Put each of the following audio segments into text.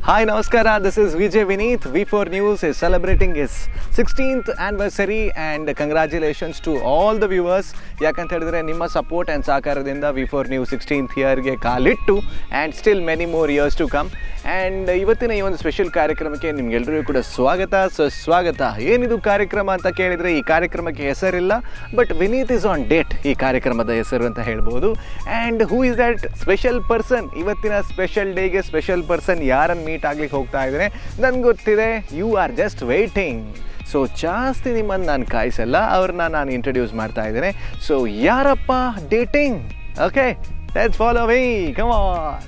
Hi, ನಮಸ್ಕಾರ. This is Vijay Vineeth. V4 News is celebrating its 16th anniversary and congratulations to all the viewers. ಯಾಕಂತ ಹೇಳಿದ್ರೆ, ನಿಮ್ಮ support and ಸಹಕಾರದಿಂದ V four news sixteenth ಇಯರ್ಗೆ ಕಾಲಿಟ್ಟು and still many more years to come. And ಇವತ್ತಿನ ಈ ಒಂದು special ಕಾರ್ಯಕ್ರಮಕ್ಕೆ ನಿಮ್ಗೆಲ್ರಿಗೂ ಕೂಡ ಸ್ವಾಗತ, ಸುಸ್ವಾಗತ. ಏನಿದು ಕಾರ್ಯಕ್ರಮ ಅಂತ ಕೇಳಿದರೆ, ಈ ಕಾರ್ಯಕ್ರಮಕ್ಕೆ ಹೆಸರಿಲ್ಲ, but "Vineeth is on date" ಈ ಕಾರ್ಯಕ್ರಮದ ಹೆಸರು ಅಂತ ಹೇಳ್ಬೋದು. And who is that special person? ಇವತ್ತಿನ ಸ್ಪೆಷಲ್ ಡೇಗೆ ಸ್ಪೆಷಲ್ ಪರ್ಸನ್ ಯಾರನ್ನು ಮೀಟ್ ಆಗ್ಲಿಕ್ಕೆ ಹೋಗ್ತಾ ಇದ್ದಾರೆ? ನನ್ಗೆ ಗೊತ್ತಿದೆ, you are just waiting. So ಜಾಸ್ತಿ ನಿಮ್ಮನ್ನು ನಾನು ಕಾಯಿಸಲ್ಲ, ಅವ್ರನ್ನ ನಾನು ಇಂಟ್ರಡ್ಯೂಸ್ ಮಾಡ್ತಾ ಇದ್ದೇನೆ. ಸೊ ಯಾರಪ್ಪ dating? Okay, let's follow me, come on.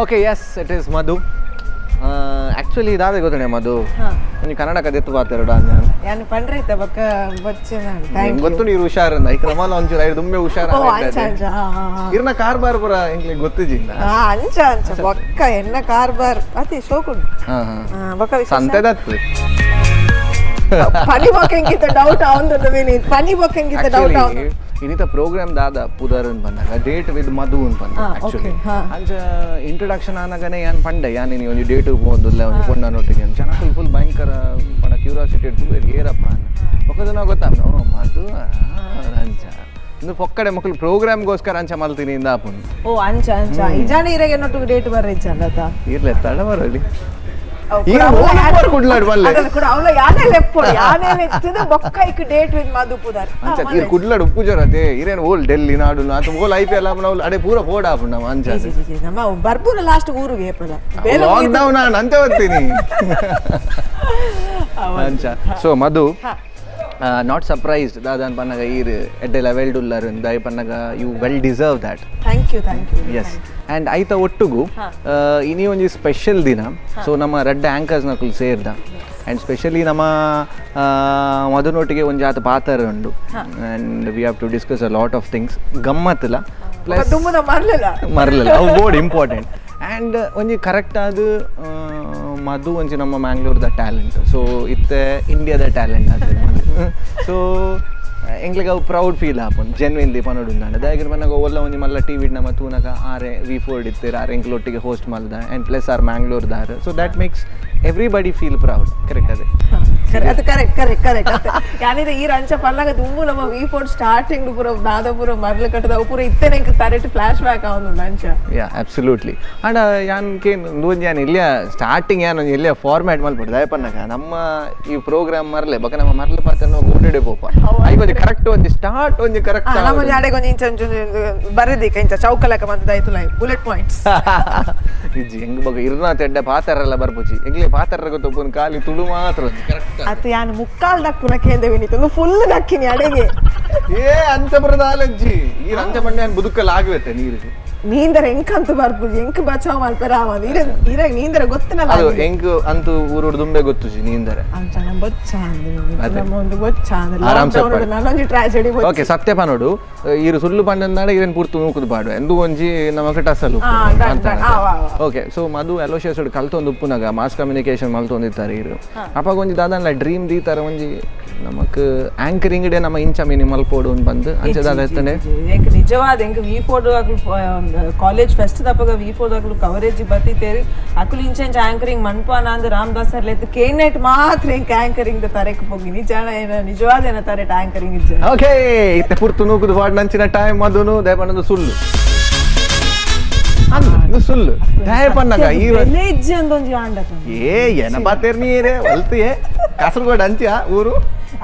Okay, yes, it is Madhu. Actually ಇದಾದೆ ಗೊತ್ತಣೆ ಮಧು, ನೀವು ಕನ್ನಡ ಕದೆತ್ತು ಪಾತೆರಡ. ಯಾನ್ ಪಂಡ್ರೈತ ಬೊಕ್ಕ ಬಚ್ಚೆ. ನಿಮ್ಗೆ ಗೊತ್ತು, ನೀರು ಹುಷಾರಂದ ಈ ಕ್ರಮಲ ಒಂಚೂರು ಐದು ದುಮ್ಮೆ ಹುಷಾರ. ಓ, ಅಂಚ ಅಂಚ, ಹಾ ಹಾ ಹಾ. ಇರ್ನ ಕಾರ್ಬಾರ್ ಪುರ ಎಂಕ್ಲೆ ಗೊತ್ತಿಜಿಲ್ಲ. ಹಾ, ಅಂಚ ಅಂಚ. ಬೊಕ್ಕ ಎನ್ನ ಕಾರ್ಬಾರ್ ಅತಿ ಶೋಕುಂಡು. ಹಾ ಹಾ ಹಾ, ಬೊಕ್ಕ ವಿಶೇಷ? ಸಂತೆದತ್ತು. ಪನಿ ಬೊಕ್ಕ ಎಂಕಿತ ಡೌಟ್ ಆವೊಂದುಂಡು ವಿನೀತ್, ಪನಿ ಬೊಕ್ಕ ಎಂಕಿತ ಡೌಟ್ ಆವೊಂದು. ಇನ್ನಿತ ಪ್ರೋಗ್ರಾಮ್ ದಾದ ಪುದರ್ ಅಂತ ಬಂದಾಗ ಡೇಟ್ ವಿತ್ ಮಧು ಅಂತ ಬಂದ. ಆಕ್ಚುಲಿ ಅಂಚ ಇಂಟ್ರೊಡಕ್ಷನ್ ಆನಾಗನೆ ಯಾನ್ ಪಂಡೆ, ಯಾನ್ ನೀ ಒಂಜಿ ಡೇಟ್ ಪೋಂದುಲ್ಲ ಒಂಜಿ ಪೊಣ್ಣನೊಟ್ಟಿಗೆ. ಜನ ಫುಲ್ ಫುಲ್ ಭಯಂಕರ ಪಂಡ ಕ್ಯೂರಿಯಾಸಿಟಿ ಇಟ್ಟು ಏರಪ್ಪ ಬೊಕ್ಕದ ಗೊತ್ತಾ, ಓ ಮಧು ಆ, ಅಂಚ ಇಂದು ಪೊಕ್ಕಡೆ ಮಕ್ಕಳು ಪ್ರೋಗ್ರಾಮ್ಗೋಸ್ಕರ ಅಂಚ ಮಲ್ತೀನಿ ಇಂದ ಆಪುಂಡು. ಓ, ಅಂಚ ಅಂಚ. ಇಜಾಣ ಇರೆಗೆ ನೊಟ್ಟು ಡೇಟ್ ಬರ್ರ ಇಜ್ಜಾಂಡತ? ಇರ್ಲೆ ತಡ ಬರಲಿ. ಈರ್ ಓಲು ಕುಡ್ಲಾಡ್ ಬಲ್ಲೆ. ಕೂಡ ಅವಳ ಯಾನೇ ಲೆಪ್ಪೊಡು, ಯಾನೇ ಲೆತ್ತದ ಬೊಕ್ಕ ಇಕ್ ಡೇಟ್ ವಿತ್ ಮಧು ಪುದರ್. ಅಂಚ ಈರ್ ಕುಡ್ಲಾಡ್ ಉಪ್ಪು ಜೊರತೆ. ಇರೇನು ಓಲ್ ಡೆಲ್ಲಿ ನಾಡು ಆತ ಓಲ್ ಐಪಿಎಲ್ ಆಪುನ ಅವ್ಲು ಅಡೆ ಪೂರ ಪೋಡ ಆಪುಂಡು ನಮ್ಮ ಅಂಚ. ನಮ್ಮ ಬರ್ಪುನ ಲಾಸ್ಟ್ ಊರಿಗೆ ಏಪದ? ಲಾಕ್ ಡೌನ್ ಆಂಡ್ ಅಂಚ ಬರ್ತೀನಿ ಅಂಚ. ಸೊ ಮಧು, not surprised ದಾದಾನ್ ಪನ್ನಗ ಈರ್ ಎಡ್ಡೆ ಲೆವೆಲ್ಡ್ ಉಲ್ಲರ್ ದಾಯ ಪನ್ನಗ you well deserve that. Thank you, thank you. S, and ಐತ ಒಟ್ಟುಗು ಇನಿ ಒಂಜಿ ಸ್ಪೆಷಲ್ ದಿನ. ಸೊ ನಮ್ಮ ರಡ್ಡ್ ಆ್ಯಂಕರ್ಸ್ ನಕುಲು ಸೇರ್ದ ಆ್ಯಂಡ್ ಸ್ಪೆಷಲಿ ನಮ್ಮ ಮಧುನೊಟ್ಟಿಗೆ ಒಂಜಿ ಆತ ಪಾತ್ರ ಉಂಡು and we have to discuss a lot of things. ಗಮ್ಮತ್ತಲ plus ದುಮ್ಮುದ ಮರ್ಲಿಲ್ಲ. ಮರಲಿಲ್ಲ, ಅವು ಬೋರ್ಡ್ ಇಂಪಾರ್ಟೆಂಟ್. ಆ್ಯಂಡ್ ಒಂಜಿ ಕರೆಕ್ಟ್ ಆದ್ ಮಧು ಒಂಜಿ ನಮ್ಮ ಮ್ಯಾಂಗ್ಳೂರ್ದ ಟ್ಯಾಲೆಂಟ್. ಸೊ ಇತ್ತೆ ಇಂಡಿಯಾದ ಟ್ಯಾಲೆಂಟ್ ಆತ. ಸೊ ಎಂಕ್ಲೆಗ್ ಅವು ಪ್ರೌಡ್ ಫೀಲ್ ಆಪುಂಡು ಜೆನ್ವಿನ್ಲಿ ಪನೊಡು ಉಂದಾಂಡ. ದಾಯೆಗ್ ಪನ್ನಗ ಒಲ್ಲ ಒಂಜಿ ಮಲ್ಲ ಟಿವಿ ನಮ್ಮ ತೂನಗ ಆರೆ ವಿ ಫೋರ್ಡ್ ಇತ್ತೆರ್, ಆರ್ ಎಂಕ್ಲೊಟ್ಟಿಗೆ ಹೋಸ್ಟ್ ಮಲ್ದ ಆ್ಯಂಡ್ ಪ್ಲಸ್ ಆರ್ ಮ್ಯಾಂಗ್ಳೂರ್ದಾರ್. So that makes everybody feel proud, correct ಅದೇ? ಅದು ಕರೆಕ್ಟ್ ಕರೆಕ್ಟ್ ಕರೆಕ್ಟ್. ಯಾನಿದ ಈ ರಂಚ ಪನ್ನಗ ದುಂಬು ನಮ್ಮ ವಿ ಫೋರ್ ಸ್ಟಾರ್ಟಿಂಗ್ ಪೂರ ದಾದ ಪೂರ ಮರ್ಲು ಕಟ್ಟದ ಅವು ಪೂರ ಇತ್ತನೆ ತರೆಟ್ ಫ್ಲಾಶ್ ಬ್ಯಾಕ್ ಆವೊಂದುಂಡು ಅಂಚ. ಯಾ, ಅಬ್ಸಲ್ಯೂಟ್ಲಿ. ಆಂಡ ಯಾನ್ ಕೇನ್ ಒಂಜಿ ಯಾನ್ ಇಲ್ಲಿಯ ಸ್ಟಾರ್ಟಿಂಗ್ ಯಾನ್ ಒಂಜಿ ಎಲ್ಲಿಯ ಫಾರ್ಮ್ಯಾಟ್ ಮಲ್ಪೊಡು. ದಾಯೆ ಪನ್ನಗ ನಮ್ಮ ಈ ಪ್ರೋಗ್ರಾಮ್ ಮರ್ಲೆ ಬೊಕ ನಮ್ಮ ಮರ್ಲೆ ಪಾತ್ರ ಓಡಿಡೆ ಪೋಪ. ಐಕ್ ಒಂಜಿ ಕರೆಕ್ಟ್ ಒಂಜಿ ಸ್ಟಾರ್ಟ್ ಒಂಜಿ ಕರೆಕ್ಟ್. ನಮ್ಮ ಜಾಡೆಗೆ ಒಂಜಿ ಇಂಚ ಒಂಚೂರು ಬರೆದಿಕ್ಕ ಇಂಚ ಚೌಕಲಕ ಮಂತದಾಯ್ತು, ಬುಲೆಟ್ ಪಾಯಿಂಟ್ಸ್. ಇಜ್ಜಿ, ಹೆಂಗ್ ಬೊಕ ಇರ್ನ ತೆಡ್ಡ ಪಾತೆರೆಲ್ಲ ಬರ್ಪುಜಿ ಎಂಗ್ಲೆ. ಪಾತೆರ ಗೊತ್ತೊಪ್ಪುನ್ ಖಾಲಿ ತುಳು ಮಾತ್ರ ಒಂಜಿ ಕರೆಕ್ಟ್. ಅತ್ತ, ಯಾನ್ ಮುಕ್ಕಾಲ್ ದಕ್ಕುನ ಕೇಂದ್ರ ವಿನೀತ್, ಒಂದು ಫುಲ್ ದಕ್ಕಿನಿ ಅಡೆಗೆ. ಏ, ಅಂಚ ಬರದ ಆಲಜ್ಜಿ. ಈ ಅಂಚ ಬಂಡೆ ಯಾನ್ ಬುದುಕಲ್ ಆಗುವೆತ್ತೆ ನೀರಿಗೆ. ನೀಂದರ ಎಂಕಂತ ಬರ್ಪುಜಿ, ಎಂಕ್ ಬಚಾವ್ ಮಲ್ಪೆರ ಆವಂದ್. ಇರ ಇರ ನೀಂದರ ಗೊತ್ತನಲ್ಲ. ಅದು ಎಂಕ್ ಅಂತೂ ಊರುಡು ದುಂಬೆ ಗೊತ್ತುಜಿ ನೀಂದರೆ. ಅಂಚ ನಮ್ಮ ಬೊಚ್ಚ ಅಂದ್. ಅದೇ. ನಮ್ಮ ಒಂದು ಬೊಚ್ಚ ಅಂದ್. ಆರಾಮ್ಸೆ ಲಾಕ್ಡೌನ್ ನಾನೊಂಜಿ ಟ್ರಾಜೆಡಿ. ಓಕೆ, ಸತ್ಯ ಪನೋಡು, ಈರು ಸುಳ್ಳು ಪಂಡಂದಾಡ ಇರೇನ್ ಪೂರ್ತು ನೂಕುದು ಪಾಡು ಎಂದು ಒಂಜಿ ನಮಕ್ ಟಸಲು. ಆ, done, done. ಆ, ವಾ, ವಾ. ಓಕೆ, ಸೊ ಮಧು ಅಲೋಶಿಯಸ್ ಕಲ್ತೊಂದು ಉಪ್ಪುನಾಗ ಮಾಸ್ ಕಮ್ಯುನಿಕೇಶನ್ ಮಲ್ತೊಂದಿತ್ತಾರೆ ಇರು. ಅಪ್ಪಾಗ ಒಂಜಿ ದಾದನ್ಲ ಡ್ರೀಮ್ ದೀತಾರ, ಒಂಜಿ ನಮಕ್ ಆಂಕರಿಂಗ್ ಡೇ ನಮ್ಮ ಇಂಚ ಮೀನಿ ಮಲ್ಪೋಡು ಅಂತ ಬಂದು ಅಂಚೆ ದಾದ ಇತ್ತನೆ? ಎಂಕ್ ನಿಜವಾದ ಎಂಕ್ ವಿ ಫೋರ್ ಅಕ್ಲು ಕಾಲೇಜ್ ಫೆಸ್ಟ್ ದಪ್ಪಗ ವಿ ಫೋರ್ ಅಕ್ಲು ಕವರೇಜ್ ಬತ್ತಿತ್ತೇರಿ. ಅಕ್ಲು ಇಂಚ ಇಂಚ ಆಂಕರಿಂಗ್ ಮನ್ಪಾನ ಅಂದ್ ರಾಮದಾಸ್ ಸರ್ ಲೆತ್ತು ಕೇನೆಟ್ ಮಾತ್ರ ಎಂಕ್ ಆಂಕರಿಂಗ್ ದ ತರೆಕ್ ಪೋಗಿ ನಿಜ ಏನ ನಿಜವಾದ ಏನ ತರೆಟ್ ಆಂಕರಿಂಗ್ ಇಜ್ಜ. ಓಕೆ, ಇತ್ತೆ ಪುರ್ತು ನೂಕುದು ಪಾಡ್ ನಂಚಿನ ಟೈಮ್. ಮಧುನು ದಯಪನ್ನದು ಸುಳ್ಳು ಅಂದ್, ಇದು ಸುಳ್ಳು ದಯಪನ್ನಗ ಈ ಬೆಲೆ ಇಜ್ಜಿ ಅಂದೊಂಜಿ ಆಂಡ. ಏ ಏನ ಪಾತೇರ್ ನೀರೇ ಒಲ್ತು ಏ ಕಾಸರಗೋಡು ಅಂಚ ಊರು.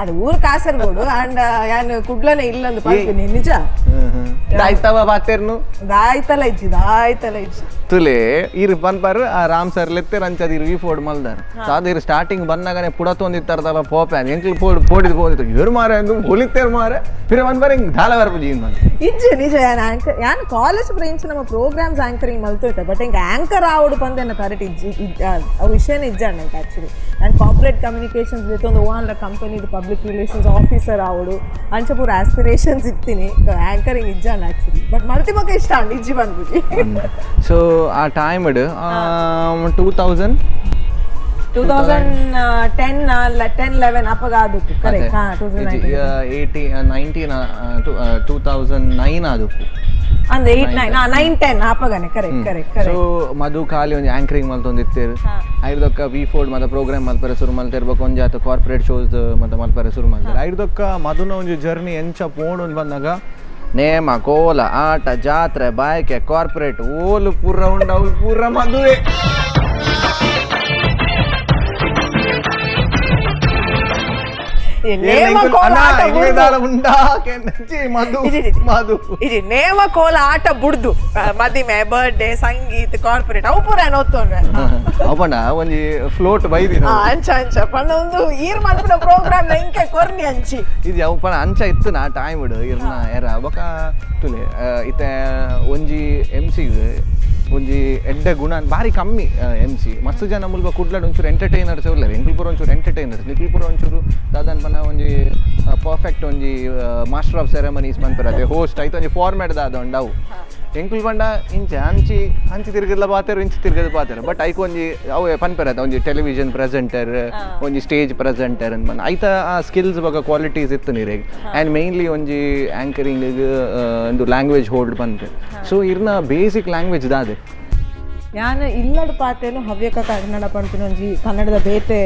ಅದು ಊರು ಕಾಸರಗೋಡು ಅಂಡ್ ಯಾನ್ ಕುಡ್ಲನೆ ಇಲ್ಲಂದು ಪನ್ಪಿನಿ ನಿಜ. ದಾಯ್ತವ ಪಾತೇರ್ನು. ದಾಯ್ತಲ ಇಜ್ಜಿ, ದಾಯ್ತಲ ಇಜ್ಜಿ. ತುಲೆ ಇರು ಪನ್ಪಾರು ಆ ರಾಮ್ ಸರ್ ಲೆತ್ತೆರ್ ಅಂಚದ ಇರು ಈ ಫೋಡ್ ಮಲ್ದಾರ್ ಸಾದ. ಇರು ಸ್ಟಾರ್ಟಿಂಗ್ ಬಂದಾಗನೆ ಪುಡತೊಂದಿತ್ತಾರದಲ್ಲ ಪೋಪೆ ಎಂಕ್ಲು ಪೋಡ್ ಪೋಡಿದ್ ಪೋದಿತ್ತು ಇರು ಮಾರೆ ಅಂದು ಹೊಲಿತೇರ್ ಮಾರೆ ಪಿರ ಪನ್ಪಾರ್ ಹಿಂಗ್ ದಾಲ ಬರ್ಪುಜಿ ಹಿಂಗ್. ಇಜ್ಜಿ ನಿಜ. ಯಾನ್ ಆಂಕರ್ ಯಾನ್ ಕಾಲೇಜ್ ಬ್ರೇಂಚ್ ನಮ್ಮ ಪ್ರೋಗ್ರಾಮ್ಸ್ ಆಂಕರಿಂಗ್ ಮಲ್ತೋಯ್ತೆ, ಬಟ್ ಹಿಂಗೆ ಆಂಕರ್ ಆವಡು ಪಂದೇನ ಕರೆಕ್ಟ್ ಇಜ್ಜಿ. ಅವು ವಿಷಯನೇ ಇಜ್ಜ ನಂಗೆ ಆ್ಯಕ್ಚುಲಿ. ನಾನು ಕಾರ್ಪೊರೇಟ್ ಕಮ್ಯುನಿಕೇಷನ್ಸ್ ಒಂದು ಓನ್ಲ ಕಂಪನಿದು public relations officer ಆವಡು ಅಂಚ ಪೂರ ಆಸ್ಪಿರೇಷನ್ಸ್ ಇತ್ತೀನಿ. ಆಂಕರಿಂಗ್ ಇಜ್ಜ ಆ್ಯಕ್ಚುಲಿ, ಬಟ್ ಮಲ್ತಿ ಮಕ್ಕ ಇಷ್ಟ ಅಂಡ್ ಇಜ್ಜಿ ಬಂದ್ಬುಜಿ. ಸೊ ಆ time 2000 2010, 10 11 ಅಪ್ಪಗ ಆದಕ್ಕೆ ಕರೆಕ್ಟ್. ಹಾಂ, 2009. 80 19 2009 ಆದಕ್ಕು. ಅಂದ್ರೆ 8 9, 9 10 ಅಪ್ಪಗನೆ. Correct correct. So correct. ಮಧು ಖಾಲಿ ಒಂಜಿ ಆಂಕರಿಂಗ್ ಮಲ್ತೊಂದಿತ್ತೇರು. ಐರ್ದೊಕ್ಕ ವಿ ಫೋರ್ಡ್ ಮತ್ತ ಪ್ರೋಗ್ರಾಮ್ ಮಲ್ಪರೆ ಶುರು ಮಲ್ತಿರ್ಬೇಕು, ಒಂಜಿ ಆತ ಕಾರ್ಪೊರೇಟ್ ಶೋಸ್ ಮತ್ತೆ ಮಲ್ಪರೆ ಶುರು ಮಲ್ತಾರೆ. ಐರ್ದೊಕ್ಕ ಮಧುನ ಒಂಜಿ ಜರ್ನಿ ಎಂಚ ಪೋಣು ಬಂದಾಗ ನೇಮ ಕೋಲ ಆಟ ಜಾತ್ರೆ ಬಾಯ್ಕೆ ಕಾರ್ಪೊರೇಟ್ ಓಲು ಪೂರ ಉಂಡು ಅವ್ಲು ಪೂರ ಮದುವೆ. ನೇಮ ಕೋಲ ಆಟ ಬುಡ್ದು. ಉಂಡಾ ಕೆಂಚಿ ಮಧು. ಇಜಿ, ಇಜಿ. ಮಧು. ಇಜಿ ನೇಮ ಕೋಲ ಆಟ ಬುಡ್ದು ಮದಿಮೆ, ಬರ್ಡೇ, ಸಂಗೀತ, ಕಾರ್ಪೊರೇಟ್ ಅವು ಪೂರ ನೋತ್ತೊಂಡ್ರೆ. ಅವನ ಒಂಜಿ ಫ್ಲೋಟ್ ಬೈದಿ. ಅಂಚ ಅಂಚ ಪಂಡ ಒಂದು ಈರ್ ಮಲ್ಪಿನ ಪ್ರೋಗ್ರಾಮ್ ಇಂಕೆ ಕೊರ್ನಿ ಅಂಚಿ. ಇದು ಯಾವ ಪಣ ಅಂಚ ಇತ್ತು ನಾ ಟೈಮ್ ಇಡು ಇರ್ನ ಎರ ಬೊಕ ತುಲೆ ಇತ್ತೆ ಒಂಜಿ ಎಮ್ ಸಿ ಒಂಜಿ ಎಡ್ಡೆ ಗುಣ ಬಾರಿ ಕಮ್ಮಿ. ಎಮ್ ಸಿ ಮಸ್ತ್ ಜನ ಮುಲ್ಪ ಕುಡ್ಲಡ್ ಒಂಚೂರು ಎಂಟರ್ಟೈನರ್ಸ್ ಉಲ್ಲೆರ್. ಎಂಕುಲ್ಪುರ ಒಂಚೂರು ಎಂಟರ್ಟೈನರ್ಸ್, ನಿಕುಲ್ಪುರ ಒಂಚೂರು ದಾದನ್ ಪನ ಒಂಜಿ ಪರ್ಫೆಕ್ಟ್ ಒಂಜಿ master of ceremonies ಪನ್ಪೆರ್, host ಐತ ಒಂಜಿ ಫಾರ್ಮ್ಯಾಟ್ ದಾದ ಉಂಡು ಅವು. ಎಂಕುಲ್ ಪಂಡ ಇಂಚ ಅಂಚಿ ಅಂಚಿ ತಿರ್ಗದ್ಲ ಪಾತೆರು, ಇಂಚಿ ತಿರ್ಗದ ಪಾತೆರು. ಬಟ್ ಐಕ್ ಒಂಜಿ ಅವು ಪನ್ಪೆರ್ ಒಂಜಿ ಟೆಲಿವಿಷನ್ ಪ್ರೆಸೆಂಟರ್, ಒಂಜಿ ಸ್ಟೇಜ್ ಪ್ರೆಸೆಂಟರ್ ಅಂತ ಐತ ಆ ಸ್ಕಿಲ್ಸ್ ಬೊಕ ಕ್ವಾಲಿಟೀಸ್ ಇತ್ತು ನೀರೆಗ್. ಆ್ಯಂಡ್ ಮೇನ್ಲಿ ಒಂಜಿ ಆಂಕರಿಂಗ್ ಒಂದು ಲ್ಯಾಂಗ್ವೇಜ್ ಹೋಲ್ಡ್ ಪನ್ಪೆ. ಸೊ ಇರ್ನ ಬೇಸಿಕ್ ಲ್ಯಾಂಗ್ವೇಜ್ ದಾದೆ? ಯಾನ್ ಇಲ್ಲಡ್ ಪಾತೇನು ಹವ್ಯಕ ಕನ್ನಡ ಪನ್ಪಿನ ಒಂಜಿ ಕನ್ನಡದ ಬೇತೆ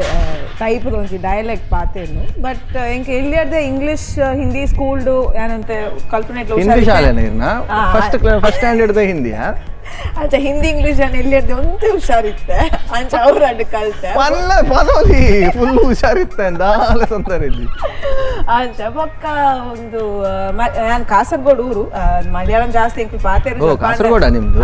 ಟೈಪ್ ಒಂಜಿ ಡೈಲೆಕ್ಟ್ ಪಾತೇನು. ಬಟ್ ಎಂಕ್ ಎಲ್ಲಿಯರ್ದೆ ಇಂಗ್ಲಿಷ್ ಹಿಂದಿ ಸ್ಕೂಲ್ಡು ಯಾನಂತೆ ಕಲ್ಪನೆ. ಹಿಂದಿ ಶಾಲೆನ ಇರ್ನ? First first standard ಹಿಂದಿಯಾ? ಅಂಚ ಹಿಂದಿ ಇಂಗ್ಲಿಷ್ ನಾನು ಎಲ್ಲಿಯರ್ದೆ ಒಂದೇ ಹುಷಾರಿತ್ತೆ, ಅಂಚ ಅವ್ರ ಅಡ್ಡ ಕಲ್ತೆ. ಪಲ್ಲ ಪದೋಲಿ ಫುಲ್ ಹುಷಾರಿತ್ತೆ ದಾಲ ತೊಂದರೆ ಇಲ್ಲಿ. ಅಂಚ ಬೊಕ್ಕ ಒಂದು ಯಾನ್ ಕಾಸರಗೋಡು ಊರು, ಮಲಯಾಳಂ ಜಾಸ್ತಿ ಎಂಕ್ ಪಾತೆರು. ಓ, ಕಾಸರಗೋಡ ನಿಮ್ದು?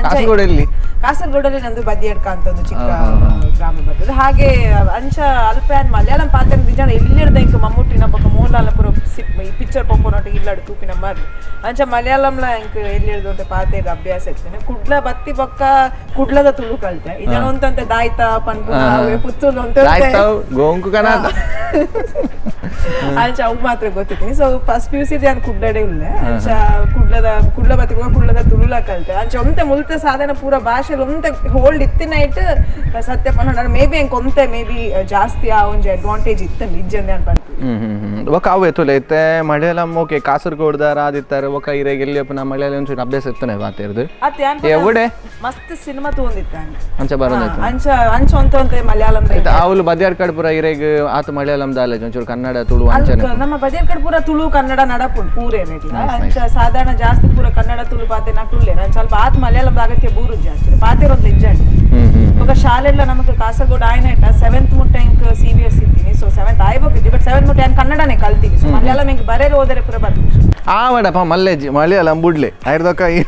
ಕಾಸರಗೋಡು ಎಲ್ಲಿ? ಕಾಸರಗೋಡಲ್ಲಿ ನಂದು ಬದಿಯಡ್ಕ ಅಂತ ಒಂದು ಚಿಕ್ಕ ಹಾ, ಹಾ, ಹಾ. ಗ್ರಾಮ ಬರ್ತದೆ. ಹಾಗೆ ಅಂಚ ಅಲ್ಪ ಯಾನ್ ಮಲಯಾಳಂ ಪಾತೆರ ನಿಜ ಎಲ್ಲಿರ್ದ ಇಂಕ ಮಮ್ಮೂಟಿನ ಬೊಕ್ಕ ಮೋಹನ್ಲಾಲ್ ಪೂರ ಈ ಪಿಕ್ಚರ್ ಪೊಪ್ಪನೊಟ್ಟಿಗೆ ಇಲ್ಲಡು ತೂಪಿನ ಮರ್ಲು. ಅಂಚ ಮಲಯಾಳಂಲ ಇಂಕ್ ಎಲ್ಲಿರ್ದ ಪಾತೆರ ಅಭ್ಯಾಸ ಇರ್ತೇನೆ. ಕುಡ್ಲ ಬತ್ತಿ ಬೊಕ್ಕ ಕುಡ್ಲದ ತುಳು ಕಲ್ತೆ. ಇದನ್ನ ಒಂತಂತೆ ದಾಯ್ತ ಪನ್ಪು ಪುತ್ತೂರು ಒಂತಂತೆ. ಆಯ್ತಾವ್ ಗೋಂಕು ಕನಾತ. ಅಂಚ ಅವು ಮಾತ್ರ ಗೊತ್ತಿದ್ದೀನಿ. So first P U C ನಾನು ಕುಡ್ಲಡೆ ಇಲ್ಲ. ಅಂಚ ಕುಡ್ಲದ ಕುಡ್ಲ ಬತ್ತಿ ಕುಡ್ಲದ ತುಳುಲ ಕಲ್ತೆ. ಅಂಚ ಒಂತೆ ಮುಲ್ತ ಸಾಧನ ಪೂರ ಭಾಷೆ ಒಂತೆ ಹೋಲ್ಡ್ ಇತ್ತಿನ ಇಟ್ಟು ಸತ್ಯ ಪನ್ನಡ ಮೇ ಬಿ ಎಂಕ್ ಒಂತೆ ಮೇ ಬಿ ಜಾಸ್ತಿ ಆ ಒಂಜಿ ಅಡ್ವಾಂಟೇಜ್ ಇತ್ತಲ್ಲ ಇಜ್ಜಂದೆ ಅನ್ಪಂತು. ಹ್ಮ್ ಹ್ಮ್ ಹ್ಮ್ ಬೊಕ ಅವು ಎತ್ತುಲೆ ಇತ್ತೆ ಮಲಯಾಳಂ ಓಕೆ, ಕಾಸರಗೋಡ್ದಾರ ಆದಿತ್ತಾರೆ. ಬೊಕ ಇರೆಗ್ ಎಲ್ಲಿ ಅಪ್ಪನ ಮಲಯಾಳಂ ಒಂಚೂರು ಅಭ್ಯಾಸ ಇತ್ತನೆ ಬಾತೆರ್ದು. ಅತ್ತೆ ಯಾನ್ ಎವಡೆ? ಮಸ್ತ್ ಸಿನಿಮಾ ತಗೊಂಡಿತ್ತ. ಅಂಚ ಬರೋದಾಯ್ತು. ಅಂಚ ಅಂಚ ಒಂತ ಒಂತೆ ಮಲಯಾಳಂ. ಇತ್ತೆ ಅವಳು ಬದ್ಯಾರ್ ಕಡೆ ಪೂರ ಇರೆಗ್ ಆತ ಮಲಯಾಳಂ ದಾಲೇಜ್ ಒಂಚೂರು ಕನ್ನಡ ತುಳು ಅಂಚನೆ. ನಮ್ಮ ಬದಿಯರ್ ಕಡೆ ಪೂರ ತುಳು ಕನ್ನಡ ನಡಪುಂಡು ಪೂರ ಏನಿಲ್ಲ. ಅಂಚ ಸಾಧಾರಣ ಜಾಸ್ತಿ ಪೂರ ಕನ್ನಡ ತುಳು ಪಾತೆ ನಕುಲ್ಲೇನ. ಅಂಚ ಸ್ವಲ್ಪ ಆತ್ ಮಲಯಾಳಂ ಅಗತ್ಯ ಬೂರು ಜಾಸ್ತಿ ಪಾತೆರೊಂದು ಇಜ್ಜಂಡ್. ಹ್ಮ್ ಹ್ಮ್ ఒక ಶಾಲೆಲ್ಲ ನಮಗೆ ಕಾಸರಗೋಡು ಆಯ್ನ ಸೆವೆಂತ್ ಮುಟ್ಟ ಇಂಕ್ C B S ಇದ್ದೀನಿ. ಸೊ ಸೆವೆಂತ್ ಆಯ್ಬೋಗಿದ್ದಿ, ಬಟ್ ಸೆವೆಂತ್ ಮುಟ್ಟ ನಾನು ಕನ್ನಡನೇ ಕಲ್ತೀನಿ. ಸೊ ಮಲಯಾಳಂ ಇಂಕ್ ಬರೇರು ಓದರೆ ಪೂರ ಬರ್ತೀನಿ. ಆವಡಪ್ಪ ಮಲ್ಲೇಜಿ ಮಲಯಾಳಂ ಬುಡ್ಲೆ ಐರ್ದೊಕ್ಕ ಈ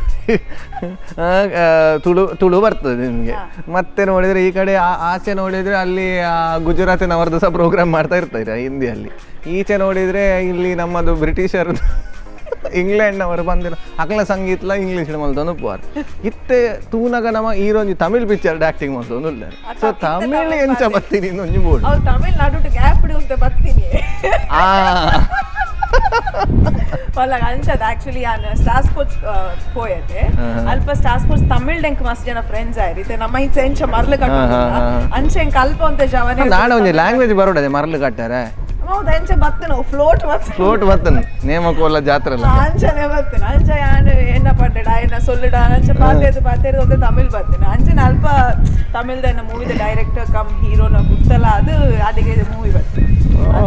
ತುಳು ತುಳು ಬರ್ತದೆ ನಿಮಗೆ. ಮತ್ತೆ ನೋಡಿದ್ರೆ ಈ ಕಡೆ ಆಚೆ ನೋಡಿದ್ರೆ ಅಲ್ಲಿ ಗುಜರಾತಿನವರದ್ದು ಸಹ ಪ್ರೋಗ್ರಾಮ್ ಮಾಡ್ತಾ ಇರ್ತಾರೆ ಹಿಂದಿಯಲ್ಲಿ. ಈಚೆ ನೋಡಿದ್ರೆ ಇಲ್ಲಿ ನಮ್ಮದು ಬ್ರಿಟಿಷರದ್ದು England ಅವರು ಬಂದಿರ ಅಕಲ ಸಂಗೀತಲ ಇಂಗ್ಲೀಷ್ ಮಲ್ತೊಂದು ಪೋರ್. ಇತ್ತೆ ತೂನಗ ನಮ್ಮ ಹೀರೋಂಜಿ ತಮಿಳ್ ಪಿಕ್ಚರ್ ಆಕ್ಟಿಂಗ್ ಮಲ್ತೊಂದು ಉಲ್ಲೆರ್. ಸೊ ತಮಿಳ್ ಎಂಚ ಬತ್ತೀನಿ ಒಂಜಿ ಬೋಡು. ಅವು ತಮಿಳ್ ನಡುಟು ಗ್ಯಾಪ್ ಉಂತ ಬತ್ತೀನಿ. ಆ. ಅಲ್ಲ, ಅಂಚದ ಆಕ್ಚುಲಿ ಯಾನ್ ಸ್ಟಾರ್ ಸ್ಪೋರ್ಟ್ಸ್ ಪೋಯತೆ. ಅಲ್ಪ ಸ್ಟಾರ್ ಸ್ಪೋರ್ಟ್ಸ್ ತಮಿಳ್ ಎಂಕ್ ಮಸ್ತ್ ಜನ ಫ್ರೆಂಡ್ಸ್ ಆಯ್ರಿ. ನಮ್ಮ ಇಂಚ ಎಂಚ ಮರ್ಲು ಕಟ್ಟ ಅಂಚೆ ಎಂಕ್ ಅಲ್ಪ ಒಂತೆ ಜವನೆ. ನಾಡ ಒಂಜಿ ಲ್ಯಾಂಗ್ವೇಜ್ ಬರೋಡದೆ ಮರಲು ಕಟ್ಟಾರೆ. ಹೌದು, ಅಂಚೆ ಬತ್ತನ ಫ್ಲೋಟ್ ಬತ್ತ. ಫ್ಲೋಟ್ ಬತ್ತನ ನೇಮಕೋಲ ಜಾತ್ರೆ ಅಲ್ಲ. ಅಂಚನೆ ಬತ್ತನ. ಅಂಚ ಯಾನ್ ಎನ್ನ ಪಂಡಡ ಎನ್ನ ಸೊಲ್ಲುಡ ಅಂಚ ಪಾತೇದು ಪಾತೇದು ಒಂತೆ ತಮಿಳ್ ಬತ್ತನ. ಅಂಚನೆ ಅಲ್ಪ ತಮಿಳ್ದ ಎನ್ನ ಮೂವಿದ ಡೈರೆಕ್ಟರ್ ಕಮ್ ಹೀರೋನ ಗುತ್ತಲ, ಅದು ಅಡಿಗೆ ಮೂವಿ ಬರ್ತದೆ. ಓ,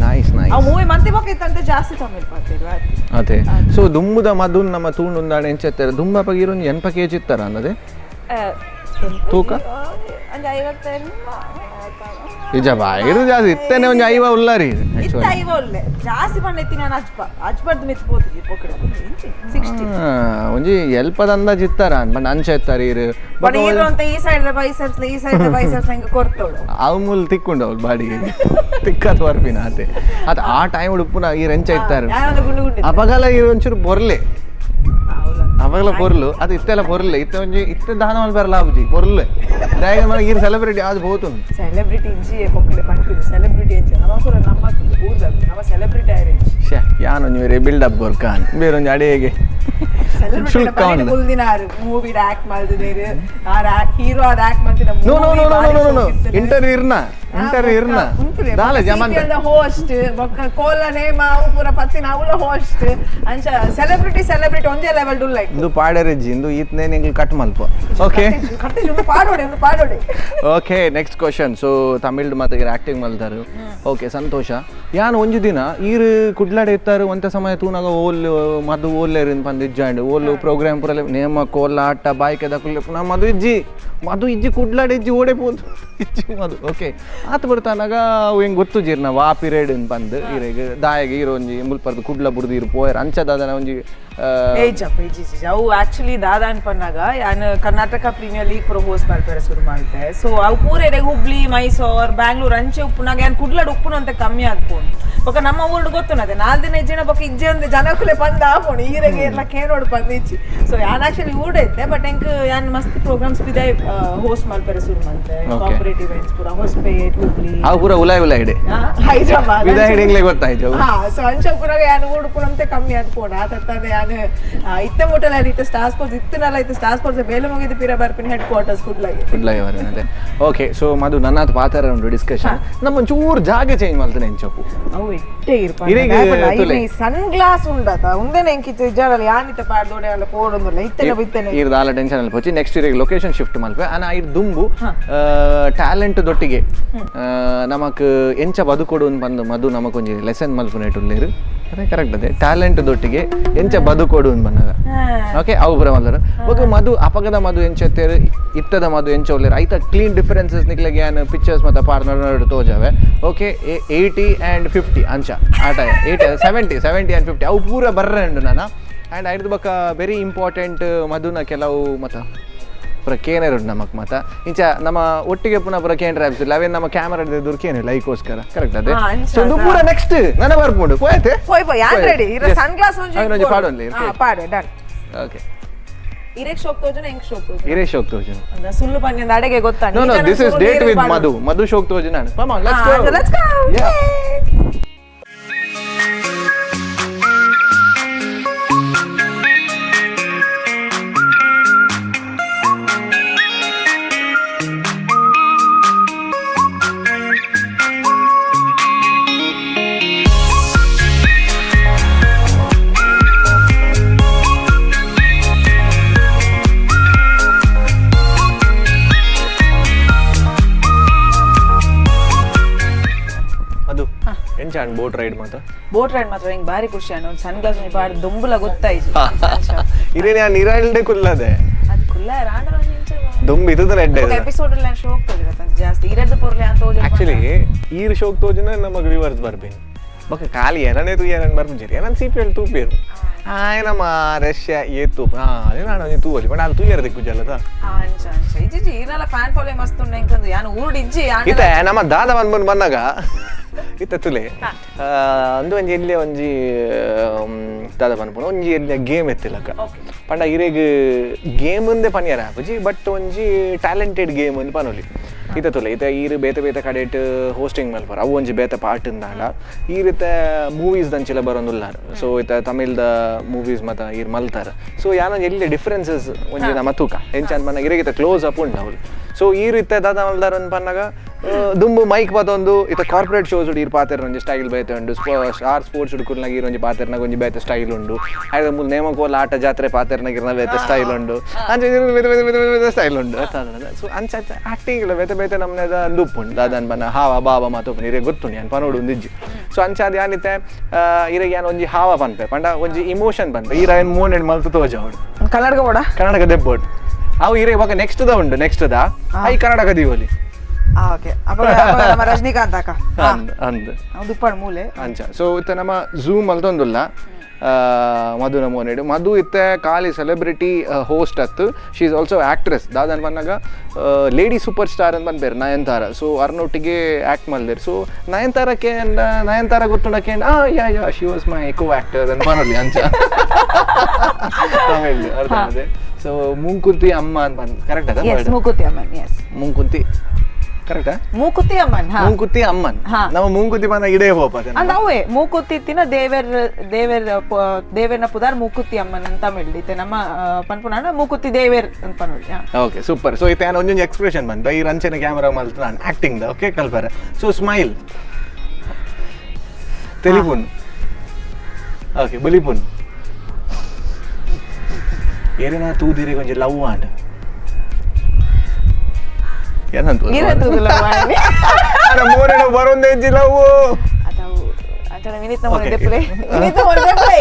ನೈಸ್. ಆ ನೈಸ್. ಮೂವಿ ಮಂತಿ ಇತ್ತಂತೆ ಜಾಸ್ತಿ ತಮಿಳ್ ಪಾತೇರು ಅದು. ಅದೇ, ಸೊ ದುಂಬುದ ಮಧುನ್ ನಮ್ಮ ತೂಂಡುಂದಾಡ ಎಂಚೆತ್ತಾರೆ? ದುಂಬ ಪಗೀರೊಂದು 80 ಕೆಜಿ ಇತ್ತಾರ ಅನ್ನದೆ ತೂಕ? ಒಂಜಿ 58. ನಿಜ ಬಾ, ಇದು ಜಾಸ್ತಿ ಇತ್ತೇನೆ, ಒಂಜಿ 50 ಉಲ್ಲಾರಿ. ಇತ್ತ. ಆಕ್ಚುಲಿ 50 ಒಲ್ಲೆ, ಜಾಸ್ತಿ ಪಂಡ ಇತ್ತಿ ನಾನು ಅಜ್ಪ ಅಜ್ಪರ್ದು ಮಿತ್ ಪೋತಿಜಿ ಪೊಕಡೆ 60. ಒಂಜಿ ಎಲ್ಪದ ಅಂದಾಜ್ ಇತ್ತಾರ, ಬಟ್ ಅಂಚ ಇತ್ತಾರೆ ಇರು. ಬಟ್ ಈರು ಅಂತ ಈ ಸೈಡ್ ಬೈಸೆಪ್ಸ್, ಈ ಸೈಡ್ ಬೈಸೆಪ್ಸ್ ಹೆಂಗೆ ಕೊರ್ತೋಳು. ಅವು ಮೂಲ ತಿಕ್ಕೊಂಡು ಅವಳು ಬಾಡಿಗೆ ತಿಕ್ಕದ ಬರ್ಪಿನ ಆತೆ ಅದು ಆ ಟೈಮ್ ಉಡುಪುನ ಈ ರೆಂಚ ಇತ್ತಾರೆ. ಯಾರೊಂದು ಗುಂಡು ಗುಂಡು. ಅಪಗಲ ಈ ಒಂಚೂರು ಬೊರ್ಲೆ, ಅವಾಗಲ ಪೊರ್ಲು ಅದು. ಇತ್ತೆಲ್ಲ ಪೊರ್ಲೆ ಇತ್ತೆ ಒಂಜಿ ಇತ್ತೆ ದಾನ ಮಲ್ಪೆರ ಲಾಭುಜಿ ಪೊರ್ಲೆ ದಾಯಗ ಮರ ಈರ್ ಸೆಲೆಬ್ರಿಟಿ ಅದು ಬೋತುಂಡು. ಸೆಲೆಬ್ರಿಟಿ ಇಜ್ಜಿ ಪೊಕ್ಕಡೆ ಪಂಪಿನ ಸೆಲೆಬ್ರಿಟಿ ಎಂಚ ನಮ್ಮ ಪೂರ ನಮ್ಮ ಊರ್ದಾಗ ನಮ್ಮ ಸೆಲೆಬ್ರಿಟಿ ಆಯ್ರೆಂಜ್. ಶ್ಯಾ, ಯಾನ್ ಒಂಜಿ ಬೇರೆ ಬಿಲ್ಡಪ್ ಕೊರ್ಕಾನ್ ಬೇರೊಂಜಿ ಅಡಿಗೆ ಸೆಲೆಬ್ರಿಟಿ ಶುಲ್ಕ ಒಂದು. ಕುಲ್ದಿನಾರು ಮೂವಿ ಆಕ್ಟ್ ಮಾಡ್ದಿದ್ದೀರು, ಆರ್ ಹೀರೋ ಅದ್ ಆಕ್ಟ್ ಮಾಡ್ತಿದ್ದ. No no no no no no, interview ಇರ್ನ, ಇಂಟರ್ವ್ಯೂ ಇರ್ನ ದಾಲ ಜಮಂತ. ಹೋಸ್ಟ್ ಬೊಕ್ಕ ಕೋಲ ನೇಮ ಅವು ಪೂರ ಪತ್ತಿನ ಅವುಲ ಹೋಸ್ಟ್. ಅಂಚ ಸೆಲೆಬ್ರಿಟಿ ಸೆಲೆಬ್ರಿಟಿ ಒಂಜೇ ಲೆವೆಲ್ ಡುಲ್ಲ. ಇಂದು ಪಾಡರಿಜ್ಜಿ, ಇಂದು ಈತ್ನೇ ನಿಂಗೆ ಕಟ್ ಮಲ್ಪ, ಓಕೆ? ಕಟ್ಟಿ ಒಂದು ಪಾಡೋಡಿ, ಒಂದು ಪಾಡೋಡಿ. Okay, next question. So Tamil ಮತ್ತೆ ಆಕ್ಟಿಂಗ್ ಮಲ್ತಾರು, ಓಕೆ, ಸಂತೋಷ. ಯಾನ್ ಒಂಜಿ ದಿನ ಈರು ಕುಡ್ಲಾಡೆ ಇತ್ತಾರು ಒಂತೆ ಸಮಯ ತೂನಾಗ ಓಲ್ ಮದು ಓಲ್ಲೇರು ಪಂದ್ ಇಜ್ಜಾಂಡ್. ಓಲ್ ಪ್ರೋಗ್ರಾಮ್ ಪೂರ ನೇಮ ಕೋಲ ಆಟ ಬಾಯ್ಕೆ ದಕುಲ್ ನಮ್ಮ ಮದು ಇಜ್ಜಿ, ಮದು ಇಜ್ಜಿ, ಕುಡ್ಲಾಡೆ ಇಜ್ಜಿ, ಓಡೆ ಪೋದು ಇಜ್ಜಿ ಮದು. ಓಕೆ, ಆತ ಬರ್ತಾನಾಗ ಅವು ಹೆಂಗೆ ಗೊತ್ತು ಜೀರ್ನ ವಾ ಪಿರಿಯಡ್ ಪಂದ್ ಈರೆಗ್ ದಾಯಗೆ ಈರು ಒಂಜಿ ಮುಲ್ಪರ್ದು ಕುಡ್ಲ ಬುಡ್ದು ಈರು ಪೋಯರ್ ಅಂಚದಾದನ ಒಂಜಿ ಏಜಪ್ಪ ಏಜ್ ಏಜ್. ಅವು ಆಕ್ಚುಲಿ ದಾದ ಅನ್ಪನ್ನಾಗ ಯಾನ್ ಕರ್ನಾಟಕ ಪ್ರೀಮಿಯರ್ ಲೀಗ್ ಪೂರ ಹೋಸ್ಟ್ ಮಲ್ಪೆರೆ ಶುರು ಮಾಡ್ತೆ. ಸೊ ಅವು ಪೂರ ಎರೆಗ್ ಹುಬ್ಳಿ, ಮೈಸೂರ್, ಬ್ಯಾಂಗ್ಳೂರ್ ಅಂಚೆ ಉಪ್ಪುನಾಗ ಯಾನ್ ಕುಡ್ಲಡ್ ಉಪ್ಪುನ ಅಂತ ಕಮ್ಮಿ ಆದ್ಪೋನು. ಬೊಕ ನಮ್ಮ ಊರ್ಡ್ ಗೊತ್ತುನದೆ 4 ದಿನ ಇಜ್ಜಿನ ಬೊಕ ಇಜ್ಜೆ ಅಂದ್ ಜನಕುಲೆ ಪಂದ್ ಆಪೋಣು ಈರೆಗೆ ಎಲ್ಲ ಕೇನೋಡು ಪಂದ್ ಇಜ್ಜಿ. ಸೊ ಯಾನ್ ಆಕ್ಚುಲಿ ಊರ್ಡ್ ಐತೆ, ಬಟ್ ಎಂಕ್ ಯಾನ್ ಮಸ್ತ್ ಪ್ರೋಗ್ರಾಮ್ಸ್ ಬಿದೆ ಹೋಸ್ಟ್ ಮಲ್ಪೆರೆ ಶುರು ಮಾಡ್ತೆ. ಕಾರ್ಪೊರೇಟ್ ಇವೆಂಟ್ಸ್ ಪೂರ ಹೊಸಪೇಟ್, ಹುಬ್ಳಿ. ಅವು ಪೂರ ಉಲಾಯ್ ಉಲಾಯ್ ಇಡೆ. ಹೈದ್ರಾಬಾದ್. ವಿದಾಯ್ ಇಂಗ್ಲೆ ಗೊತ್ತಾಯ್ತು. ಹಾ, ಸೊ ಅಂಚಪುರಾಗ ಯಾನ್ ಊಡುಪುನಂತೆ ಕಮ್ಮಿ ಅನ್ಕೋಣ ಆತತ್ತಾನೆ. ಯಾನ್ ಇತ್ತೆ ಮುಟ್ಟಲ ಇತ್ತೆ ಸ್ಟಾರ್ ಸ್ಪೋರ್ಟ್ಸ್ ಇತ್ತನಲ್ಲ, ಇತ್ತೆ ಸ್ಟಾರ್ ಸ್ಪೋರ್ಟ್ಸ್ ಬೇಲೆ ಮುಗಿದು ಪಿರ ಬರ್ಪಿನ ಹೆಡ್ ಕ್ವಾರ್ಟರ್ಸ್ ಕುಡ್ಲಾಗೆ. ಕುಡ್ಲಾಗೆ ಬರೋಣದೆ. ಓಕೆ, ಸೊ ಮಧು ನನ್ನ ಪಾತ್ರ ಉಂಟು ಡಿಸ್ಕಷನ್ ನಮ್ಮ ಒಂಚೂರು ಜಾಗ ಚೇಂಜ್ ಮಾಡ್ತಾನೆ ಎಂಚಪ್ಪು. ಅವು ಇಟ್ಟೆ. ಇರೆಗ್ ತುಲೆ. ಸನ್ ಗ್ಲಾಸ್ ಉಂಡತ ಉಂದೆನೆ ಎಂಕಿತ್ತು ಇಜ್ಜಾಡಲ್ಲ ಯಾನಿತ್ತ ಪಾಡ್ದೋಡೆ ಅಲ್ಲ ಪೋಡೊಂದುಲ್ಲ ಇತ್ತೆನ ಬಿತ್ತನೆ. ಈರ್ ದಾಲ ಟೆನ್ಷನ್ ಅಲ್ಪ ಹೋಚಿ, ನೆಕ್ಸ್ಟ್ ಇರಿಗೆ ಲೊಕೇಶನ್ ಶಿಫ್ಟ್ ಮಲ್ಪೆ ಅನ. ಇರ್ ದುಂಬು ಟ್ಯಾಲೆಂಟ್ ದೊಟ್ಟಿಗೆ ನಮಕ್ ಎಂಚ ಬದುಕೊಡು ಬಂದು ಮಧು ನಮಕೊಂಜಿ ಲೆಸನ್ ಮಲ್ಪುನೇಟುಲ್ಲೇರು. ಅದೇ ಕರೆಕ್ಟ್, ಅದೇ ಟ್ಯಾಲೆಂಟ್ ದೊಟ್ಟಿಗೆ ಎಂಚ ಬದುಕೊಡು ಬಂದಾಗ. ಓಕೆ, ಅವು ಪೂರ ಮಲ್ದಾರ. ಬೊಕ ಮಧು ಅಪಗದ ಮಧು ಎಂಚ ಇತ್ತೇರು, ಇತ್ತದ ಮಧು ಎಂಚ ಉಲ್ಲೇರು, ಐತ ಕ್ಲೀನ್ ಡಿಫರೆನ್ಸಸ್ ನಿಕ್ಲೆಗ್ ಯಾನ್ ಪಿಕ್ಚರ್ಸ್ ಮತ್ತೆ ಪಾರ್ ನಡು ನಡು ತೋಜಾವೆ. ಓಕೆ, 80 ಆ್ಯಂಡ್ 50 ಅಂಚ ಆಟ, 80 70 70 ಆ್ಯಂಡ್ 50 ಅವು ಪೂರ ಬರ್ರೆ ಉಂಡು ನಾನು. ಆ್ಯಂಡ್ ಐಡ್ದು ಬೊಕ ವೆರಿ ಇಂಪಾರ್ಟೆಂಟ್ ಮಧುನ ಕೆಲವು ಮತ ಪೂರ ಕೇನರ್ ಉಂಡು ನಮಕ್ ಮತ. ಇಂಚ ನಮ್ಮ ಒಟ್ಟಿಗೆ ಪುನಃ ಪೂರ ಕೇಂದ್ರ ಆಪ್ಸ್ ಇಲ್ಲ, ಅವೇನು ನಮ್ಮ ಕ್ಯಾಮರಾ ದೂರ ಲೈಕೋಸ್ಕರ ಕರೆಕ್ಟ್ ಅದೇ. ಹಾ, ಅಂಚ. ಸೊ ಇದು ಪೂರ ನೆಕ್ಸ್ಟ್ ನನ್ನ ಬರ್ಪುಂಡು ಪೋಯತೆ. ಪೋಯ್ ಪೋಯ್, ಯಾನ್ ರೆಡಿ ಇರ ಸನ್ ಗ್ಲಾಸ್ ಒಂಜಿ. ಒಂಜಿ ಪಾಡೊನ್ಲಿ. ಹಾ, ಪಾಡು, ಡನ್. ಓಕೆ. ಇರೆಗ್ ಶೋಕ್ ತೋಜನ, ಎಂಕ್ ಶೋಕ್ ತೋಜನ? ಇರೇ ಶೋಕ್ ತೋಜನ. ಅಂದ ಸುಳ್ಳು ಪಂಜಂದ ಅಡೆಗೆ ಗೊತ್ತಾ? No no, this is date with Madhu. Madhu ಶೋಕ್ ತೋಜನ. Come on, let's go. Let's go. Yeah. Madhu, ಎಂಚ and boat ride ಮಾತ? ಬೋಟ್ ರೈಡ್ ಮಾತ್ರ ಹಿಂಗ್ ಬಾರಿ ಖುಷಿ ಅಣ್ಣ. ಒಂದು ಸನ್ ಗ್ಲಾಸ್ ಒಂಜಿ ಪಾಡ್ ದೊಂಬುಲ ಗೊತ್ತಾಯ್ತು. ಇರೇ ನಾನು ನಿರಾಳ್ಡೆ ಕುಲ್ಲದೆ. ಅದು ಕುಲ್ಲ ರಾಂಡ ಒಂಜಿ ಇಂಚ. ದುಂಬು ಇದು ಎಡ್ಡೆ. ಎಪಿಸೋಡ್ ಎಲ್ಲ ಶೋಕ್ ತೋಜಿರತ್ತ ಜಾಸ್ತಿ ಇರದ್ದು ಪೊರ್ಲೆ ಅಂತ ತೋಜಿ. ಆಕ್ಚುಲಿ ಈರ್ ಶೋಕ್ ತೋಜನ ನಮಗ್ ರಿವರ್ಸ್ ಬರ್ಬೇನಿ. ಬೊಕ ಖಾಲಿ ಏನನೇ ತೂ ಏನನ್ ಬರ್ಪುಂಜರಿ ಏನನ್ C P L ತೂಪೇರು ಆಯನ ರಷ್ಯಾ ಏ ತೂಪ್. ಹಾ, ಅದೇ ನಾನು ಒಂಜಿ ತೂವಲಿ, ಬಟ್ ಅಲ್ಲಿ ತೂಯರ್ ದಿಕ್ಕು ಜಲ್ಲದ. ಅಂಚ ಅಂಚ ಇಜ್ಜಿ, ಈನಲ ಫ್ಯಾನ್ ಫಾಲೋಯಿಂಗ್ ಮಸ್ತ್ ಉಂಡು ಎಂಕಂದು ಯಾನ್ ಊರುಡು ಇಜ್ಜಿ. ಇತ್ತೆ ನಮ್ಮ ದಾದ ಬಂದ್ಬಂದು ಬಂದಾಗ ಇತ್ತ ತುಲೆ ಅಂದು ಒಂಜಿ ಎಲ್ಯ ಒಂಜಿ ದಾದ ಪನ್ಪುನ ಒಂಜಿ ಎಲ್ಯ ಗೇಮ್ ಎತ್ತಿಲಕ್ಕ. ಪಂಡ ಇರೆಗ್ ಗೇಮ್ ಅಂದೆ ಪನಿಯರ ಆಪುಜಿ, ಬಟ್ ಒಂಜಿ ಟ್ಯಾಲೆಂಟೆಡ್ ಗೇಮ್ ಅಂದ್ ಪನೊಲಿ. ಇತ್ತ ತುಲೆ, ಇತ್ತೆ ಈರ್ ಬೇತೆ ಬೇತೆ ಕಡೆಟ್ ಹೋಸ್ಟಿಂಗ್ ಮಲ್ಪರ, ಅವು ಒಂಜಿ ಬೇತೆ ಪಾರ್ಟ್ ಇಂದಾಂಡ, ಈ ರೀತೆ ಮೂವೀಸ್ ದಂಚಿಲ ಬರೊಂದುಲ್ಲಾರ್. ಸೊ ಇತ್ತೆ ತಮಿಳ್ದ ಮೂವೀಸ್ ಮತ ಈರ್ ಮಲ್ತಾರ. ಸೊ ಯಾನೊಂಜಿ ಎಲ್ಲಿ ಡಿಫ್ರೆನ್ಸಸ್ ಒಂಜಿ ನಮ್ಮ ತೂಕ ಎಂಚ ಅಂತ ಪನ್ನಗ, ಇರೆಗಿತ ಕ್ಲೋಸ್ ಅಪ್ ಉಂಡು ಅವ್ಲು. ಸೊ ಈ ರೀತೆ ದಾದ ಮಲ್ದಾರ ಅಂದ್ ಪನ್ನಗ, ದುಂಬು ಮೈಕ್ ಪತೊಂದು ಇತ್ತ ಕಾರ್ಪೊರೇಟ್ ಶೋಸ್ ಈರ್ ಪಾತೆರ ಒಂಜಿ ಸ್ಟೈಲ್ ಬೇತೆ ಉಂಡು. ಸ್ಟಾರ್ ಸ್ಪೋರ್ಟ್ಸ್ ಹುಡುಕುಲ್ನಾಗ ಈರ್ ಒಂಜಿ ಪಾತೆರ್ನಾಗ ಒಂಜಿ ಬೇತೆ ಸ್ಟೈಲ್ ಉಂಡು. ಆಯ್ದ ಮೂಲು ನೇಮಕೋಲ ಆಟ ಜಾತ್ರೆ ಪಾತೆರ್ನಾಗ ಇರ್ನ ಬೇತೆ ಸ್ಟೈಲ್ ಉಂಡು. ಅಂಚ ಇರ್ ಬೇತೆ ಬೇತೆ ಬೇತೆ ಬೇತೆ ಬೇತೆ ಸ್ಟೈಲ್ ಉಂಡು. ಸೊ ಅಂಚ ಆಕ್ಟಿಂಗ್ ಬೇತೆ ಬೇತೆ ನಮ್ಮನೆದ ಉಪ್ಪುಂಡು. ದಾದನ್ ಪನ್ನ ಹಾವ ಬಾವ ಮಾತ ಉಪ್ಪುಂಡು, ಇರೆ ಗೊತ್ತುಂಡು ಯಾನ್ ಪನೋಡು ಒಂದಿಜ್ಜಿ. ಸೊ ಅಂಚಾದ್ ಯಾನಿತ್ತೆ ಇರೆಗ್ ಯಾನ್ ಒಂಜಿ ಹಾವ ಪನ್ಪೆ, ಪಂಡ ಒಂಜಿ ಇಮೋಷನ್ ಪನ್ಪೆ, ಈರ ಏನ್ ಮೂನೆಡ್ ಮಲ್ತು ತೋಜಾವಡು. ಕನ್ನಡಕ ಬೋಡ. ಕನ್ನಡಕ ದೆಪ್ಪೋಡು. ಅವು ಇರೆ ಇವಾಗ ನೆಕ್ಸ್ಟ್ the ಉಂಡು, next the I Karnataka ದೀವಲಿ. Okay, ಅಪ್ಪ ನಮ್ಮ ರಜನಿಕಾಂತ್ ಅಕ್ಕ. ಅಂದ್ ಅಂದ್. ದುಪ್ಪಡ್ ಮೂಲೆ. ಅಂಚ. ಸೊ ಇತ್ತೆ ನಮ್ಮ ಝೂಮ್ ಅಲ್ತೊಂದುಲ್ಲ ಮಧುನ ಮೋನೆಡು. ಮಧು ಇತ್ತೆ ಖಾಲಿ ಸೆಲೆಬ್ರಿಟಿ ಹೋಸ್ಟ್ ಅತ್ತು, she is also actress. ದಾದನ್ Pannaga lady super star ಅಂತ ಪನ್ಪೇರು ನಯನ್ತಾರ. ಸೊ ಅರ್ನೊಟ್ಟಿಗೆ ಆ್ಯಕ್ಟ್ ಮಲ್ದೇರು. ಸೊ ನಯನ್ತಾರಕ್ಕೆ ಅಂಡ ನಯನ್ತಾರ ಗೊತ್ತುಂಡಕ್ಕೆ, "Yeah, yeah, she was my co actor" ಅಂತ ಪನೊಲಿ. ಅಂಚ ತಮಿಳ್ ಅರ್ಥ ಆದೆ. ಸೊ ಮೂಂಕುತಿ ಅಮ್ಮ ಅಂತ ಬಂದ್ ಕರೆಕ್ಟ್ ಅದ? ಎಸ್, ಮೂಕುತಿ ಅಮ್ಮನ್, ಎಸ್. ಮೂಂಕುತಿ ಕರೆಕ್ಟಾ? ಮೂಕುತಿ ಅಮ್ಮನ್, ಹಾ. ಮೂಂಕುತಿ ಅಮ್ಮನ್. ನಮ್ಮ ಮೂಂಕುತಿ ಪನ್ನ ಇಡೇ ಹೋಪತೆ. ಅಂದ್ ಅವೇ ಮೂಕುತ್ತಿ ತಿನ ದೇವೆರ್ ದೇವೆರ್ ದೇವೆರ್ನ ಪುದಾರ್ ಮೂಕುತಿ ಅಮ್ಮನ್ ಅಂತ ತಮಿಳ್. ನಮ್ಮ ಪನ್ಪುನಾನ ಮೂಕುತಿ ದೇವೆರ್ ಅಂತ ಪನೊಳಿ. Okay, super. So ಇತ್ತೆ ಒಂಜೊಂಜಿ ಎಕ್ಸ್ಪ್ರೆಷನ್ ಬಂತ ಈ ರಂಚನೆ ಕ್ಯಾಮರಾ ಮಲ್ತು ನಾನು acting the okay ಕಲ್ಪರೆ. So smile, ತೆಲಿಪುನ್, okay, ಬಲಿಪುನ್, ಏರೇನ ತೂದಿರಿ ಒಂಜಿ ಲವ್ ಆಂಡ್ ಏನಂತ? ಇರ ತೂದುಲ. ಮೋರೆನ ಬರೊಂದೇ ಇಜ್ಜಿ ಲವ್. ಅದಾವು ಅಂಚನೆ ವಿನೀತ್ ಮೊನೆ ದೆಪ್ಪುಲೆ, ವಿನೀತ್ ಮೊನೆ ದೆಪ್ಪುಲೆ.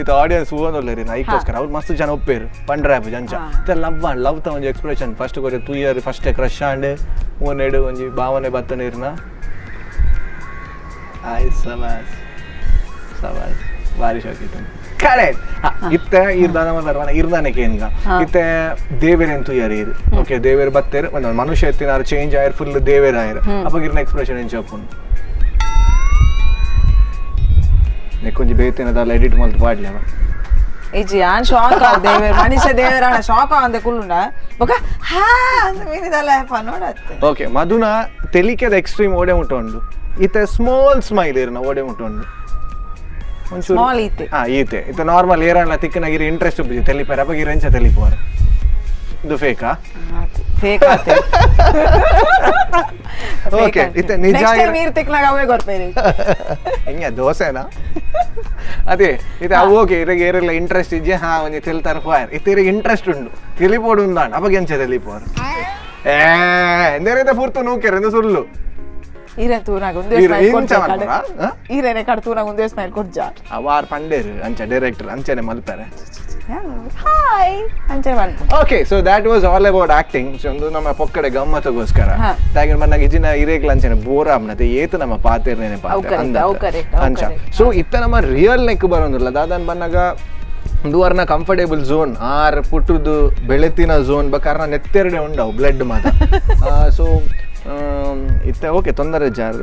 ಇದು ಆಡಿಯನ್ಸ್ ಹೂವೊಂದುಲ್ಲೆರ್ ಐಕೋಸ್ಕರ ಅವ್ರು ಮಸ್ತ್ ಜನ ಒಪ್ಪೇರು ಪಂಡ್ರೆ ಆಪುಜಿ ಅಂಚ. Love and love ತ ಒಂಜಿ ಎಕ್ಸ್ಪ್ರೆಷನ್ ಫಸ್ಟ್ ಕೊರಿ ತೂಯರ್, first crush and ಮೂನೆಡು ಒಂಜಿ ಭಾವನೆ ಬತ್ತನೇರ್ನ. ಆಯ್, ಸಬಾಸ್ ಸಬಾಸ್, ಭಾರಿ ಶೋಕ್ ಇತ್ತು. ಕರೆಕ್ಟ್. ಇತ್ತೆ ಇರ್ದಾನ ಮಲ್ಲಾರ ಇರ್ದಾನೆ ಕೇನ್ಗ. ಇತ್ತೆ ದೇವೆರ್ ತೂಯರ್ ಇರು, ಓಕೆ, ದೇವೆರ್ ಬತ್ತೇರ್, ಒಂದು ಮನುಷ್ಯ ಎತ್ತಿನಾರು ಚೇಂಜ್ ಆಯರ್, ಫುಲ್ ದೇವೆರ್ ಆಯರ್. ಅವಾಗ ಇರ್ನ ಎಕ್ಸ್ಪ್ರೆಷನ್ ಎಂಚ ಉಪ್ಪುಂಡು? ನೆಕ್ಕೊಂಜಿ ಬೇತೇನದಲ್ಲ ಎಡಿಟ್ ಮಲ್ತ್ ಪಾಡ್ಲೆ ಅವ. ಇಜ್ಜಿ, ಯಾನ್ ಶಾಕ್ ಆವ್. ದೇವೆರ್ ಮನುಷ್ಯ ದೇವರಾಣ ಶಾಕ್ ಆವಂದೆ ಕುಲ್ಲುಂಡ ಬೊಕ ಹಾ ಅಂದ್ ಮೀನಿದಲ್ಲ ಪನೋಡತ್ತೆ. ಓಕೆ, ಮಧುನ ತೆಲಿಕೆದ ಎಕ್ಸ್ಟ್ರೀಮ್ ಓಡೆ ಮುಟ್ಟ ಉಂಡು? ಇತ್ತೆ ಸ್ಮಾಲ್ ಸ್ಮೈಲ್ ಇರ್ನ ಓಡೆ ಮುಟ್ಟ ಉಂಡು? ಒಂಚೂರು. ಸ್ಮಾಲ್ ಈತೆ. ಹಾ, ಈತೆ. ಇತ್ತೆ ನಾರ್ಮಲ್ ಏರಲ್ಲ ತಿಕ್ಕನಾಗಿರಿ ಇಂಟ್ರೆಸ್ಟ್ ಉಪ್ಪುಜಿ ತೆಲಿಪೇರೆ. ಅಪ್ಪ ಇರೆಂಚ ತೆಲಿಪೋರೆ? ಇದು ಫೇಕಾ? ಫೇಕ್ ಆತೆ. ಓಕೆ, ಇತ್ತೆ ನಿಜ. ನೆಕ್ಸ್ಟ್ ಟೈಮ್ ನೀರ್ ತಿಕ್ನಾಗ ಅವೇ ಗೊತ್ತೇರಿ. ಹೆಂಗೆ ದೋಸೆನಾ? ಅದೇ ಇದು ಅವು. ಓಕೆ, ಇರೆಗ್ ಏರೆಲ್ಲ ಇಂಟ್ರೆಸ್ಟ್ ಇಜ್ಜೆ. ಹಾ, ಒಂಜಿ ತೆಲ್ತಾರ ಫೈರ್. ಇತ್ತೆ ಇರೆಗ್ ಇಂಟ್ರೆಸ್ಟ್ ಉಂಡು, ತೆಲಿಪೋಡು ಉಂದಾಂಡ್, ಅವಾಗ ಎಂಚ ತೆಲಿಪೋರು? ಏ ಎಂದೇರೈತೆ ಪೂರ್ತು ನೂಕೆರೆ ಎಂದು ಸುಳ್ಳು. ಈರೆ ತೂನಾಗ ಒಂದೇ ಈರೆ ಸ್ಮೈಲ್ ಇಂಚ ಕೊಡ್ಜ. ಮಲ್ಪುನಾ? ಹ? ಈರೆನೆ ಕಡ್ ತೂನಾಗ ಒಂದೇ ಸ್ಮೈಲ್ ಕೊಡ್ಜ. ಅವಾರ್ ಪಂಡೇರು ಅಂಚ, ಡೈರೆಕ್ಟರ್ ಅಂಚನೆ ಮಲ್ಪೆರೆ. ಹಾಯ್ ಅಂಚೆ ಮಲ್ಪು. Okay, so that was all about acting. So ಒಂದು ನಮ್ಮ ಪೊಕ್ಕಡೆ ಗಮ್ಮತ್ತಗೋಸ್ಕರ. ದಾಗಿನ ಬಂದಾಗ ಇಜಿನ ಇರೇಗ್ಲ ಅಂಚನೆ ಬೋರ್ ಆಪ್ನತೆ, ಏತು ನಮ್ಮ ಪಾತೆರ್ನೇನೆ ಅವು correct, ಅವು correct, ಅವು ಅಂಚ. correct. So ಇತ್ತ ನಮ್ಮ ರಿಯಲ್ ನೆಕ್ ಬರೋದಿಲ್ಲ. ದಾದನ್ ಬಂದಾಗ ಒಂದು ವಾರನ comfortable zone R ಪುಟ್ಟುದು ಬೆಳೆತಿನ zone ಬೇಕಾದ್ರೆ ನೆತ್ತೆರಡೆ ಉಂಡವು ಬ್ಲಡ್ ಮಾತ. ಸೊ ಇತ್ತೆ ಓಕೆ, ತೊಂದರೆ ಜಾರ್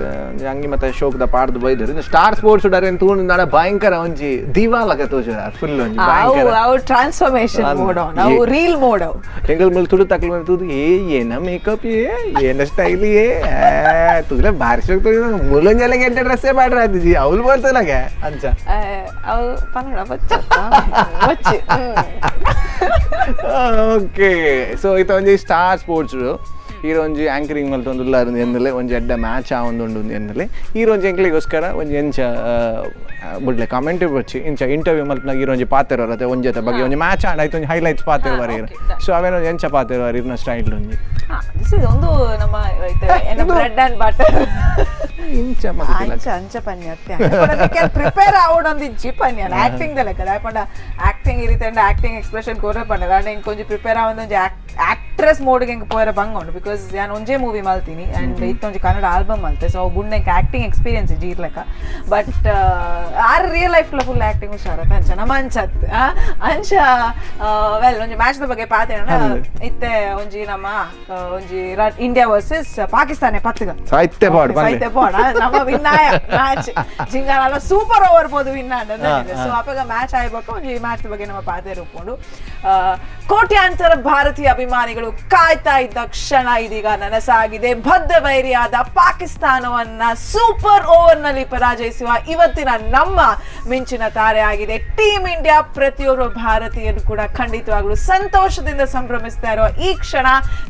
ಅಂಗಿ ಮತ್ತೆ ಶೋಕ್ದ ಪಾಡ್ದು ಬೈದರು. ಸ್ಟಾರ್ ಸ್ಪೋರ್ಟ್ಸ್ ಡಾರೆ ತೂಂಡು ನಾಡ ಭಯಂಕರ ಒಂಜಿ ದಿವಾಲಕ ತೋಜುರ ಫುಲ್ ಒಂಜಿ ಅವು ಭಯಂಕರ. ಅವು ಟ್ರಾನ್ಸ್ಫಾರ್ಮೇಶನ್ ಮೋಡ್ ಅವು ಏ- ರೀಲ್ ಮೋಡ್ ಅವು. ಎಂಗಲ್ ಮೇಲೆ ತುಡು ತಕ್ಲ ಮೇಲೆ ತೂದು, ಏ ಏನ ಮೇಕಪ್, ಏ ಏನ ಸ್ಟೈಲ್, ಏ ತುಗ್ಲೆ ಬಾರಿ ಶೋಕ್ ಮುಲೊಂಜೆಲ್ಲ ಗೆಡ್ಡೆ ಡ್ರೆಸ್ಸೇ ಮಾಡ್ರ ಆತಿಜಿ ಅವ್ಲು ಬರ್ತನಾಗೆ ಅಂಚ. ಅವು ಪನ್ನಡ ಬಚ್ಚ ಬಚ್ಚಿ. ಓಕೆ, ಸೊ ಇತ್ತ ಒಂಜಿ ಸ್ಟಾರ್ ಸ್ಪೋರ್ಟ್ಸ್ ಈರ್ ಒಂಜಿ ಆಂಕರಿಂಗ್ ಮಲ್ತೊಂದುಲ್ಲ ಎನ್ನಲೆ, ಒಂಜಿ ಎಡ್ಡೆ ಮ್ಯಾಚ್ ಆವೊಂದುಂಡು ಎನ್ನಲೆ. ಈರ್ ಒಂಜಿ ಎಂಕ್ಲಿಗೋಸ್ಕರ ಒಂಜಿ ಎಂಚ ಬುಡ್ಲೆ ಕಾಮೆಂಟ್ ಬಚ್ಚಿ ಇಂಚ ಇಂಟರ್ವ್ಯೂ ಮಲ್ಪನಾಗ ಈರ್ ಒಂಜಿ ಪಾತೆರೋರ್ ಅತ್ತೆ ಒಂಜೆತ ಬಗ್ಗೆ, ಒಂಜಿ ಮ್ಯಾಚ್ ಆಂಡ್ ಆಯ್ತು, ಒಂಜಿ ಹೈಲೈಟ್ಸ್ ಪಾತೆರುವಾರ ಈರ್. ಸೊ ಅವೇನ ಒಂಜಿ ಎಂಚ ಪಾತೆರುವಾರ ಇರ್ನ ಸ್ಟೈಲ್ ಒಂಜಿ? This is ಒಂದು ನಮ್ಮ bread and butter. ಇಂಚ ಮಲ್ತಿಲ್ಲ. ಅಂಚ ಅಂಚ ಪನ್ಯ ಪ್ರಿಪೇರ್ ಆವಡೊಂದು ಇಜ್ಜಿ ಪನ್ಯ ಆಕ್ಟಿಂಗ್ ದ ಲೆಕ್ಕ. ದಾಯೆ ಪಂಡ ಆಕ್ಟಿಂಗ್ ಇರಿತಂಡ ಆಕ್ಟಿಂಗ್ ಎಕ್ಸ್ಪ್ರೆಷನ್ ಕೋರೆ ಪಂಡ ಕಾರಣ ಇಂಕೊಂಜಿ ಪ್ರಿಪೇರ್ ಆವೊಂದು ಒಂಜಿ ಆಕ್ಟ್ Actress ಮೋಡ್ಗೆ ಎಂಕ್ ಪೋಯರ ಬಂಗ ಉಂಡು because ಯಾನ್ ಒಂಜೇ ಮೂವಿ ಮಲ್ತೀನಿ ಅಂಡ್ ಇತ್ತೊಂಜಿ ಕನ್ನಡ ಆಲ್ಬಮ್ ಮಲ್ತೆ. ಸೊ ಗುಂಡೆ ಎಂಕ್ ಆಕ್ಟಿಂಗ್ ಎಕ್ಸ್ಪೀರಿಯನ್ಸ್ ಇಜ್ಜಿ ಇರ್ಲೆಕ್ಕ. But are real life full acting ಹುಷಾರ ಅಂಚ ನಮ್ಮ ಅಂಚತ್ ಅಂಚ. ವೆಲ್, ಒಂಜಿ ಮ್ಯಾಚ್ ದ ಬಗ್ಗೆ ಪಾತೆರಣ. ಇತ್ತೆ ಒಂಜಿ ನಮ್ಮ ಒಂಜಿ ಇಂಡಿಯಾ ವರ್ಸಸ್ ಪಾಕಿಸ್ತಾನ ಪತ್ತುಗ. ಸಾಹಿತ್ಯ ಪಾಡು. ಸಾಹಿತ್ಯ ಪಾಡ. ನಮ್ಮ ವಿನ್ನಾಯ ಮ್ಯಾಚ್ ಜಿಂಗಾಲ ಸೂಪರ್ ಓವರ್ ಪೋದು ವಿನ್. ಸೊ ಅಪಗ ಮ್ಯಾಚ್ ಆಯ್ಬೇಕು, ಒಂಜಿ ಮ್ಯಾಚ್ ಬಗ್ಗೆ ನಮ್ಮ ಪಾತೆರ ಉಪ್ಪುಂಡು. ಕೋಟ್ಯಾಂತರ ಭಾರತೀಯ ಅಭಿಮಾನಿಗಳು ಕಾಯ್ತಾ ಇದ್ದ ಕ್ಷಣ ಇದೀಗ ನನಸಾಗಿದೆ. ಬದ್ಧ ವೈರಿಯಾದ ಪಾಕಿಸ್ತಾನವನ್ನ ಸೂಪರ್ ಓವರ್ ನಲ್ಲಿ ಪರಾಜಯಿಸುವ ಇವತ್ತಿನ ನಮ್ಮ ಮಿಂಚಿನ ತಾರೆ ಆಗಿದೆ ಟೀಮ್ ಇಂಡಿಯಾ. ಪ್ರತಿಯೊಬ್ಬ ಭಾರತೀಯರು ಕೂಡ ಖಂಡಿತವಾಗ್ಲೂ ಸಂತೋಷದಿಂದ ಸಂಭ್ರಮಿಸ್ತಾ ಇರುವ ಈ ಕ್ಷಣ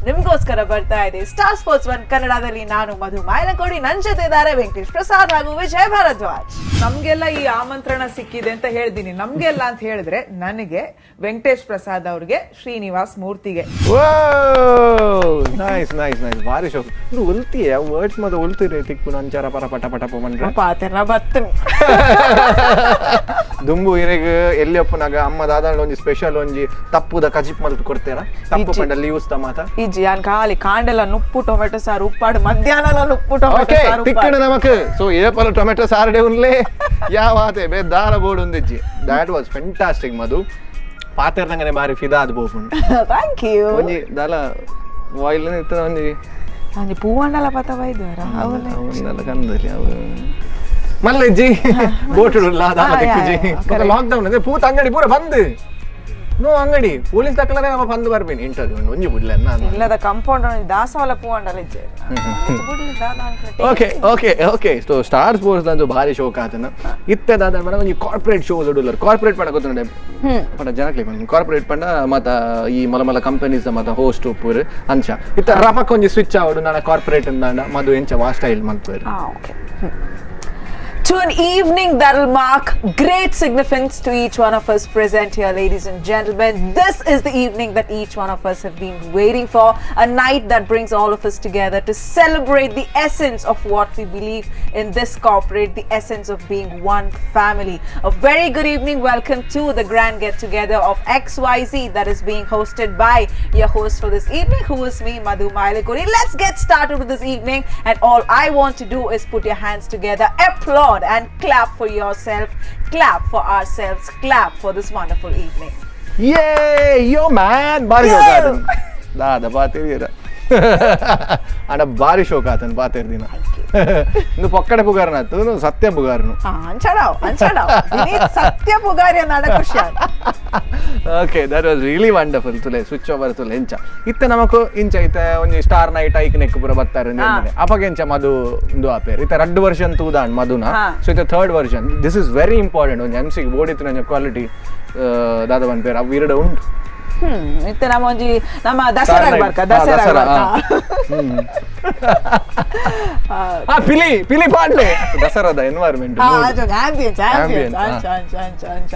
ನಿಮ್ಗೋಸ್ಕರ ಬರ್ತಾ ಇದೆ star sports one ಕನ್ನಡದಲ್ಲಿ. ನಾನು ಮಧು ಮಾಯಲಕೋಡಿ, ನನ್ನ ಜೊತೆ ಇದ್ದಾರೆ ವೆಂಕಟೇಶ್ ಪ್ರಸಾದ್ ಹಾಗೂ ವಿಜಯ್ ಭಾರದ್ವಾಜ್. ನಮ್ಗೆಲ್ಲ ಈ ಆಮಂತ್ರಣ ಸಿಕ್ಕಿದೆ ಅಂತ ಹೇಳ್ತೀನಿ. ನಮ್ಗೆಲ್ಲ ಅಂತ ಹೇಳಿದ್ರೆ ನನಗೆ, ವೆಂಕಟೇಶ್ ಪ್ರಸಾದ್ ಅವ್ರಿಗೆ, ಶ್ರೀನಿವಾಸ್ ಮೂರ್ತಿಗೆ. Nice nice nice, ಭಾರಿ ಶೋಕ್. ಇದು ಒಲ್ತಿಯ ವರ್ಡ್ಸ್ ಮತ್ತೆ ಒಲ್ತಿರಿ ತಿಕ್ಕು ನಂಚಾರ ಪರ ಪಟ ಪಟ ಪಂಡ್ರೆ. ಪಾತೆರ್ನ ಬತ್ತನ್. ದುಂಬು ಇರೆಗ್ ಎಲ್ಲಿ ಒಪ್ಪುನಾಗ ಅಮ್ಮ ದಾದಾಂಡ ಒಂಜಿ ಸ್ಪೆಷಲ್ ಒಂಜಿ ತಪ್ಪುದ ಕಜಿಪ್ ಮಲ್ತ್ ಕೊಡ್ತೇರಾ? ತಪ್ಪು ಇಜ್ಜಿ. ಪಂಡ ಲೀವ್ಸ್ ಮಾತ. ಇಜ್ಜಿ, ಯಾನ್ ಖಾಲಿ ಕಾಂಡೆಲ್ಲ ನುಪ್ಪು ಟೊಮೆಟೊ ಸಾರು ಉಪ್ಪಾಡು, ಮಧ್ಯಾಹ್ನ ನುಪ್ಪು ಟೊಮೆಟೊ ಓಕೆ ಸಾರು. ತಿಕ್ಕಣ ನಮಕ್. ಸೊ ಏಪಲ ಟೊಮೆಟೊ ಸಾರಡೆ ಉನ್ಲೆ ಯಾವಾತೆ ಬೇ ದಾರ ಬೋರ್ಡ್ ಒಂದಿಜ್ಜಿ. That was fantastic ಮಧು. ಪಾತೆರ್ನಂಗನೆ ಬಾರಿ ಫಿದಾ ಅದು ಬೋಪುಂಡು. Thank you. ಒಂಜಿ ದಾಲ ವಾಯಿಲ್ ಇತ್ತ ಒಂಜಿ. ಒಂಜಿ ಪೂವಂಡಲ ಪತ ಬೈದ್ವರ. ಅವನ್ನೆಲ್ಲ ಕಂದಲ್ಲಿ ಅವು ಮಲ್ಲೆಜ್ಜಿ ಬೋಟುಡುಲ್ಲ ದಾಲ ತಿಕ್ಕುಜಿ. ಲಾಕ್ ಡೌನ್ ಅಂದ್ರೆ ಪೂತ ಅಂಗಡಿ ಪೂರ ಬಂದ್. ನೋ ಅಂಗಡಿ ಪೊಲೀಸ್ ತಕ್ಕಲನೆ ನಮ್ಮ ಬಂದು ಬರ್ಬೇನಿ ಇಂಟರ್ವ್ಯೂ ಒಂಜಿ ಬಿಡ್ಲೆ ನಾನು. ಇಲ್ಲದ ಕಂಪೌಂಡ್ ದಾಸವಾಳ ಪೂವಂಡಲ ಇಜ್ಜೆ. Okay okay okay so Star Sports ದಂದು ಭಾರಿ ಶೋಕ್ ಆತನ. ಇತ್ತೆ ದಾದ ಪಂಡ ಒಂಜಿ ಕಾರ್ಪೊರೇಟ್ ಶೋಸ್ ಉಡುಲ್ಲರ್. ಕಾರ್ಪೊರೇಟ್ ಪಂಡ ಗೊತ್ತುಂಡೆ ಪಂಡ ಜನಕ್ಲೆ ಕಾರ್ಪೊರೇಟ್ ಪಂಡ ಮತ ಈ ಮಲ ಮಲ ಕಂಪನೀಸ್ ಮತ ಹೋಸ್ಟ್ ಉಪ್ಪುರು ಅಂಚ. ಇತ್ತ ರಪಕ್ ಒಂಜಿ ಸ್ವಿಚ್ ಆವಡು ನಾನ ಕಾರ್ಪೊರೇಟ್ ಅಂದಾಂಡ ಮದು ಎಂಚ ವಾ ಸ್ಟೈಲ್ ಮಲ್ಪುವೆರ್? Okay. To an evening that will mark great significance to each one of us present here, ladies and gentlemen. This is the evening that each one of us have been waiting for. A night that brings all of us together to celebrate the essence of what we believe in this corporate, the essence of being one family. A very good evening. Welcome to the grand get together of XYZ that is being hosted by your host for this evening, who is me, Madhu Mailakuri. Let's get started with this evening. And all I want to do is put your hands together, applaud and clap for yourself, clap for ourselves, clap for this wonderful evening. ಯೇ ಯೋ man, ಭಾರಿ ಶೋಕ್ ಆತನ. ದಾದ ಪಾತೆರ್ ಅಂಡ ಭಾರಿ ಶೋಕ್ ಆತನ ಪಾತೆರ್ ದಿನ. ಇಂದು ಪೊಕ್ಕಡೆ ಪುಗಾರನ ಆತು, ಸತ್ಯ ಪುಗಾರನು. ಅಂಚಡಾವ್ ಅಂಚಡಾವ್, ವಿನೀತ್ ಸತ್ಯ ಪುಗಾರಿ ನಡ ಖುಷಿ. Okay, that was really wonderful. ತುಲೆ switch over ತುಲೆ ಎಂಚ ಇತ್ತೆ ನಮಕು ಇಂಚ ಇತ್ತೆ ಒಂಜಿ star night hike neck ಪೂರ ಬತ್ತಾರೆ. ಅಪಗ ಎಂಚ ಮಧು ಉಂದು ಆಪೇರ್? ಇತ್ತೆ ರಡ್ಡು ವರ್ಷನ್ ತೂದಾಂಡ್ ಮಧುನ. ಸೊ ಇತ್ತೆ third version, this is very important. ಒಂಜಿ ಎಮ್ ಸಿಗ್ ಬೋಡಿತ್ತು ಕ್ವಾಲಿಟಿ ದಾದ ಪನ್ಪೇರ್ ಅವು ಇರಡ ಉಂಟು. ಇತ್ತೆ ನಮ್ಮ ಒಂಜಿ ನಮ್ಮ ದಸರಾ ಬರ್ಕ ದಸರಾ. ದಸರಾ. ಆ ಪಿಲಿ ಪಿಲಿ ಪಾಡ್ಲೆ ದಸರಾದ environment. Ambience ambience. Ambience. ಅಂಚ ಅಂಚ ಅಂಚ ಅಂಚ.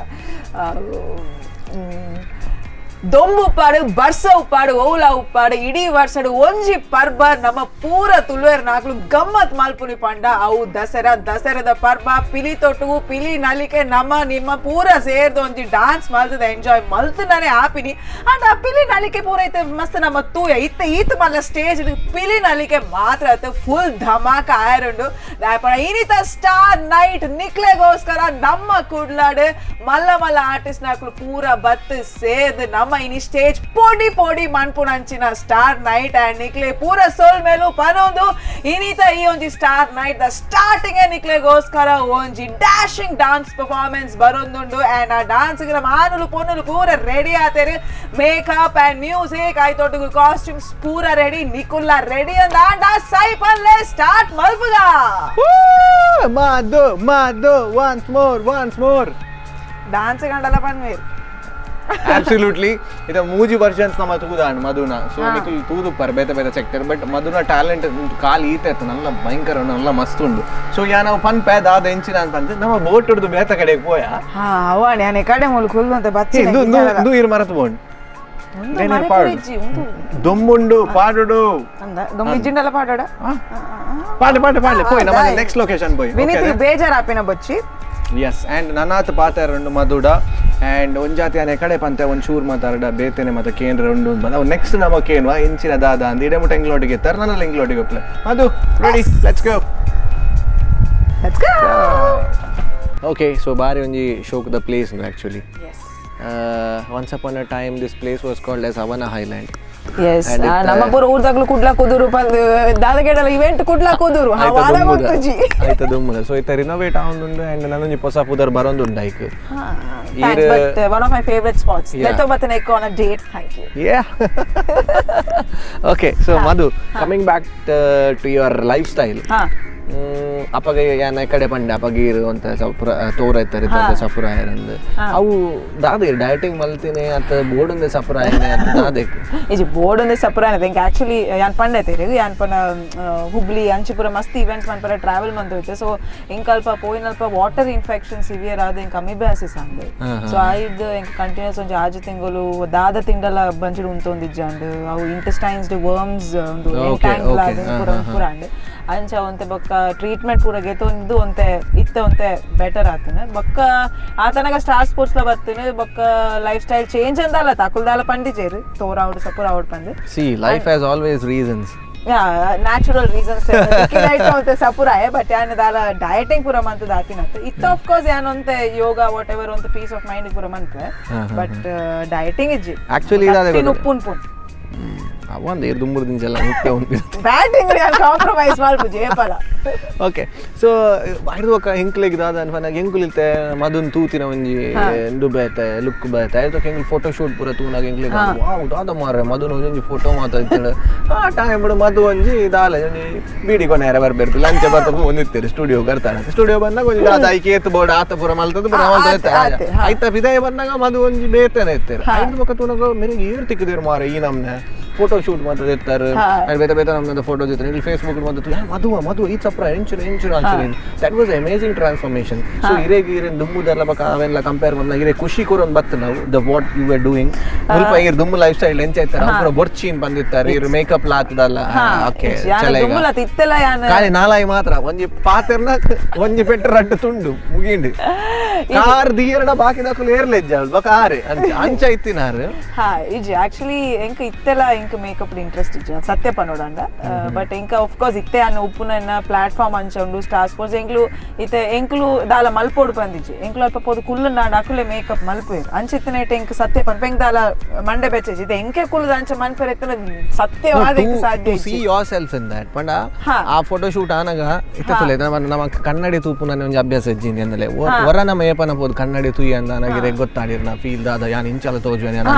ದೊಂಬು ಉಪ್ಪಾಡು, ಬರ್ಸ ಉಪ್ಪಾಡು, ಓಲ ಉಪ್ಪಾಡು, ಇಡೀ ವರ್ಷಡು ಒಂಜಿ ಪರ್ಬ ನಮ್ಮ ಪೂರ ತುಳುವೆರ್ ನಾಕ್ಲು ಗಮ್ಮತ್ ಮಲ್ಪುನಿ ಪಂಡ ಅವು ದಸರಾ. ದಸರಾದ ಪರ್ಬ ಪಿಲಿ ತೊಟ್ಟು ಪಿಲಿ ನಲಿಕೆ ನಮ್ಮ ನಿಮ್ಮ ಪೂರ ಸೇರ್ದು ಒಂಜಿ ಡಾನ್ಸ್ ಮಲ್ತದ ಎಂಜಾಯ್ ಮಲ್ತನಾನೆ ಆಪಿನಿ. ಅಂಡ್ ಆ ಪಿಲಿ ನಲಿಕೆ ಪೂರ ಇತ್ತೆ ಮಸ್ತ್ ನಮ್ಮ ತೂಯ ಇತ್ತೆ ಈತ್ ಮಲ್ಲ ಸ್ಟೇಜ್ ಪಿಲಿ ನಲಿಕೆ ಮಾತ್ರ ಫುಲ್ ಧಮಾಕ ಆಯರುಂಡು. ದಾಯಪಣ ಇನಿತ ಸ್ಟಾರ್ ನೈಟ್ ನಿಕ್ಲೆಗೋಸ್ಕರ ನಮ್ಮ ಕುಡ್ಲಾಡ್ ಮಲ್ಲ ಮಲ್ಲ ಆರ್ಟಿಸ್ಟ್ ನಾಕ್ಲು ಪೂರ ಬತ್ತು ಸೇರ್ದು ನಮ್ಮ ಇನಿ ಸ್ಟೇಜ್ ಪೋಡಿ ಪೋಡಿ ಮನ್ಪುನಂಚಿನ star night. And ನಿಕ್ಲೆ ಪೂರ ಸೋಲ್ ಮೇಲೂ ಪನೊಂದು ಇನಿತ ಈ ಒಂಜಿ star night the starting ನಿಕ್ಲೆಗೋಸ್ಕರ ಒಂಜಿ dashing dance performance ಬರೊಂದುಂಡು. And ಆ ಡಾನ್ಸ್ ನಮ್ಮ ಆನುಲು ಪೊನ್ನುಲು ಪೂರ ರೆಡಿ ಆತೇರು. Makeup and music ಆಯ್ತೊಟ್ಟಿಗೆ costumes ಪೂರ ರೆಡಿ, ನಿಕುಲ್ಲ ರೆಡಿ ಅಂದ ಸೈ ಪನ್ಲೆ ಸ್ಟಾರ್ಟ್ ಮಲ್ಪುಗ. Madhu Madhu, once more, once more. Dance ಕಂಡಲ್ಲ ಪನ್ವೇರ್. Absolutely. ಇದು ಮೂಜಿ ವರ್ಷನ್ಸ್ ನಮ್ಮ ತೂದಾಂಡ್ ಮಧುನ. ಸೊ ನಿಕುಲ್ ತೂದುಪ್ಪರ್ ಬೇತೆ ಬೇತೆ ಸೆಕ್ಟರ್, ಬಟ್ ಮಧುನ ಟ್ಯಾಲೆಂಟ್ ಕಾಲ್ ಈತೆ ಇತ್ತು ನಲ್ಲ ಭಯಂಕರ ಉಂಡು, ನಲ್ಲ ಮಸ್ತ್ ಉಂಡು. ಸೊ ಯಾ ನಾವು ಪನ್ಪೆ ದಾದ ಎಂಚಿನ ಅಂತ ನಮ್ಮ ಬೋಟ್ ಹಿಡ್ದು ಬೇತೆ ಕಡೆಗೆ ಪೋಯ. ಹಾ ಅವಾಣಿ ಆನೆ ಕಡೆ ಮೂಲ ಕುಲ್ಲು ಬಚ್ಚಿ. ಇಂದು ಇಂದು ಇಂದು ಇರು ಮರತು ಬೋಂಡ್ ಪಾಡು ದೊಂಬುಂಡು ಪಾಡುಡು. ದೊಂಬಿಜ್ಜಿಂಡಲ ಪಾಡೋಡ. ಪಾಡ್ಲೆ ಪಾಡ್ಲೆ ಪಾಡ್ಲೆ ಪೋಯ್ ನಮ್ಮ ನೆಕ್ಸ್ಟ್ ಲೊಕೇಶನ್ ಪೋಯ್. ವಿನೀತ್ ಬೇಜಾರ್ ಆಪಿನ ಬೊಚ್ಚಿ. ಎಸ್, ಆ್ಯಂಡ್ ನನಾತ್ ಪಾತೆರುಂಡು ಮಧುಡ. And ಒಂಜಾತಿ ಆನೆ ಕಡೆ ಪಂತೆ ಒಂದು ಚೂರು ಮಾತಾಡ ಬೇತೇನೆ ಮತ್ತು ಕೇಂದ್ರ ಉಂಡು ಬಂದ ಅವು ನೆಕ್ಸ್ಟ್ ನಮ್ಮ ಕೇನ್ವಾ ಇಂಚಿನ ದಾದ ಅಂದ್ ಇಡೆ ಮುಟ್ಟ ಎಂಗ್ಲೋಟಿಗೆ ತರ್ ನನ್ನಲ್ಲಿ ಎಂಗ್ಲೋಟಿಗೆ ಒಪ್ಲೆ. ಅದು ready, let's go. Let's go. Okay, so ಬಾರಿ ಒಂಜಿ ಶೋಕ್ದ place actually. Once upon a time this place was called as Havana Highland. Yes. And it, ನಮ್ಮ ಪೂರ ಊರ್ದಾಗ್ಲು ಕುಡ್ಲಾ ಕುದುರು ಪಂದ್ ದಾದಗೇಡಲ ಇವೆಂಟ್ ಕುಡ್ಲಾ ಕುದುರು ಹವಾಲ ಗೊತ್ತುಜಿ. ಆಯ್ತ ದುಮ್ಮುದ. ಸೊ ಇತ್ತ ರಿನೋವೇಟ್ ಆವೊಂದುಂಡು ಆ್ಯಂಡ್ ನನೊಂಜಿ ಪೊಸ ಪುದರ್ ಬರೊಂದುಂಡು ಐಕ್. Thanks, but one of my favorite spots. Yeah. Let's open on a date. Thank you. Yeah. Okay, so Madhu, coming back to your lifestyle. ಅಪ್ಪಗ ಯಾನ ಕಡೆ ಪಂಡೆ ಅಪಗೀರು ಅಂತ ಸಪುರ ತೋರ ಇತ್ತಾರೆ ಸಪುರ ಆಯರಂದು ಅವು ದಾದ ಡಯಟಿಂಗ್ ಮಲ್ತಿನಿ ಅತ್ತ ಬೋರ್ಡ್ ಸಪುರ ಆಯನೆ ಅಂತ ದಾದೆಕ್? ಇಜಿ, ಬೋರ್ಡ್ ಒಂದೇ ಸಪುರ ಎಂಕ್ ಆಕ್ಚುಲಿ ಯಾನ್ ಪಂಡೆ ತೆರಿಗೆ ಯಾನ್ ಪನ ಹುಬ್ಳಿ ಅಂಚಿಪುರ ಮಸ್ತ್ ಇವೆಂಟ್ಸ್ ಮನ್ಪರ ಟ್ರಾವೆಲ್ ಮಂತ್ ಹೋಯ್ತೆ. ಸೊ ಎಂಕ್ ಅಲ್ಪ ಪೋಯಿನಲ್ಪ water infection severe ಆದ ಎಂಕ್ ಅಮೀಬಿಯಾಸಿಸ್ ಅಂದ್. ಸೊ ಐದ್ ಎಂಕ್ ಕಂಟಿನ್ಯೂಸ್ ಒಂಜಿ 6 ತಿಂಗಳು ದಾದ ತಿಂಡಲ ಬಂಚಿಡ್ ಉಂತೊಂದಿಜ್ಜಾಂಡ್. ಅವು ಇಂಟೆಸ್ಟೈನ್ಸ್ ವರ್ಮ್ಸ್ ಒಂದು ಎಂಟ್ಯಾಂಗಲ್ ಆದ್ ಪೂರ ಪೂರ ಅಂಡ್. ಅಂಚ ಒಂತೆ ಬೊಕ್ಕ ಟ್ರೀಟ್ಮೆಂಟ್ ಪೂರ ಗೆತೊಂದು ಒಂತೆ ಇತ್ತೆ ಒಂತೆ ಬೆಟರ್ ಆತನ. ಬೊಕ್ಕ ಆತನಗ ಸ್ಟಾರ್ ಸ್ಪೋರ್ಟ್ಸ್ ಲ ಬತ್ತಿನ. ಬೊಕ್ಕ life style change ಅಂದಲ್ಲ, ತಕುಲ್ದಾಲ ಪಂಡಿಜೇರು ತೋರ ಆವಡ್ ಸಪುರ ಆವಡ್ ಪಂದ್. See, life has always reasons. Natural reasons ಒಂತೆ ಸಪುರಾಯ. ಬಟ್ ಯಾನ್ ದಾಲ ಡಯಟಿಂಗ್ ಪೂರ ಮಂತ್ ದಾತಿನತ್ತು ಇತ್ತ. ಆಫ್ ಕೋರ್ಸ್ ಯಾನ್ ಒಂತೆ ಯೋಗ what ever ಒಂತೆ piece of mind ಪೂರ ಮಂತ್, ಬಟ್ ಡಯಟಿಂಗ್ ಇಜ್ಜಿ. Actually ಇದಾದೆ ಗೊತ್ತು. ಉಪ್ಪುನ್ ಪುನ್. ಅವಂದು ಏರ್ ದುಂಬುರು ದಿಂಚಲ್ಲ ಮುಖ್ಯ ಉಂಟು. ಬ್ಯಾಟಿಂಗ್ ಯಾನ್ ಕಾಂಪ್ರಮೈಸ್ ಮಲ್ಪುಜಿ ಏಪಲ. ಓಕೆ, ಸೊ ಐದು ಒಕ್ಕ ಎಂಕ್ಲೆಗ್ ದಾದ ಅನ್ಪನಾಗ ಎಂಕುಲಿತ್ತೆ ಮದುನ್ ತೂತಿನ ಒಂಜಿ ಇಂದು ಬೇತೆ ಲುಕ್ ಬೇತೆ ಆಯ್ತು. ಎಂಕ್ಲು ಫೋಟೋ ಶೂಟ್ ಪೂರ ತೂನಾಗ ಎಂಕ್ಲೆಗ್ ವಾವ್ ದಾದ ಮಾರ್ರೆ ಮದುನ್ ಒಂಜಿ ಫೋಟೋ ಮಾತಾಡ್ತಾಳೆ. ಆ ಟೈಮ್ ಮಧು ಒಂಜಿ ದಾಲ ಒಂಜಿ ಬೀಡಿ ಕೊನೆಯರ ಬರ್ಬೇಕು ಲಂಚ ಬರ್ತದೆ ಒಂದಿತ್ತೇವೆ ಸ್ಟುಡಿಯೋ ಬರ್ತಾನೆ. ಸ್ಟುಡಿಯೋ ಬಂದಾಗ ಒಂಜಿ ದಾದ ಐಕೆ ಏತ್ ಬೋರ್ಡ್ ಆತ ಪೂರ ಮಲ್ತದ್ದು ಪೂರ ಮಲ್ತದೆ. ಆತೆ, ಹಾ. ಐತ ಬಿದಾಯ ಬಂದಾಗ ಮಧು ಒಂಜಿ ಬೇತನೆ ಇತ್ತೇವೆ. ಐದು ಬೊಕ್ಕ ತೂನಾಗ ಮೇರೆಗೆ ಏರ್ ತಿಕ್ಕಿದೇರು ಮಾರೆ ಈ ನಮ್ನೆ ಫೋಟೋ ಶೂಟ್ ಮಾತದ ಇರ್ತಾರೆ. ಅಂಡ್ ಬೇತೆ ಬೇತೆ ನಮ್ದು ಫೋಟೋಸ್ ಇರ್ತಾರೆ. ಇಲ್ಲಿ ಫೇಸ್ಬುಕ್ ಬಂದು ಮಧು ಮಧು ಈ ಚಪ್ರ ಎಂಚುನ ಎಂಚುನ ಅಂಚುನ. That was amazing transformation. So ಇರೇಗ್ ಇರೇನ್ ದುಮ್ಮುದೆಲ್ಲ ಬಕ ಅವೆಲ್ಲ ಕಂಪೇರ್ ಬಂದಾಗ ಇರೇ ಖುಷಿ ಕೊರೊಂದು ಬತ್ತು ನಾವು the what you are doing. ಮುಲ್ಪ ಇರ್ ದುಮ್ಮು ಲೈಫ್ ಸ್ಟೈಲ್ ಎಂಚ ಇತ್ತಾರೆ ಅವ್ರ ಬೊರ್ಚಿನ್ ಬಂದಿತ್ತಾರೆ ಇರು ಮೇಕಪ್ ಲಾತದಲ್ಲ. ಓಕೆ. ಯಾನ್ ದುಂಬುಲ ಇತ್ತೆಲ್ಲ ಯಾನ್ ಖಾಲಿ ನಾಲಾಯಿ ಮಾತ್ರ ಒಂಜಿ ಪಾತೆರ್ನ ಒಂಜಿ ಪೆಟ್ಟು ರಡ್ಡು ತುಂಡು ಮುಗಿಂಡು. ಕಾರ್ ದಿಯರಡ ಬಾಕಿ ದಾಕುಲು ಏರ್ಲೆಜ್ಜ ಬಕ ಆರೆ ಅಂಚ ಅಂಚ ಇತ್ತಿನಾರು. ಹಾ, ಇಜ್ಜಿ, ಆಕ್ಚುಲಿ ಎಂಕ್ ಇತ್ತೆಲ್ಲ ಎಂಕ್ ಮೇಕಪ್ ಇಂಟ್ರೆಸ್ಟ್ ಇಜ್ಜಿ ಸತ್ಯ ಪನೋಡಂಡ. ಬಟ್ ಎಂಕ ಆಫ್ ಕೋರ್ಸ್ ಇತ್ತೆ ಅನ್ನ ಉಪ್ಪುನ ಪ್ಲಾಟ್ಫಾರ್ಮ್ ಅಂಚ ಉಂಡು ಸ್ಟಾರ್ ಸ್ಪೋರ್ಟ್ಸ್. ಎಂಕ್ಲು ಇತ್ತೆ ಎಂಕ್ಲು ದಾಲ ಮಲ್ಪೋಡು ಪಂದಿಜ್ಜಿ. ಎಂಕ್ಲು ಅಲ್ಪ ಪೋದು ಕುಲ್ಲು ನಾಡ್ ಅಕುಲೆ ಮೇಕಪ್ ಮಲ್ಪುವೆರ್. ಅಂಚ ಇತ್ತಿನ ಎಂಕ್ ಸತ್ಯ ಪನ್ಪ ಎಂಕ್ ದಾಲ ಮಂಡೆ ಬೆಚ್ಚ ಇತ್ತೆ ಎಂಕೆ ಕುಲ್ಲುದ ಅಂಚ ಮನ್ಪೆರೆ ಇತ್ತಿನ ಸತ್ಯವಾದ ಎಂಕ್ ಸಾಧ್ಯ ಸಿ ಇಜ್ಜಿ. Your self in that ಪಂಡ ಆ ಫೋಟೋ ಶೂಟ್ ಆನಗ ಇತ್ತೆ ತುಲೆ ನಮ್ಮ ನಮ್ಮ ಕನ್ನಡಿ ತೂಪುನ ಒಂಜಿ ಅಭ್ಯಾಸ ಇಜ್ಜಿ ಅಂದಲೆ. ಹೊರ ನಮ್ಮ ಏಪನ ಪೋದು ಕನ್ನಡಿ ತೂಯಿ ಅಂದ ನನಗೆ ಗೊತ್ತಾಡಿರ್ನ ಫೀಲ್ ದಾದ ಯಾನ್ ಇಂಚಲ ತೋಜುವೆ.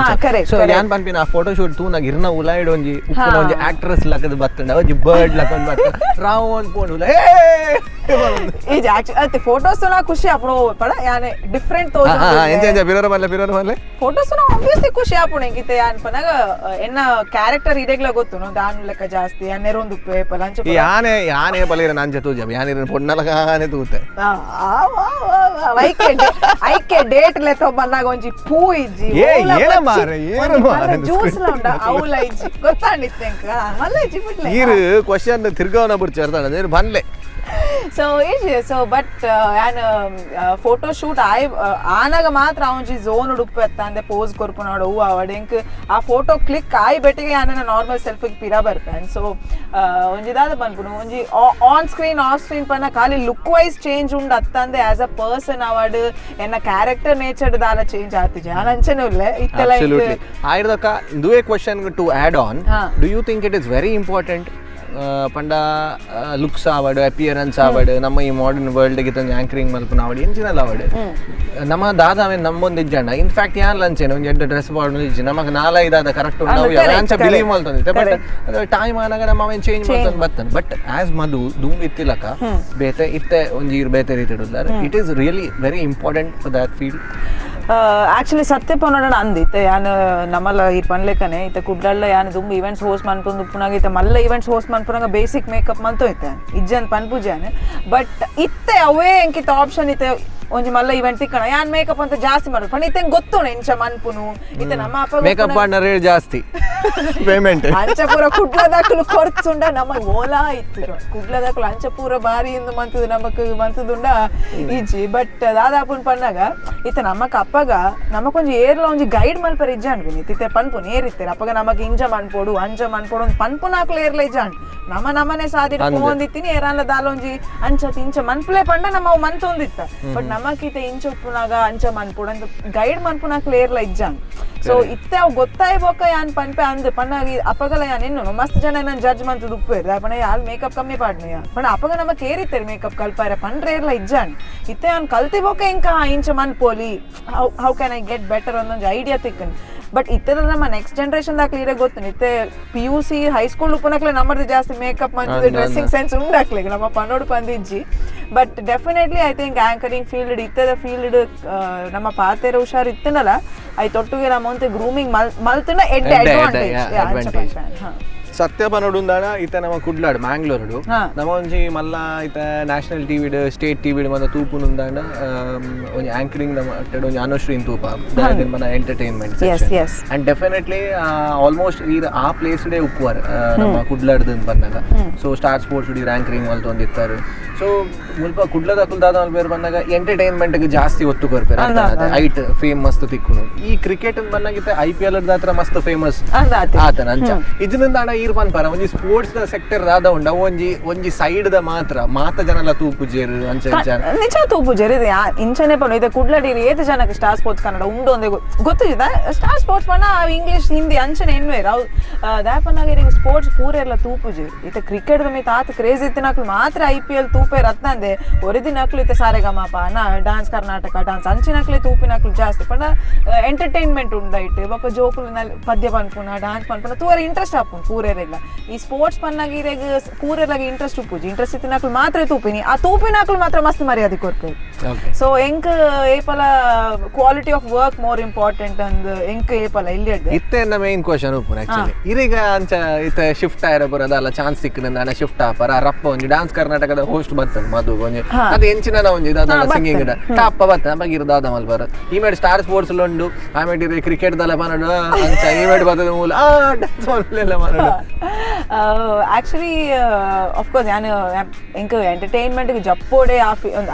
Correct, so correct. ಯಾನ್ ಪನ್ಪಿನ ಆ ಫೋಟೋ ಶೂಟ್ ತೂನಾಗ ಇರ್ನ ಉಲಾಯ್ಡ್ ಒಂಜಿ ಉಪ್ಪುನ ಒಂಜಿ ಆಕ್ಟ್ರೆಸ್ ಲಕ್ಕದ ಬತ್ತಂಡ ಒಂಜಿ ಬರ್ಡ್ ಲಕ್ಕಂದ್ ಬತ್ತ ರಾವ್ ಒಂದ್ ಪೋಂಡು ಏ. ಇಜ್ಜಿ, ಆಕ್ಚುಲಿ ಅತ್ತೆ ಫೋಟೋಸ್ ನಾ ಖುಷಿ ಆಪುಣು ಪಡ ಯಾನೆ ಡಿಫ್ರೆಂಟ್ ಹಾ ಹಾ ತೋಜು. ಎಂಚ ಎಂಚ ಬಿರೋರ ಮಲ್ಲೆ ಬಿರೋರ ಮಲ್ಲೆ. ಫೋಟೋಸ್ ಆಬ್ವಿಯಸ್ಲಿ ಖುಷಿ ಆಪುಣು ಎಂಕಿತ್ತೆ. ಯಾನ್ ಪನಗ ಎನ್ನ ಕ್ಯಾರೆಕ್ಟರ್ ಇರೆಗ್ಲ ಗೊತ್ತು ದಾನ್ ಲೆಕ್ಕ ಜಾಸ್ತಿ ಯಾನ್ ಉಪ್ಪೆ ಪಲ ಅಂಚ. ಈ ಯಾನೆ ಯಾನೆ ಬಲಿರ ನಂಚ ತೂಜ ಯಾನಿರ ಪೊಣ್ಣಲಗ ಆನೆ ತೂತೆ. ಐಕೆ ಐಕೆ ಡೇಟ್ ಲೆಕ್ಕ ಬಂದಾಗ ಒಂಜಿ ಪೂ ಇಜ್ಜಿ. ಏ, ಏನ ಮಾರ್ರೆ, ಏನ ಮಾರ್ರೆ? ಜ್ಯೂಸ್ ಲ ಉಂಡ ಅವುಲ ಇಜ್ಜಿ ಗೊತ್ತಾಂಡಿತ್ತು ಎಂಕ್ ಮಲ್ಲ ಇಜ್ಜಿ ಬಿಡ್ಲೆ. ಈರು ಕ್ವಶನ್ ತಿರ್ಗವನ ಬುಡ್ಚಿ ಅರ್ಥ ಬನ್ಲೆ. ಸೊ ಇಜ್ಜಿ, ಸೊ ಬಟ್ ಯಾನ್ ಫೋಟೋ ಶೂಟ್ ಆಯ್ ಆನಾಗ ಮಾತ್ರ ಒಂಜಿ ಝೋನ್ ಉಡುಪು ಎತ್ತ ಪೋಸ್ ಕೊರ್ಪುನಾಡು ಹೂವು ಆವಡ್ ಎಂಕ್ ಆ ಫೋಟೋ ಕ್ಲಿಕ್ ಆಯ್ ಬೆಟ್ಟಿಗೆ ಯಾನ ನಾರ್ಮಲ್ ಸೆಲ್ಫ್ ಪಿರ ಬರ್ಪೆ. ಸೊ ಒಂಜಿ ದಾದ ಪನ್ಪುನು ಒಂಜಿ on screen off screen ಪನ್ನ ಖಾಲಿ look wise change ಉಂಡು ಅತ್ತಂದೆ as a person award ಎನ್ನ ಕ್ಯಾರೆಕ್ಟರ್ ನೇಚರ್ ದಾಲ ಚೇಂಜ್ ಆತಿಜಿ. ಯಾನ್ ಅಂಚನೆ ಉಲ್ಲೆ ಇತ್ತೆಲ್ಲ ಎಂಕ್. Absolutely. ಆಯ್ದಕ್ಕ ಇಂದುವೇ question to add on. Do you think it is very important ಪಂಡ ಲುಕ್ಸ್ ಆವಡ್ ಅಪಿಯರೆನ್ಸ್ ಆವಡ್ ನಮ್ಮ ಈ ಮಾಡರ್ನ್ ವರ್ಲ್ಡ್ ಗೆ ಆಂಕರಿಂಗ್ ಮಲ್ಪುನ ಆವಡ್ ಎಂಚಿನಲ್ಲ ಆವಡ್ ನಮ್ಮ ದಾದ ಅವೇನ್ ನಂಬೊಂದು ಇಜ್ಜಂಡ. ಇನ್ಫ್ಯಾಕ್ಟ್ ಯಾನ್ ಲಂಚೇನೆ ಒಂಜಿ ಎಡ್ಡೆ ಡ್ರೆಸ್ ಪಾಡೊಂದು ಇಜ್ಜಿ ನಮಕ್ ನಾಲೈದಾದ ಕರೆಕ್ಟ್ ಉಂಡು ನಾವು ಅಂಚ ಬಿಲೀವ್ ಮಲ್ತೊಂದಿತ್ತೆ. ಬಟ್ ಟೈಮ್ ಆನಾಗ ನಮ್ಮ ಅವೇನ್ ಚೇಂಜ್ ಮಲ್ತೊಂದು ಬತ್ತನ್. ಬಟ್ ಆಸ್ ಮಧು ದುಂಬು ಇತ್ತಿಲಕ ಬೇತೆ ಇತ್ತೆ ಒಂಜಿ ಇರ್ ಬೇತೆ ರೀತಿ it is really very important for that field? Actually ಸತ್ಯ ಪನೋಡಣ ಅಂದ್ ಇತ್ತೆ ಯಾನ್ ನಮ್ಮಲ್ಲ ಈ ಪನ್ಲೆಕನೆ ಇತ್ತೆ ಕುಡ್ಲಲ್ಲ ಯಾನ್ ದುಂಬು ಇವೆಂಟ್ಸ್ ಹೋಸ್ಟ್ ಮನ್ಪೊಂದು ಉಪ್ಪುನಾಗ ಇತ್ತೆ ಮಲ್ಲ ಇವೆಂಟ್ಸ್ ಹೋಸ್ಟ್ ಮನ್ಪುನಾಗ ಬೇಸಿಕ್ ಮೇಕಪ್ ಮಂತು ಇತ್ತೆ ಇಜ್ಜನ್ ಪನ್ಪುಜಾನ್. ಬಟ್ ಇತ್ತೆ ಅವೇ ಎಂಕಿತ್ತ ಆಪ್ಷನ್ ಇತ್ತೆ. ಒಂಜಿ ಮಲ್ಲ ಇವೆಂಟ್ ತಿಕ್ಕಣ ಯಾನ್ ಮೇಕಪ್ ಅಂತ ಜಾಸ್ತಿ ಮಾಡೋದು ಪಂಡ ಇತ್ತೆ ಗೊತ್ತುಂಡು ಎಂಚ ಮನ್ಪುನು ಇತ್ತೆ ನಮ್ಮ ಅಪ್ಪ ಮೇಕಪ್ ಪಾರ್ಟ್ನರ್ ರೇಟ್ ಜಾಸ್ತಿ ಪೇಮೆಂಟ್. ಅಂಚ ಪೂರ ಕುಡ್ಲದಾಕಲು ಖರ್ಚುಂಡ ನಮ್ಮ ಓಲಾ ಇತ್ತು. ಕುಡ್ಲದಾಕಲು ಅಂಚ ಪೂರ ಬಾರಿ ಇಂದು ಮಂತದ ನಮಕ್ ಮಂತದುಂಡ ಇಜ್ಜಿ. ಬಟ್ ದಾದಾಪುನ್ ಪನ್ನಾಗ ಇತ್ತೆ ನಮಕ್ ಅಪ್ಪಗ ನಮಕೊಂಜಿ ಏರ್ಲ ಒಂಜಿ ಗೈಡ್ ಮಲ್ಪರ ಇಜ್ಜಾಂಡ್ ವಿನೀತ್. ಇತ್ತೆ ಪನ್ಪುನ್ ಏರಿತ್ತೇರ್ ಅಪ್ಪಗ ನಮಕ್ ಇಂಜ ಮನ್ಪೋಡು ಅಂಚ ಮನ್ಪೋಡು ಒಂದ್ ಪನ್ಪುನಾಕ್ಲು ಏರ್ಲ ಇಜ್ಜಾಂಡ್. ನಮ್ಮ ನಮನೆ ಸಾದಿಡ್ ಅಂದ್. ಪೋವೊಂದಿತ್ತಿನಿ. ಏರಾನ್ಲ ದಾಲ ಒಂಜಿ ಅಂಚ ಇಂಚ ಮನ್ಪುಲೆ ಪಂಡ ನಮ್ಮ ಅವು ಮಂತೊಂದಿತ್ತ. ಬಟ್ ನಮಕಿತ ಇಂಚ ಉಪ್ಪುನಾಗ ಅಂಚ ಮನ್ಪೋಡು ಅಂತ ಗೈಡ್ ಮನ್ಪುನಾಕ್ಲು ಏರ್ಲ ಇಜ್ಜಾಂಡ್. ಸೊ ಇತ್ತೆ ಅವು ಗೊತ್ತಾಯ್ ಬೊಕ್ಕ ಯಾನ್ ಪನ್ಪೆ ಅಂದ್ ಪನ್ನಾಗ ಅಪಗಲ ಯಾನ್ ಎನ್ನು ಮಸ್ತ್ ಜನ ನನ್ ಜಡ್ಜ್ ಮಂತದ್ ಉಪ್ಪೇರ್ ಪಂಡ ಯಾಲ್ ಮೇಕಪ್ ಕಮ್ಮಿ ಪಾಡ್ನು ಯಾ ಪಂಡ. ಅಪಗ ನಮ ಕೇರಿತ್ತೇರ್ ಮೇಕಪ್ ಕಲ್ಪಾರೆ ಪಂಡ್ರೆ ಏರ್ಲ ಇಜ್ಜಾಂಡ್. ಇತ್ತೆ ಯಾನ್ ಕಲ್ತಿ ಬೊಕ್ಕ ಇಂಕ ಇಂಚ ಮನ್ಪೋಲಿ, how can I get better ಒಂದೊಂದು ಐಡಿಯಾ ತಿಕ್ಕನ್. ಬಟ್ ಇತ್ತೆದ ನಮ್ಮ ನೆಕ್ಸ್ಟ್ ಜನರೇಷನ್ ದಾಕ್ಲಿ ಇರೇ ಗೊತ್ತು. ಇತ್ತೆ PUC high school ಉಪ್ಪುನಕ್ಲೆ ನಮ್ಮದು ಜಾಸ್ತಿ ಮೇಕಪ್ ಮಂತದ ಡ್ರೆಸ್ಸಿಂಗ್ ಸೆನ್ಸ್ ಉಂಡಾಕ್ಲೆ ನಮ್ಮ ಪನ್ನೋಡು ಪಂದಿಜ್ಜಿ. But definitely I think anchoring field ಇತ್ತದ ಫೀಲ್ಡ್ ನಮ್ಮ ಪಾತೆರ ಹುಷಾರ್ ಇತ್ತನಲ್ಲ, I ತೊಟ್ಟುಗೆ ನಮ್ಮ ಒಂತೆ ಗ್ರೂಮಿಂಗ್ ಮಲ್ತನ ಎಡ್ಡೆ ಎಡ್ಡೆ, advantage. Yeah, advantage. ಸತ್ಯ ಪನೊಡುಂದಾಡ ಇತ್ತೆ ನಮ್ಮ ಕುಡ್ಲಾಡ್ ಮ್ಯಾಂಗ್ಳೂರುಡು ನಮ್ಮ ಒಂಜಿ ಮಲ್ಲ ಇತ್ತೆ ನ್ಯಾಷನಲ್ ಟಿವಿಡ್ ಸ್ಟೇಟ್ ಟಿವಿಡ್ ಮಂದ ತೂಪುನುಂದಾಂಡ ಒಂಜಿ ಆಂಕರಿಂಗ್ ನಮ್ಮ ಅಟ್ಟೆಡ್ ಒಂಜಿ ಅನುಶ್ರೀನ್ ತೂಪ ಮನ entertainment. And definitely almost ಈ ಆ ಪ್ಲೇಸ್ ಡೇ ಉಪ್ಪುವಾರ್ ನಮ್ಮ ಕುಡ್ಲಾಡ್ದು ಬಂದಾಗ. So star sports ಇಡೀ ಆಂಕರಿಂಗ್ ಮಲ್ತೊಂದಿತ್ತಾರೆ. ಸೊ ಮುಲ್ಪ ಕುಡ್ಲದ ದಾದ ಬೇರೆ ಬಂದಾಗ ಎಂಟರ್ಟೈನ್ಮೆಂಟ್ ಜಾಸ್ತಿ ಒತ್ತು ಕೊರ್ಪೆರ್. ಐಟ್ ಫೇಮ್ ಮಸ್ತ್ ತಿಕ್ಕುನು. ಈ ಕ್ರಿಕೆಟ್ ಬಂದಾಗ ಐಪಿಎಲ್ ಹತ್ರ ಮಸ್ತ್ ಫೇಮಸ್ ಆತನ ಅಂಚ ಇದರಿಂದ ಅಣ್ಣ ಈರ್ ಪನ್ಪರ ಒಂಜಿ ಸ್ಪೋರ್ಟ್ಸ್ ದ ಸೆಕ್ಟರ್ ದಾದ ಉಂಡು, ಅವು ಒಂಜಿ ಒಂಜಿ ಸೈಡ್ ದ ಮಾತ್ರ ಮಾತ ಜನಲ ತೂಪುಜೆರ್ ಅಂಚ ಅಂಚ. ನಿಜ ತೂಪುಜೆರ್. ಇದು ಇಂಚನೆ ಪನು ಇದು ಕುಡ್ಲಡಿ ಏತ್ ಜನಕ್ಕೆ ಸ್ಟಾರ್ ಸ್ಪೋರ್ಟ್ಸ್ ಕನ್ನಡ ಉಂಡು ಒಂದೇ ಗೊತ್ತಿದೆ. ಸ್ಟಾರ್ ಸ್ಪೋರ್ಟ್ಸ್ ಪಂಡ ಇಂಗ್ಲಿಷ್ ಹಿಂದಿ ಅಂಚನೆ ಎನ್ವೇರ್ ಅವು ದಾಪನಾಗ ಇರಿಂಗ್ ಸ್ಪೋರ್ಟ್ಸ್ ಪೂರ ಎಲ್ಲ ತೂಪುಜೆರ್. ಇತ್ತೆ ಕ್ರಿಕೆಟ್ ಮಿತ್ ಆತ್ ಕ್ರೇಜ್ ಇತ್ತಿನಕ್ಲು ಮಾತ್ರ ಐಪಿಎಲ್ ತೂಪೇರ್ ಅತ್ತಂದೆ ಒರಿದಿನಕ್ಲು ಇತ್ತೆ ಸಾರೆಗಮಪ ನಾ ಡಾನ್ಸ್ ಕರ್ನಾಟಕ ಡಾನ್ಸ್ ಅಂಚಿನಕ್ಲೆ ತೂಪಿನಕ್ಲು ಜಾಸ್ತಿ. ಪಂಡ ಎಂಟರ್ಟೈನ್ಮೆಂಟ್ ಉಂಡೈಟ್ ಬೊಕ್ಕ ಜೋಕುಲು ಪದ್ಯ ಪನ್ಪುನ ಡಾನ್ಸ್ ಪನ್ಪುನ ತೂವರೆ ಇಂಟ್ರೆಸ್ಟ್ ಆಪುಂಡು ಪೂರೆರೆಗ್ಲ. ಈ ಸ್ಪೋರ್ಟ್ಸ್ ಪನ್ನಾಗ ಇರೆಗ್ ಪೂರೆಲಾಗ ಇಂಟ್ರೆಸ್ಟ್ ಉಪ್ಪುಜಿ. ಇಂಟ್ರೆಸ್ಟ್ ಇತ್ತಿನಕ್ಲು ಮಾತ್ರ ತೂಪಿನಿ. ಆ ತೂಪಿನಕ್ಲು ಮಾತ್ರ ಮಸ್ತ್ ಮರ್ಯಾದೆ ಕೊರ್ಪೇರು. ಸೊ ಎಂಕ್ ಏಪಲ quality of work more important ಅಂದ್ ಎಂಕ್ ಏಪಲ ಇಲ್ಲಿ ಅಡ್ಡೆ. ಇತ್ತೆ ಮೇನ್ ಕ್ವಶನ್ ಉಪ್ಪುನ ಆಕ್ಚುಲಿ ಇರೀಗ ಅಂಚ ಇತ್ತೆ ಶಿಫ್ಟ್ ಆಯರ ಬರೋದಲ್ಲ ಚಾನ್ಸ್ ಸಿಕ್ಕದ ಶಿಫ್ಟ್ ಆಪರ ರಪ್ಪ ಒಂಜಿ ಡಾನ್ಸ್ ಕರ್ನಾಟಕದ ಹೋಸ್ಟ್ ಬರ್ತದೆ ಮಧು ಒಂಜಿ ಅದು ಎಂಚಿನ ಒಂಜಿ ದಾದ ಸಿಂಗಿಂಗ್ ಟಾಪ ಬತ್ತ ಬಗಿರ್ ದಾದ ಮಲ್ಪರ. ಈ ಮೇಡ್ ಸ್ಟಾರ್ ಸ್ಪೋರ್ಟ್ಸ್ ಉಂಡು, ಆಮೇಲೆ ಕ್ರಿಕೆಟ್ ದಲ್ಲ ಪನಡು ಅಂಚ ಈ ಮೇಡ್ ಬರ್ತದೆ ಮೂಲ ಆ ಡಾನ್ಸ್ ಮಲ್ಪಲೆಲ್ಲ ಪನಡು. Actually of course ಯಾನ್ ಎಂಕ್ ಎಂಟರ್ಟೈನ್ಮೆಂಟ್ ಜಪ್ಪೋಡೆ ಆ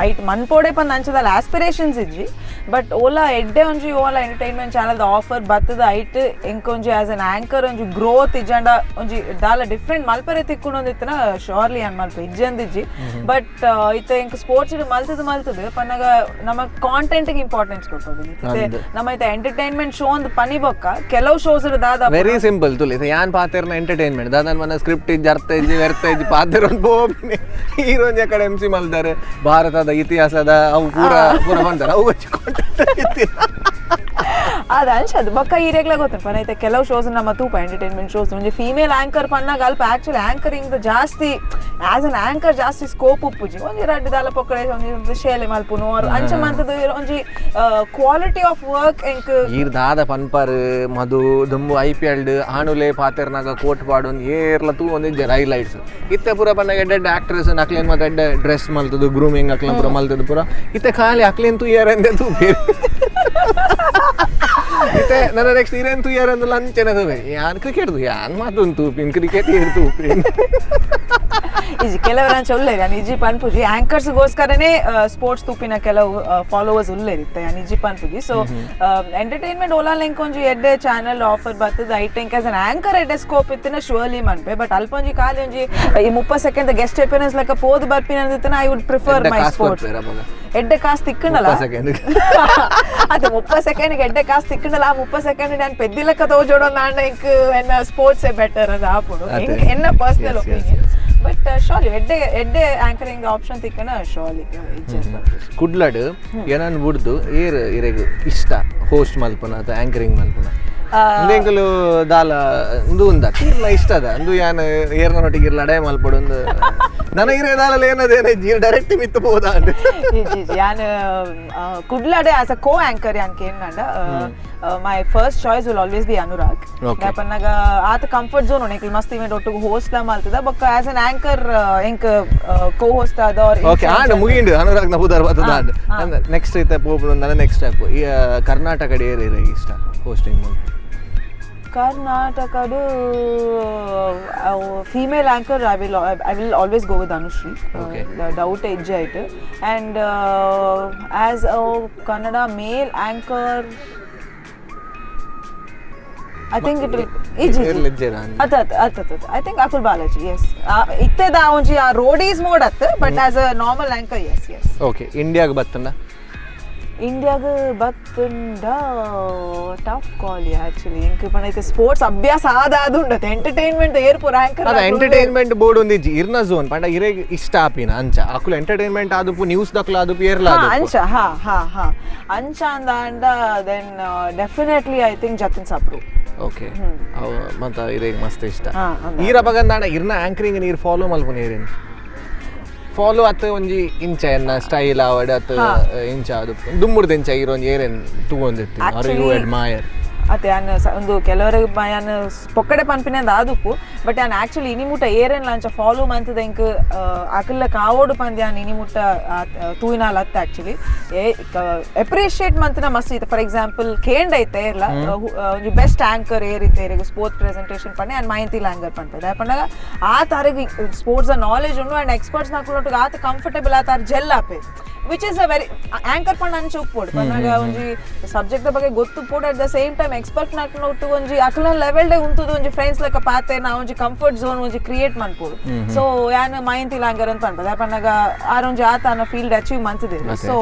ಐಟ್ ಮನ್ಪೋಡೆ ಪಂದ್ ಅಂಚದಲ್ಲ ಆಸ್ಪಿರೇಷನ್ಸ್ ಇಜ್ಜಿ. ಬಟ್ ಓಲಾ ಎಡ್ಡೆ ಒಂಜಿ ಓಲಾ entertainment channel offer ಬತ್ತದ ಐಟ್ ಎಂಕ್ ಒಂಜಿ as an anchor ಒಂಜಿ ಗ್ರೋತ್ ಇಜ್ಜಂಡ ಒಂಜಿ ದಾಲ ಡಿಫ್ರೆಂಟ್ ಮಲ್ಪರೆ ತಿಕ್ಕುಂಡೊಂದಿತ್ತನ ಶೋರ್ಲಿ ಯಾನ್ ಮಲ್ಪ ಇಜ್ಜಂದಿಜ್ಜಿ. ಬಟ್ ಇತ್ತೆ ಎಂಕ್ ಸ್ಪೋರ್ಟ್ಸ್ ಮಲ್ತದ ಮಲ್ತದ ಪನ್ನಗ ನಮ್ಮ ಕಾಂಟೆಂಟ್ ಇಂಪಾರ್ಟೆನ್ಸ್ ಕೊಡ್ಬೋದು. ನಮ್ಮ ಇತ್ತೆ ಎಂಟರ್ಟೈನ್ಮೆಂಟ್ ಶೋ ಒಂದು ಪನಿ ಬೊಕ್ಕ ಕೆಲವು ಶೋಸ್ ದಾದ ವೆರಿ ಸಿಂಪಲ್ ತುಲಿ ಯಾನ್ ಪಾತೆರ್ನ ಎಂಟರ್ಟೈನ್ಮೆಂಟ್ ದಾದನ್ ಮನ ಸ್ಕ್ರಿಪ್ಟ್ ಇಜ್ಜಿ, ಅರ್ಥ ಇಜ್ಜಿ, ವ್ಯರ್ಥ ಇಜ್ಜಿ. ಪಾತೆರ್ ಒಂದು ಬೋಪಿನಿ ಹೀರೋನ್ ಕಡೆ ಎಂಸಿ ಮಲ್ದಾರೆ ಭಾರತದ ಇತಿಹಾಸದ ಅವು ಪೂರ ಪೂರ ಬಂದಾರೆ ಅವು ಒಂಜಿ content ಇತ್ತಿಲ್ಲ. ಅದ ಅನ್ಸದು ಬೊಕ್ಕ ಈರೆಗ್ಲ ಗೊತ್ತುಂಟು ಪನ ಇತ್ತೆ ಕೆಲವು ಶೋಸ್ ನಮ್ಮ ತೂಪ ಎಂಟರ್ಟೈನ್ಮೆಂಟ್ ಶೋಸ್ ಒಂಜಿ ಫೀಮೇಲ್ ಆಂಕರ್ ಪನ್ನಾಗ ಅಲ್ಪ ಆಕ್ಚುಲಿ ಆಂಕರಿಂಗ್ ಜಾಸ್ತಿ as an anchor ಜಾಸ್ತಿ ಸ್ಕೋಪ್ ಉಪ್ಪುಜಿ. ಒಂಜಿ ರಡ್ಡ್ ದಾಲ ಪೊಕ್ಕಡೆ ಒಂಜಿ ಶೇಲೆ ಮಲ್ಪುನು ಅವ್ರು ಅಂಚ ಮಂತದ ಒಂಜಿ quality of work ಎಂಕ್. ಈರ್ ದಾದ ಪನ್ಪರ್ ಮಧು ದುಂಬು ಐಪಿಎಲ್ ಆಣುಲೆ ಪಾತೆರ್ನಾಗ ಕೋಟ್ ಪಾಡೊಂದು ಏರ್ಲ ತೂ ಒಂದಿಜ್ಜೆ ಹೈಲೈಟ್ಸ್ ಇತ್ತೆ ಪೂರ ಪನ್ನಾಗ ಎಡ್ಡೆ ಎಡ್ಡೆ ಆಕ್ಟ್ರೆಸ್ ಅಕ್ಲೇನ್ ಮತ್ತೆ ಎಡ್ಡೆ ಡ್ರೆಸ್ ಮಲ್ತದು ಗ್ರೂಮಿಂಗ್ ಅಕ್ಲೇನ್ ಪೂರ ಮಲ್ತದು ಪೂರ. ಇತ್ತೆ ಖಾಲಿ ಅಕ್ಲೇನ್ ತೂಯರ್ ಅಂದೆ ತೂಪೇರು. ಇತ್ತೆ ನನ್ನ ನೆಕ್ಸ್ಟ್ ಇರೇನ್ ತೂಯರ್ ಅಂದ್ ಲಂಚನ ತೂಪೆ ಯಾನ್ ಕ್ರಿಕೆಟ್ ಯಾನ್ ಮಾತೊಂದು ತೂಪಿನ್ ಕ್ರಿಕೆಟ್ ಏರ್ ತೂಪಿನ್. ಇಜಿ ಕೆಲವರು ಅಂಚ ಉಲ್ಲೇರಿ. ಯಾನ್ ಇಜಿ ಪನ್ಪುಜಿ. ಆಂಕರ್ಸ್ಗೋಸ್ಕರನೇ ಸ್ಪೋರ್ಟ್ಸ್ ತೂಪಿನ ಕೆಲವು ಫಾಲೋವರ್ಸ್ ಉಲ್ಲೇರಿತ್ತೆ. ಯಾನ್ ಇಜಿ ಪನ್ಪುಜಿ. ಸೊ ಎಂಟರ್ಟೈನ್ಮೆಂಟ್ ಓಲಾ ಲಿಂಕ್ ಒಂಜಿ ಎಡ್ಡೆ ಚಾನಲ್ ಆಫರ್ ಬರ್ತದೆ I think as an anchor ಎಡ್ಡೆ ಸ್ಕೋಪ್ ಇತ್ತಿನ ಶುವರ್ಲಿ ಮನ್ಪೆ. ಬಟ್ ಅಲ್ಪ ಒಂಜಿ ಖಾಲಿ ಒಂಜಿ ಈ 30 second guest appearance ಲೆಕ್ಕ ಪೋದು ಬರ್ಪಿನ ಅಂದಿತ್ತನ I would prefer my sports. ಎಡ್ಡೆ ಕಾಸು ತಿಕ್ಕಣಲ್ಲ. ಸೆಕೆಂಡ್. ಅದು 30 ಸೆಕೆಂಡ್ ಎಡ್ಡೆ ಕಾಸು ತಿಕ್ಕಣಲ್ಲ. ಆ 30 ಸೆಕೆಂಡ್ ನಾನು ಪೆದ್ದಿಲಕ್ಕ ತೋಜೋಡು ನಾನ್ ಎಂಕ್ ಎನ್ನ ಸ್ಪೋರ್ಟ್ಸ್ ಬೆಟರ್ ಅಂತ ಆಪುಡು. ಅದೇ. ಎನ್ನ personal opinion. But surely ಎಡ್ಡೆ ಎಡ್ಡೆ ಆಂಕರಿಂಗ್ ಆಪ್ಷನ್ ತಿಕ್ಕಣ ಶೋರ್ಲಿ. ಕುಡ್ಲಡ್ ಏನನ್ ಬುಡ್ದು ಏರ್ ಇರೆಗ್ ಇಷ್ಟ ಹೋಸ್ಟ್ ಮಲ್ಪುನ ಅಥವಾ ಆಂಕರಿಂಗ್ ಮಲ್ಪುನ? ಇಂದೆಂಕುಲು ದಾಲ ಉಂದು ಉಂದ ಇರ್ಲ ಇಷ್ಟ ಅದ ಅಂದು ಯಾನ್ ಏರ್ನೊಟ್ಟಿಗೆ ಇರ್ಲ ಅಡೇ ಮಲ್ಪಡು ಒಂದು ನನ್ನ ಇರೇ ದಾಲ ಏನದೇನ ಡೈರೆಕ್ಟ್ ಮಿತ್ತು ಪೋದ. ಯಾನ್ ಕುಡ್ಲಡೆ as a co anchor ಯಾನ್ ಕೇಂಡ, my first choice will always be Anurag. ಪನ್ನಗ ಆತ ಕಂಫರ್ಟ್ ಝೋನ್ ಉಂಡು, ಮಸ್ತ್ ಇವೆಂಟ್ ಒಟ್ಟಿಗೆ ಹೋಸ್ಟ್ ಲಾ ಮಲ್ತದ. ಬೊಕ್ಕ as an anchor ಎಂಕ್ ಕೋ ಹೋಸ್ಟ್ ಆದ. ಓಕೆ, ಆಂಡ್ ಮುಗಿಂಡು ಅನುರಾಗ್ ನ ಪುದರ್ ಬತ್ತದ. ಆಂಡ್ ನೆಕ್ಸ್ಟ್ ಇತ್ತೆ ಪೋಪುನು ನನ್ನ ನೆಕ್ಸ್ಟ್ ಸ್ಟೆಪ್ ಈ ಕರ್ನಾಟಕ ಏರ್ ಇಷ್ಟ ಹೋಸ್ಟಿಂಗ್ ಮಲ್ಪು? ಕರ್ನಾಟಕಡು female anchor I will always go with Anushree. Doubt ಇಜ್ಜೆ ಆಯ್ತು. And as a Kannada male anchor, I think it will ಇಜ್ಜಿ. ಏರ್ಲ ಇಜ್ಜೆ ನಾನು. ಅತ್ತ ಅತ್ತ ಅತ್ತ ಅತ್ತ, I think Akul Balaji, S. ಇತ್ತೆದ ಒಂಜಿ ಆ ರೋಡೀಸ್ ಮೋಡ್ ಅತ್, but as a normal anchor, yes. Okay, ಇಂಡಿಯಾಗ್ ಬತ್ತಂಡ? ಇಂಡಿಯಾಗ ಬತ್ತುಂಡ ಟಫ್ ಕಾಲ್ ಆಕ್ಚುಲಿ. ಎಂಕ್ ಪಂಡ ಇತ್ತೆ ಸ್ಪೋರ್ಟ್ಸ್ ಅಭ್ಯಾಸ ಆದ ಅದು ಉಂಡತೆ ಎಂಟರ್ಟೈನ್ಮೆಂಟ್ ಏರ್ಪೋರ್ ಆಂಕರ್. ಅದ ಎಂಟರ್ಟೈನ್ಮೆಂಟ್ ಬೋರ್ಡ್ ಒಂದಿಜ್ಜಿ ಇರ್ನ ಝೋನ್ ಪಂಡ ಇರೆಗ್ ಇಷ್ಟ ಆಪಿನ ಅಂಚ ಅಕುಲು ಎಂಟರ್ಟೈನ್ಮೆಂಟ್ ಆದುಪ್ಪು, ನ್ಯೂಸ್ ದಕ್ಲು ಆದುಪ್ಪು, ಏರ್ಲ ಆದುಪ್ಪು. ಅಂಚ, ಹಾ ಹಾ ಹಾ, ಅಂಚ ಅಂದ then definitely I think Jatin Sapru. Okay, ಅವು ಮತ್ತ ಇರೆಗ್ ಮಸ್ತ್ ಇಷ್ಟ. ಅಂದ. ಈರ ಬಗಂದಾಂಡ ಇರ್ನ ಆಂಕರಿಂಗ್ ನೀರು ಫಾಲೋ ಮಲ್ಪುನ, ಏರಿನ್ ಫಾಲೋ ಅತ್ತ ಒಂಜಿ ಇಂಚ ಎನ್ನ ಸ್ಟೈಲ್ ಆವಡ್ ಅತ್ತ ಇಂಚ ಅದು ದುಮ್ಮುರ್ದ ಇಂಚ ಇರೊಂಜಿ ಏರೇನ್ ತೂವೊಂದಿತ್ತು are you admire? ಅತ್ತೆ ಯಾನ್ ಒಂದು ಕೆಲವರಿಗೆ ಯಾನ್ ಪೊಕ್ಕಡೆ ಪನ್ಪಿನ ಆದುಪ್ಪು, ಬಟ್ ಯಾನ್ ಆಕ್ಚುಲಿ ಇನಿ ಮುಟ್ಟ ಏರೇನ್ ಅಂಚ ಫಾಲೋ ಮಂತದ ಎಂಕ್ ಅಕಲ್ಲ ಕಾವೋಡು ಪಂದ್ ಯಾನ್ ಇನಿ ಮುಟ್ಟ ತೂಯಿನಾಲ್ ಅತ್ತ. ಆಕ್ಚುಲಿ ಏ ಅಪ್ರಿಷಿಯೇಟ್ ಮಂತನ ಮಸ್ತ್ ಇತ್ತು. ಫಾರ್ ಎಕ್ಸಾಂಪಲ್ ಕೇಂಡ್ ಐತೆ ಇರ್ಲ ಒಂಜಿ ಬೆಸ್ಟ್ ಆಂಕರ್ ಏರಿತ್ತೆ ಏರಿಗೆ ಸ್ಪೋರ್ಟ್ಸ್ ಪ್ರೆಸೆಂಟೇಷನ್ ಪಂಡೆ ಯಾನ್ ಮಾಹಿತಿ ಲ್ಯಾಂಗರ್ ಪಂಪದೆ. ಪಂಡಾಗ ಆ ತಾರಿಗೆ ಸ್ಪೋರ್ಟ್ಸ್ ನಾಲೆಜ್ ಉಂಡು ಅಂಡ್ ಎಕ್ಸ್ಪರ್ಟ್ಸ್ ನಕುಲೊಟ್ಟಿಗೆ ಆತ ಕಂಫರ್ಟೇಬಲ್ ಆತ ಜೆಲ್ ಆಪೆ, which is a very anchor ಪಂಡ ಅಂಚ ಉಪ್ಪೋಡು. ಪನ್ನಾಗ ಒಂಜಿ ಸಬ್ಜೆಕ್ಟ್ ಬಗ್ಗೆ ಗೊತ್ತು ಪೋಡು, at the same time expert ನಕ್ನೊಟ್ಟು ಒಂಜಿ ಅಕ್ಲನ ಲೆವೆಲ್ ಡೇ ಉಂತುದು ಒಂಜಿ ಫ್ರೆಂಡ್ಸ್ ಲೆಕ್ಕ ಪಾತೆ ನಾ ಒಂಜಿ ಕಂಫರ್ಟ್ ಝೋನ್ ಒಂಜಿ ಕ್ರಿಯೇಟ್ ಮನ್ಪೋಡು. ಸೊ ಯಾನ್ ಮಾಹಿತಿ ಲಾಂಗರ್ ಅಂತ ಪನ್ಪದ. ಪನ್ನಾಗ ಆರ್ ಒಂಜಿ ಆತ ಫೀಲ್ಡ್ ಅಚೀವ್ ಮಂತಿದೆ. ಸೊ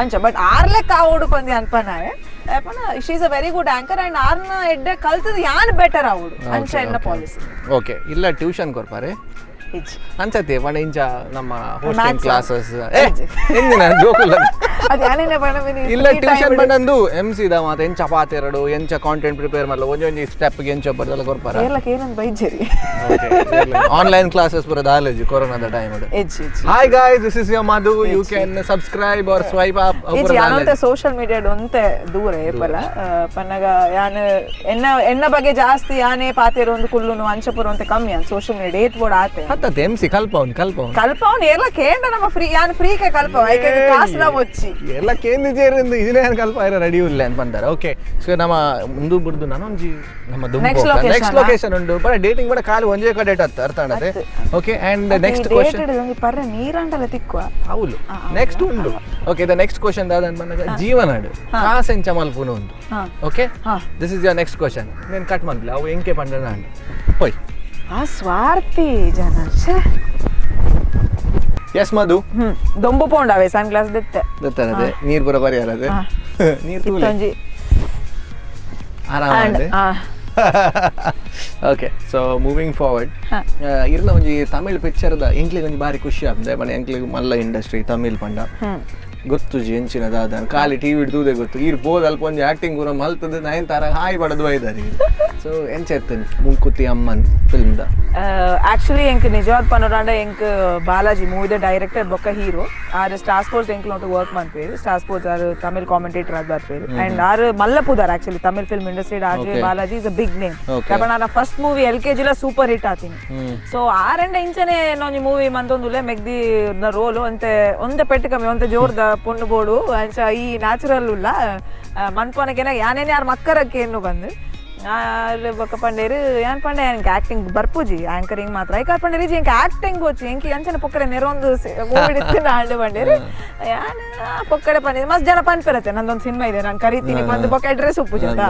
ಅಂಚ, ಬಟ್ ಆರ್ಲೆಕ್ಕ ಆವೋಡು ಪಂದಿ ಅನ್ಪನಾಯೆ ಪಂಡ she is a very good anchor and ಆರ್ನ ಎಡ್ಡೆ ಕಲ್ತದ ಯಾನ್ ಬೆಟರ್ ಆವೋಡು ಅಂಚ ಎನ್ನ ಪಾಲಿಸಿ. ಓಕೆ, ಇಲ್ಲ ಟ್ಯೂಷನ್ ಕೊರ್ಪಾರೆ? ಇಜ್ಜಿ. ಅನ್ಸತ್ತೆ ಪಂಡ ಇಂಚ ನಮ್ಮ hosting Maths ಆ? ಕ್ಲಾಸಸ್ ಎಂದಿನ ಜೋಕುಲ್ಲ. ಅದು ಯಾನೇನೆ ಪಂಡ. ಇಲ್ಲ, ಟ್ಯೂಷನ್ ಬಂದು ಎಂ ಸಿ the ಮಾತ ಎಂಚ ಪಾತೆರಡು, ಎಂಚ ಕಾಂಟೆಂಟ್ ಪ್ರಿಪೇರ್ ಮಾಡಲು, ಒಂಜಿ ಒಂಜಿ ಸ್ಟೆಪ್ ಎಂಚ ಬರ್ದಲ್ಲ ಕೊರ್ಪಾರ? ಏರ್ಲಕ್ಕೆ ಏನಂತ ಬೈಜರಿ. ಆನ್ಲೈನ್ ಕ್ಲಾಸಸ್ ಪೂರ ದಾಲೇಜ್ ಕೊರೋನಾದ ಟೈಮ್. ಇಜ್ಜಿ ಇಜ್ಜಿ. Hi guys, this is your Madhu. You can subscribe or swipe up. ಇಜ್ಜಿ, ಯಾನಂತೆ ಸೋಷಿಯಲ್ ಮೀಡಿಯಾಡ್ ಒಂತೆ ದೂರ ಏಪಲ. ಪನ್ನಗ ಯಾನ್ ಎನ್ನ ಎನ್ನ ಬಗ್ಗೆ ಜಾಸ್ತಿ ಯಾನೇ ಪಾತೆರ ಒಂದು ಕುಲ್ಲುನು ಅಂಚಪುರ ಒಂತೆ ಕಮ್ಮಿ. ಅನ್ ಸೋಷಿಯಲ್ ಮೀಡಿಯಾ ಏತ್ ಬೋಡ್ ಆತೆ. ಹತ್ತತ್ತೆ ಎಂ ಸಿ ಕಲ್ಪವನ್ ಕಲ್ಪವನ್. ಕಲ್ಪವನ್ ಏರ್ಲ ಕೇಂಡ ನಮ್ಮ ಫ್ರೀ, ಯಾನ್ ಫ್ರೀಕೆ ಕಲ್ಪವ, ಐಕೆ ಕಾಸು ನಾವು ಒಚ್ಚಿ. ಎಲ್ಲ ಕೇಂದ್ರ ಜೇರಿಂದ ಇದನ್ನೇ ಕಲ್ಪ ರೆಡಿ ಇಲ್ಲ ಅಂತ ಬಂದಾರೆ. ಓಕೆ, ಸೊ ನಮ್ಮ ಮುಂದು ಬುಡ್ದು ನಾನೊಂಜಿ ನಮ್ಮ Next location. Next location ಉಂಟು. ಬಟ್ ಡೇಟಿಂಗ್ ಬಡ ಖಾಲಿ ಒಂಜೇ ಕಡೆ ಅತ್ತ ಅರ್ಥ ಆಣತೆ. Okay, and next question. ಒಂಜಿ ಪರ್ರೆ ನೀರಂಡಲ ತಿಕ್ಕುವ. ಹೌದು, ನೆಕ್ಸ್ಟ್ ಉಂಡು. Okay, the next question ದಾದ ಅಂತ ಬಂದಾಗ ಜೀವನಾಡು ಕಾಸು ಎಂಚ ಮಲ್ಪುನು ಉಂಟು. Okay, this is your next question. నేను ಕಟ್ ಮನ್ಪಲೆ ಅವು ಎಂಕೆ ಪಂಡನ ಅಂಡ್ ಪೋಯ್. ಆ ಸ್ವಾರ್ಥಿ ಜನ, ಛೆ. ಎಸ್ ಮಧು. ದೊಂಬು ಪೋಂಡಾವೆ ಸನ್ ಗ್ಲಾಸ್ ದೆತ್ತೆ. ಗೊತ್ತಾರದೆ ನೀರು ಪೂರ ಪರಿಹಾರದೆ ನೀರು ತೂಲೆ. ಇತ್ತೊಂಜಿ ಆರಾಮ. And okay, so moving forward, ಇರ್ನ ಒಂಜಿ ತಮಿಳ್ ಪಿಕ್ಚರ್ದ ಎಂಕ್ಲಿಗೆ ಒಂಜಿ ಬಾರಿ ಖುಷಿ ಆಗ್ತದೆ. ಮನೆ ಎಂಕ್ಲಿಗೆ ಮಲ್ಲ ಇಂಡಸ್ಟ್ರಿ ತಮಿಳ್ ಪಂಡ ಗೊತ್ತುಜಿ ಎಂಚಿನ ದಾದ, ಖಾಲಿ ಟಿವಿ ತೂದೆ ಗೊತ್ತು. ಈರ್ ಪೋದ್ ಅಲ್ಪ ಒಂಜಿ ಆಕ್ಟಿಂಗ್ ಪೂರ ಮಲ್ತದ ನಯನ್ ತಾರ ಹಾಯ್ ಪಡದು ಬೈದಾರೆ. ಸೊ ಎಂಚ ಇತ್ತೇನೆ ಮುಂಕುತಿ ಅಮ್ಮನ್ ಫಿಲ್ಮ್ದ? ಆಕ್ಚುಲಿ ಎಂಕ್ ನಿಜವಾದ ಪನೋಡಾಂಡ ಎಂಕ್ ಬಾಲಾಜಿ ಮೂವಿದ ಡೈರೆಕ್ಟರ್ ಬೊಕ್ಕ ಹೀರೋ ಆರ್ ಸ್ಟಾರ್ ಸ್ಪೋರ್ಟ್ಸ್ ಎಂಕ್ಲೋಟು ವರ್ಕ್ ಮನ್ಪೇರು. Star sports R Tamil commentator ಆದ್ ಬರ್ಪೇರು ಅಂಡ್ ಆರ್ ಮಲ್ಲ ಪುದಾರ್ actually Tamil film industry R Balaji is a big name. R first movie L K ಜಿಲ super hit ಆತೀನಿ. ಸೊ ಆರ್ and ಇಂಚನೆ ಒಂಜಿ ಮೂವಿ ಮಂತೊಂದುಲ್ಲೆ ಮೆಗ್ದಿ ರೋಲು ಅಂತೆ ಒಂತೆ ಪೆಟ್ಟು ಕಮ್ಮಿ ಒಂತೆ ಜೋರ್ದ ಪೊಣ್ಣು ಬೋಡು ಅಂಚ ಈ ನ್ಯಾಚುರಲ್ ಉಲ್ಲ ಮನ್ಪನಕೆನ ಯಾನೇನೆ ಯಾರು ಮಕ್ಕರಕ್ಕೆ ಏನು ಬಂದು ಆರ್ ಬೊಕ್ಕ ಪಂಡೇರು ಯಾನ್ ಪಂಡೆ ಎಂಕ್ ಆಕ್ಟಿಂಗ್ ಬರ್ಪುಜಿ, ಆಂಕರಿಂಗ್ ಮಾತ್ರ. ಐಕಾರ್ ಪಂಡೇರು ಎಂಕ್ ಆಕ್ಟಿಂಗ್ ಬೋಚಿ, ಎಂಕ್ ಅಂಚನೆ ಪೊಕ್ಕಡೆ ನೆರೊಂದು ಮೂವಿ ಇತ್ತು ಆಂಡ್ ಪಂಡೇರು. ಯಾನ್ ಪೊಕ್ಕಡೆ ಪಂಡೇರು ಮಸ್ತ್ ಜನ ಪನ್ಪಿರತ್ತೆ ನಂದೊಂದು ಸಿನಿಮಾ ಇದೆ ನಾನು ಕರಿತೀನಿ ಬಂದು ಬೊಕ್ಕ ಅಡ್ರೆಸ್ ಉಪ್ಪುಜಿ ಅಂತ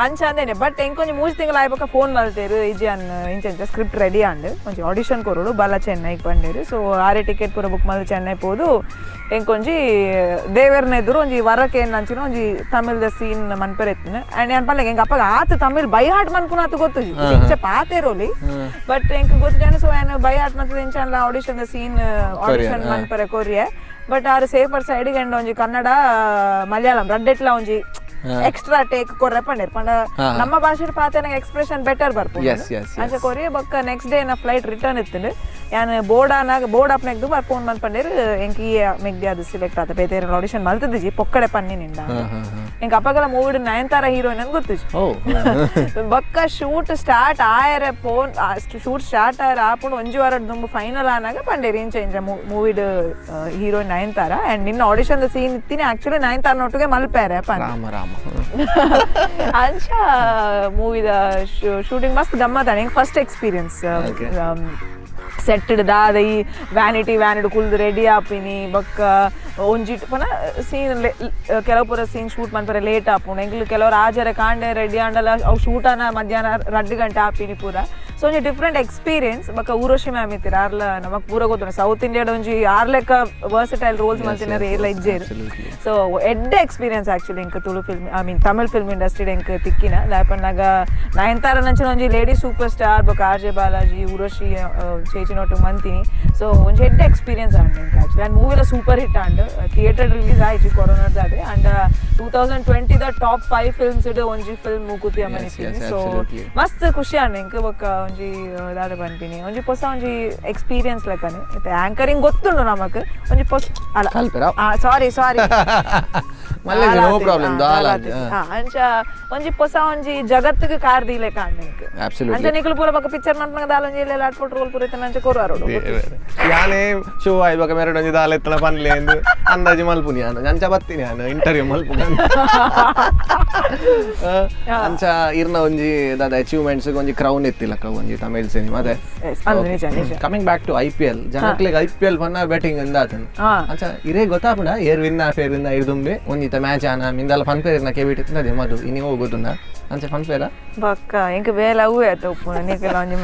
ಅಂಚ ಅಂದೇನೆ. ಬಟ್ ಎಂಕೊಂಜಿ 3 ತಿಂಗಳು ಆಯ್ ಬೊಕ್ಕ ಫೋನ್ ಮಲ್ತೇರು, ಇಜಿ ಅನ್ ಇಂಚ ಇಂಚ ಸ್ಕ್ರಿಪ್ಟ್ ರೆಡಿ ಆಂಡ್ ಒಂಜಿ ಆಡಿಷನ್ ಕೊರೊಡು ಬಲ ಚೆನ್ನೈಗೆ ಪಂಡೇರು. ಸೊ ಆರೆ ಟಿಕೆಟ್ ಪೂರ ಬುಕ್ ಮಲ್ತ್ ಚೆನ್ನೈ ಪೋದು ಎಂಕೊಂಜಿ ದೇವೆರ್ನ ಎದುರು ಒಂಜಿ ವರಕ್ಕೆ ಅಂಚಿನ ಒಂಜಿ ತಮಿಳ್ದ ಸೀನ್ ಮನ್ಪೆರೆ ಇತ್ತಿನ. ಅಂಡ್ ಯಾನ್ ಪನ್ಲೆ ಎಂಕ್ ಅಪ್ಪಗ ಆತ್ ತಮಿಳ್ ಬೈ ಹಾರ್ಟ್ ಮನ್ಪುನ ಆತ್ ಗೊತ್ತುಜಿ, ಇಂಚ ಪಾತೆರೋಲಿ, ಬಟ್ ಎಂಕ್ ಗೊತ್ತು ಜಾನ. ಸೊ ಯಾನ್ ಬೈ ಹಾರ್ಟ್ ಮಲ್ತದ ಇಂಚ audition scene audition ಮನ್ಪೆರೆ ಕೊರಿಯೆ. But R safer side and ಒಂಜಿ ಕನ್ನಡ ಮಲಯಾಳಂ ರಡ್ಡೆಟ್ಲ ಒಂಜಿ Extra take ಕೊರ್ರೆ ಪಂಡೇರ್ ಪಂಡ ನಮ್ಮ ಭಾಷೆ ಪಾತೆನಗ ಎಕ್ಸ್ಪ್ರೆಷನ್ ಬೆಟರ್ ಬರ್ಪುಂಡು. Yes, yes, yes. ಅಂಚ ಕೊರಿ ಬೊಕ್ಕ ನೆಕ್ಸ್ಟ್ ಡೇ ನಾ ಫ್ಲೈಟ್ ರಿಟರ್ನ್ ಇತ್ತುಂಡು. ಯಾನ್ ಬೋರ್ಡ್ ಆನಾಗ ಬೋರ್ಡ್ ಅಪ್ನೆಗ್ ದುಂಬು ಫೋನ್ ಮಂತ್ ಪಂಡೇರ್, ಎಂಕ್ ಈ ಮೆಗ್ದಿ ಅದು ಸೆಲೆಕ್ಟ್ ಆತ, ಬೇತೆ ಆಡಿಷನ್ ಮಲ್ತದಿಜಿ, ಪೊಕ್ಕಡೆ ಪನ್ನಿ ನಿಂದ. ಎಂಕ್ ಅಪಗಲ ಮೂವಿಡ್ ನಯನತಾರ ಹೀರೋಯಿನ್ ಅಂತ ಗೊತ್ತಿಜಿ. ಬೊಕ್ಕ ಶೂಟ್ ಸ್ಟಾರ್ಟ್ ಆಯರೆ phone, shoot start ಆಯರೆ ಆಪುಂಡು ಒಂಜಿ ವಾರ ದುಂಬು ಫೈನಲ್ ಆನಾಗ ಪಂಡೇರ್, ಇಂಚ ಇಂಚ ಮೂವಿಡ್ ಹೀರೋಯಿನ್ ನಯನತಾರ ಅಂಡ್ ನಿನ್ನ ಆಡಿಷನ್ ಸೀನ್ ಇತ್ತೀನಿ ಆಕ್ಚುಲಿ ನಯನತಾರನೊಟ್ಟಿಗೆ ಮಲ್ಪೇರೆ ಪಂದ್. ರಾಮ ರಾಮ. ಅಂಚ ಮೂವಿದ ಶೂಟಿಂಗ್ ಮಸ್ತ್ ಗಮ್ಮತ್. ಎಂಕ್ first experience. Set ದಾದ ಈ ವ್ಯಾನಿಟಿ ವ್ಯಾನಿಡ್ ಕುಲ್ದು ರೆಡಿ ಆಪಿನಿ. ಬೊಕ್ಕ ಒಂಜಿ ಪನ ಸೀನ್, ಕೆಲವು ಪೂರ ಸೀನ್ ಶೂಟ್ ಮನ್ಪರೆ ಲೇಟ್ ಆಪುಂಡು. ಎಂಕ್ಲು ಕೆಲವರು ಆಜರೆ ಕಾಂಡೆ ರೆಡಿ ಆಂಡಲ ಅವು ಶೂಟ್ ಆನ ಮಧ್ಯಾಹ್ನ 2 ಗಂಟೆ ಆಪಿನಿ ಪೂರ. ಸೊ ಒಂಜಿ ಡಿಫ್ರೆಂಟ್ ಎಕ್ಸ್ಪೀರಿಯನ್ಸ್. ಬೊಕ್ಕ ಊರ್ವಶಿ ಮ್ಯಾಮ್ ಇತ್ತೀರ, ಆರ್ಲ ನಮಕ್ ಪೂರ ಗೊತ್ತುಂಡು, ಸೌತ್ ಇಂಡಿಯಾದ ಒಂಜಿ ಆರ್ ಲೆಕ್ಕ ವರ್ಸಟೈಲ್ ರೋಲ್ಸ್ ಮಲ್ತಿನ ಏರ್ಲ ಇಜ್ಜೇರು. ಸೊ ಎಡ್ಡೆ ಎಕ್ಸ್ಪೀರಿಯನ್ಸ್ ಆಕ್ಚುಲಿ ಎಂಕ್ Tulu film, I mean Tamil film industry ಎಂಕ್ ತಿಕ್ಕಿನ. ದಾಯೆ ಪನ್ನಾಗ ನಯನತಾರ ನಂಚಿನ ಒಂಜಿ lady super star, ಬೊಕ್ಕ ಆರ್ ಜೆ ಬಾಲಾಜಿ, ಊರ್ವಶಿ ಚೇಚಿನೊಟ್ಟು ಮಂತಿನಿ. ಸೊ ಒಂಜಿ ಎಡ್ಡೆ ಎಕ್ಸ್ಪೀರಿಯನ್ಸ್ ಆಂಡ್ ಎಂಕ್ ಆಕ್ಚುಲಿ. ಆ್ಯಂಡ್ ಮೂವಿಲ ಸೂಪರ್ ಹಿಟ್ ಆಂಡ್. ಥಿಯೇಟರ್ ರಿಲೀಸ್ ಆಯ್ತು ಕೊರೋನಾದಾದೆ. ಅಂಡ್ 2020ದ ಟಾಪ್ 5 ಫಿಲ್ಮ್ಸ್ ಒಂಜಿ ಫಿಲ್ಮ್ ಮೂಕುತಿ ಅಮ್ಮನಿ. ಸೊ ಮಸ್ತ್ ಖುಷಿ ಆಂಡ್ ಎಂಕ್. ಬೊಕ್ಕ ಒಂಜಿ ದಾದ ಪನ್ಪಿನಿ, ಒಂಜಿ ಪೊಸ ಒಂಜಿ ಎಕ್ಸ್ಪೀರಿಯನ್ಸ್ ಲೆಕ್ಕನೆ. ಇತ್ತೆ ಆಂಕರಿಂಗ್ ಗೊತ್ತುಂಡು ನಮಕ್, ಒಂಜಿ ಪೊಸ ಅಲ್ಲ. ಕಲ್ಪೆರ. ಸಾರಿ ಸಾರಿ. ಮಲ್ಲೆ, ನೋ ಪ್ರಾಬ್ಲಮ್ ದಾಲ. ಅಂಚ ಒಂಜಿ ಪೊಸ ಒಂಜಿ ಜಗತ್ತಿಗೆ ಕಾರ್ ದೀಲೆಕ ಆಂಡ್ ಎಂಕ್. ಅಂಚ ನಿಕುಲು ಪೂರ ಬೊಕ್ಕ ಪಿಕ್ಚರ್ ಮನ್ಪನಗ ದಾಲ ಒಂಜಿ ಎಲ್ಲೆಲ್ಲ ಆಟ್ಪೋಟ್ ರೋಲ್ ಪೂರ ಇತ್ತೆ ಅಂಚ ಕೊರುವಾರೋಡು. ಯಾನೇ ಶೋ ಆಯ್ ಬೊಕ ಮೆರಡ್ ಒಂಜಿ ದಾಲ ಎತ್ತನ ಪನ್ಲೆ ಎಂದು ಅಂದಾಜು ಮಲ್ಪುನಿ ಯಾನು. ಅಂಚ ಬತ್ತೀನಿ ಯಾನು ಇಂಟರ್ವ್ಯೂ ಮಲ್ಪುನಿ. ಅಂಚ ಇರ್ನ ಒಂಜಿ ದಾದ ಅಚೀವ್ಮೆಂಟ್ಸ್ ಒಂಜಿ ಕ್ರೌನ್ ಇತ್ತಿಲ್ಲಕ್ಕ ಒಂಜಿ ತಮಿಳ್ ಸಿನಿಮಾ ಅದೇ. Yes, ಅಂದು ನಿಜ ನಿಜ. Coming back to IPL, ಜನಕ್ಲೆಗ್ IPL ಪನ್ನ ಬ್ಯಾಟಿಂಗ್ ಅಂದಾತನು. ಅಂಚ ಇರೇ ಗೊತ್ತಾಪುಂಡ ಏರ್ ವಿನ್ ಆಫೇರ್ ಇಂದ ಇರ್ದುಂಬೆ ಒಂಜಿತ ಮ್ಯಾಚ್ ಆನ ಮಿಂದಲ ಫನ್ಪೇರ್ ಇರ್ನ ಕೆವಿಟ್ ಅದೇ ಮದು ಇನಿ ಹೋಗೋದುಂಡ ಅಂಚ ಫನ್ಪೇರ? ಬಕ್ಕ ಎಂಕ್ ಬೇಲೆ ಅವೇ ಆತ ಉಪ್ಪುನ ನಿಕಲ ಒಂಜಿ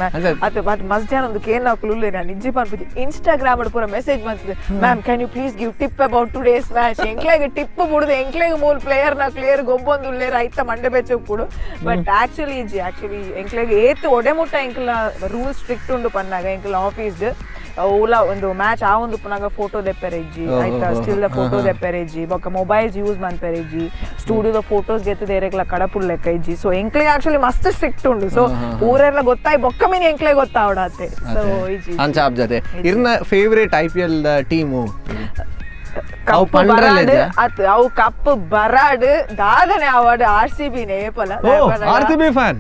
ಅತ್ ಬಟ್ ಮಸ್ತ್ ಜನ ಒಂದು ಕೇನ್ ಹಾಕಲು ಉಲ್ಲೇರ್. ನಾನು ನಿಜ ಪನ್ಪುಜಿ, ಇನ್ಸ್ಟಾಗ್ರಾಮ್ ಪೂರ message ಬಂತಿದೆ, "Ma'am, can you please give tip about today's match?" ಎಂಕ್ಲೆಗ್ tip ಬುಡುದು, ಎಂಕ್ಲೆಗ್ ಮೂಲ ಪ್ಲೇಯರ್ ನ ಕ್ಲಿಯರ್ ಗೊಬ್ಬೊಂದು ಉಲ್ಲೇರ್, ಐತ ಮಂಡೆ ಬೆಚ್ಚ ಉಪ್ಪುಡು. ಬಟ್ ಆಕ್ಚುಲಿ ಇಜ್ಜಿ. ಆಕ್ಚುಲಿ ಎಂಕ್ಲೆಗ್ ಏತ್ ಒಡೆ ಮುಟ್ಟ ಎಂಕ್ಲ ರೂಲ್ಸ್ ಸ್ಟ್ರಿಕ್ಟ್ ಉಂಡು ಪನ್ನಾಗ, ಎಂಕ್ಲ ಆಫೀಸ್ ಓಲ ಒಂದು ಮ್ಯಾಚ್ ಆ ಒಂದು ಉಪ್ಪುನಾಗ ಫೋಟೋ ದೆಪ್ಪೆರೆ ಇಜ್ಜಿ, ಆಯ್ತಾ? ಸ್ಟಿಲ್ ಫೋಟೋ ದೆಪ್ಪೆರೆ ಇಜ್ಜಿ. ಬೊಕ್ಕ ಮೊಬೈಲ್ಸ್ ಯೂಸ್ ಮನ್ಪೆರೆ ಇಜ್ಜಿ. ಸ್ಟುಡಿಯೋದ ಫೋಟೋಸ್ ಗೆತ್ತದ ಏರೆಗ್ಲ ಕಡಪುಡ್ಲೆಕ್ಕ ಇಜ್ಜಿ. ಸೊ ಎಂಕ್ಲೆಗ್ ಆಕ್ಚುಲಿ ಮಸ್ತ್ ಸ್ಟ್ರಿಕ್ಟ್ ಉಂಡು. ಸೊ ಊರೆಲ್ಲ ಗೊತ್ತಾಯ್ ಬೊಕ್ಕ ಮೀನ್ ಎಂಕ್ಲೆ ಗೊತ್ತಾವಡಾತೆ. ಸೊ ಇಜ್ಜಿ. ಅಂಚ ಆಬ್ಜತೆ ಇರ್ನ favourite IPL team? ಅವು ಕಪ್ ಪಂಡ್ರಲ್ಲ. ಬರಾಡ್ ಅತ್ ಅವು ಕಪ್ ಬರಾಡ್ ದಾದನೆ award R C B ನೇಪಲ. RCB fan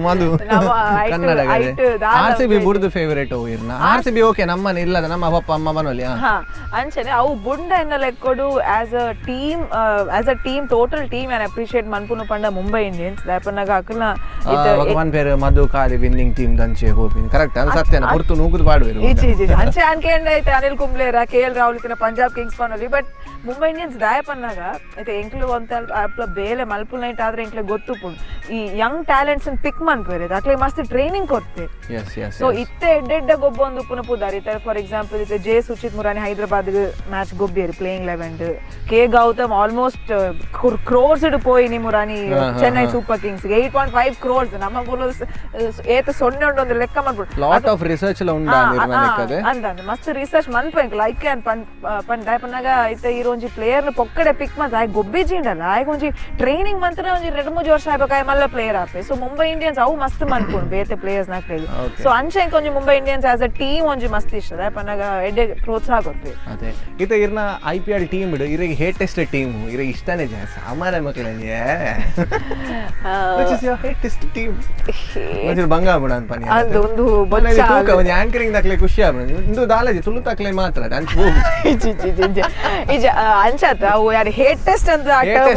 ಮಧು. ನಮ್ಮ ಕನ್ನಡ ಐಟ್ ದಾದ ಆರ್ಸಿಬಿ ಬುಡ್ದು ಫೇವರೇಟ್ ಇರ್ನ ಆರ್ಸಿಬಿ? ಓಕೆ, ನಮ್ಮನೆ ಇಲ್ಲದ ನಮ್ಮ ಪಪ್ಪ ಅಮ್ಮ ಮನೋಲಿ. ಹಾ, ಅಂಚನೆ ಅವು ಬುಂಡ ಎನ್ನ ಲೆಕ್ಕೊಡು as a team, total team ಏನ್ ಅಪ್ರಿಶಿಯೇಟ್ ಮನ್ಪುನು ಪಂಡ ಮುಂಬೈ ಇಂಡಿಯನ್ಸ್. ದಾಯಪನ್ನಾಗ ಅಕಲ್ನ ಭಗವಾನ್ ಪೇರು ಮಧು ಖಾಲಿ ವಿನ್ನಿಂಗ್ ಟೀಮ್ ದಂಚೆ ಹೋಪಿನಿ. ಕರೆಕ್ಟ್ ಅದು ಸತ್ಯನ ಹೊರ್ತು ನೂಕುದು ಪಾಡುವೆರು. ಈಚೆ ಈಚೆ ಅಂಚೆ ಅನ್ಕೇಂಡ ಐತೆ ಅನಿಲ್ ಕುಂಬ್ಳೆ, ಕೆ ಎಲ್ ರಾಹುಲ್ ಇತ್ತಿನ ಪಂಜಾಬ್ ಕಿಂಗ್ಸ್ ಪನೊಲಿ. ಬಟ್ ಮುಂಬೈ ಇಂಡಿಯನ್ಸ್ ದಾಯ ಪನ್ನಾಗ ಐತೆ ಎಂಕ್ಲು ಒಂತ ಅಪ್ಲ ಬೇಲೆ ಮಲ್ಪುಲ್ ನೈಟ್ ಆದ್ರೆ ಎಂಕ್ಲೆ ಗೊತ್ತುಪುಂಡು, ಈ Young talents ಪಿಕ್ ಮನ್ಪೇರೆ, ಅಕ್ಲೆ ಮಸ್ತ್ ಟ್ರೈನಿಂಗ್ ಕೊಡ್ತೆ. S S so ಇತ್ತೆ ಎಡ್ಡೆಡ್ಡ ಗೊಬ್ಬ ಒಂದು ಉಪ್ಪುನ ಪುದಾರ್ ಇತ್ತೆ ಫಾರ್ ಎಕ್ಸಾಂಪಲ್ ಇತ್ತೆ ಜೆ ಸುಚಿತ್ ಮುರಾನಿ ಹೈದರಾಬಾದ್ ಮ್ಯಾಚ್ ಗೊಬ್ಬಿಯರು playing 11. K Gautam almost crores ಇಡು ಪೋಯಿನಿ ಮುರಾನಿ ಚೆನ್ನೈ super Kings, 8.5 crores. ನಮ್ಮ ಬೋಲು ಏತ ಸೊನ್ನೆ ಉಂಡು ಒಂದು ಲೆಕ್ಕ ಮಾಡ್ಬಿಡು. Lot of research ಎಲ್ಲ ಉಂಡಾ ನಿರ್ಮಾಣಕ್ಕೆ? ಅಂದ ಅಂದ ಮಸ್ತ್ ರಿಸರ್ಚ್ ಮನ್ಪ ಲೈಕ್ ಅನ್ ಪನ್ ಪನ್ ದಾಯಪನ್ನಾಗ ಇತ್ತೆ ಈ ಒಂಜಿ ಪ್ಲೇಯರ್ ಪೊಕ್ಕಡೆ ಪಿಕ್ ಮಂತ್ ಆಯ್ ಗೊಬ್ಬಿ ಜಿಂಡಲ್ಲ, ಆಯ್ಗೆ ಒಂಜಿ ಟ್ರೈನಿಂಗ್ ಮಂತ್ರ ಒಂಜಿ 2-3 ವರ್ಷ ಆಯ್ಬೇಕು, ಆಯ್ ಮಲ್ಲ ಪ್ಲೇಯರ್ ಆಪೆ. ಸೊ ಮುಂಬೈ ಇಂಡಿಯನ್ಸ್ ಅವು ಮಸ್ತ್ ಮನ್ಪುಂಡು ಬೇತೆ ಪ್ಲೇಯರ್ಸ್ ನಾಕ್ಲೆಗ್. ಸೊ ಅಂಚೆ ಒಂಜಿ Mumbai Indians as a team ಒಂಜಿ ಮಸ್ತ್ ಇಷ್ಟ. ದಾಯಪನ್ನಾಗ ಎಡ್ಡೆ ಪ್ರೋತ್ಸಾಹ ಕೊರ್ಪೆ. ಅದೇ ಇತ್ತೆ ಇರ್ನ ಐಪಿಎಲ್ ಟೀಮ್ ಇಡು ಇರಿಗೆ ಹೇಟೆಸ್ಟ್ ಟೀಮ್ ಇರಿಗೆ ಇಷ್ಟನೇ ಜನ ಸಾಮಾನ್ಯ ಮಕ್ಕಳೇ? Which is your hatest team? ಒಂಚೂರು ಬಂಗ ಆಪುಂಡು ಅನ್ಪನಿ. ಅದು ಒಂದು ಬೊಚ್ಚ. ತೂಕ ಒಂಜಿ ಆಂಕರಿಂಗ್ ತಕ್ಲೆ ಖುಷಿ ಆಪುಂಡು. ಇಂದು ದಾಲಜಿ ತುಳು ತಕ್ಲೆ ಮಾತ್ರ ಅಂಚ ಹೋಗು. ಇಜ್ಜಿ ಇಜ್ಜಿ ಇಜ್ಜಿ ಇಜ್ಜಿ, ಅಂಚಾತ ಅವು ಯಾರು ಹೇಟೆಸ್ಟ್ ಅಂತ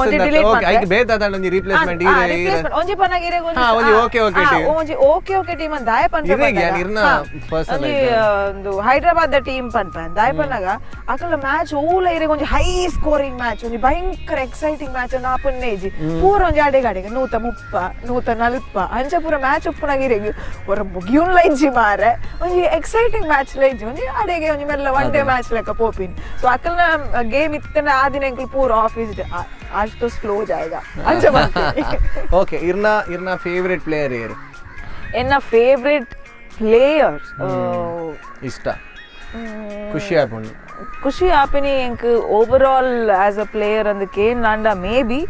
ಒಂಜಿ ಡಿಲೀಟ್. ಓಕೆ, ಐಕ್ ಬೇತಾದ ಒಂಜಿ ರೀಪ್ಲೇಸ್ಮೆಂಟ್ ಇರೆ ಇರೆ ರಿಪ್ಲೇಸ್ಮೆಂಟ್ ಒಂಜಿ ಪನ್ನಾಗ ಇರೆಗ್ ಒಂಜಿ ಒಂಜಿ okay, okay team. ಒಂಜಿ okay okay team ಅಂತ ದಾಯ ಪನ್ಪ. ಇರೆಗ್ ಯಾನ್ ಇರ್ನ personal. ಒಂಜಿ ಒಂದು ಹೈದರಾಬಾದ್ ಟೀಮ್ ಪನ್ಪ. ದಾಯ ಪನ್ನಾಗ ಅಕಲ ಮ್ಯಾಚ್ ಓಲ ಇರೆಗ್ ಒಂಜಿ high scoring match, ಒಂಜಿ ಭಯಂಕರ ಎಕ್ಸೈಟಿಂಗ್ ಮ್ಯಾಚ್ ಅಂತ ಆಪನ್ನೇ ಇಜ್ಜಿ. ಪೂರ ಒಂಜಿ ಅಡೆಗೆ ಅಡೆಗೆ 130, 140 ಅಂಚ ಪೂರ ಮ್ಯಾಚ್ ಉಪ್ಪುನಾಗ ಇರೆಗ್ ಹೊರ ಮುಗಿಯುನ್ಲ ಇಜ್ಜಿ ಮಾರೆ. ಒಂಜಿ ಎಕ್ಸೈಟಿಂಗ್ ಮ್ಯಾಚ್ ಲ ಇಜ್ಜಿ. ಒಂಜಿ ಅಡೆಗೆ ಒಂಜಿ ಮೆಲ್ಲ one day match ಲೆಕ್ಕ ಪೋಪಿನ್. ಸೊ ಅಕಲ್ನ ಗೇಮ್ ಇತ್ತನ ಆ ದಿನ ಎಂಕುಲು ಪೂರ ಆಫೀಸ್ ಅಷ್ಟು ಸ್ಲೋ ಜಾಯ್ಗ ಅಂಚ ಮಾಡ್ತೀನಿ. ಓಕೆ, ಇರ್ನ ಇರ್ನ ಫೇವರೇಟ್ ಪ್ಲೇಯರ್ ಏರು? ಎನ್ನ ಫೇವ್ರೆಟ್ ಪ್ಲೇಯರ್? ಇಷ್ಟ, ಖುಷಿ ಆಪುಂಡು. ಖುಷಿ ಆಪಿನಿ ಎಂಕ್ over all as a player ಅಂದ್ ಕೇನ್ ಆಂಡ may be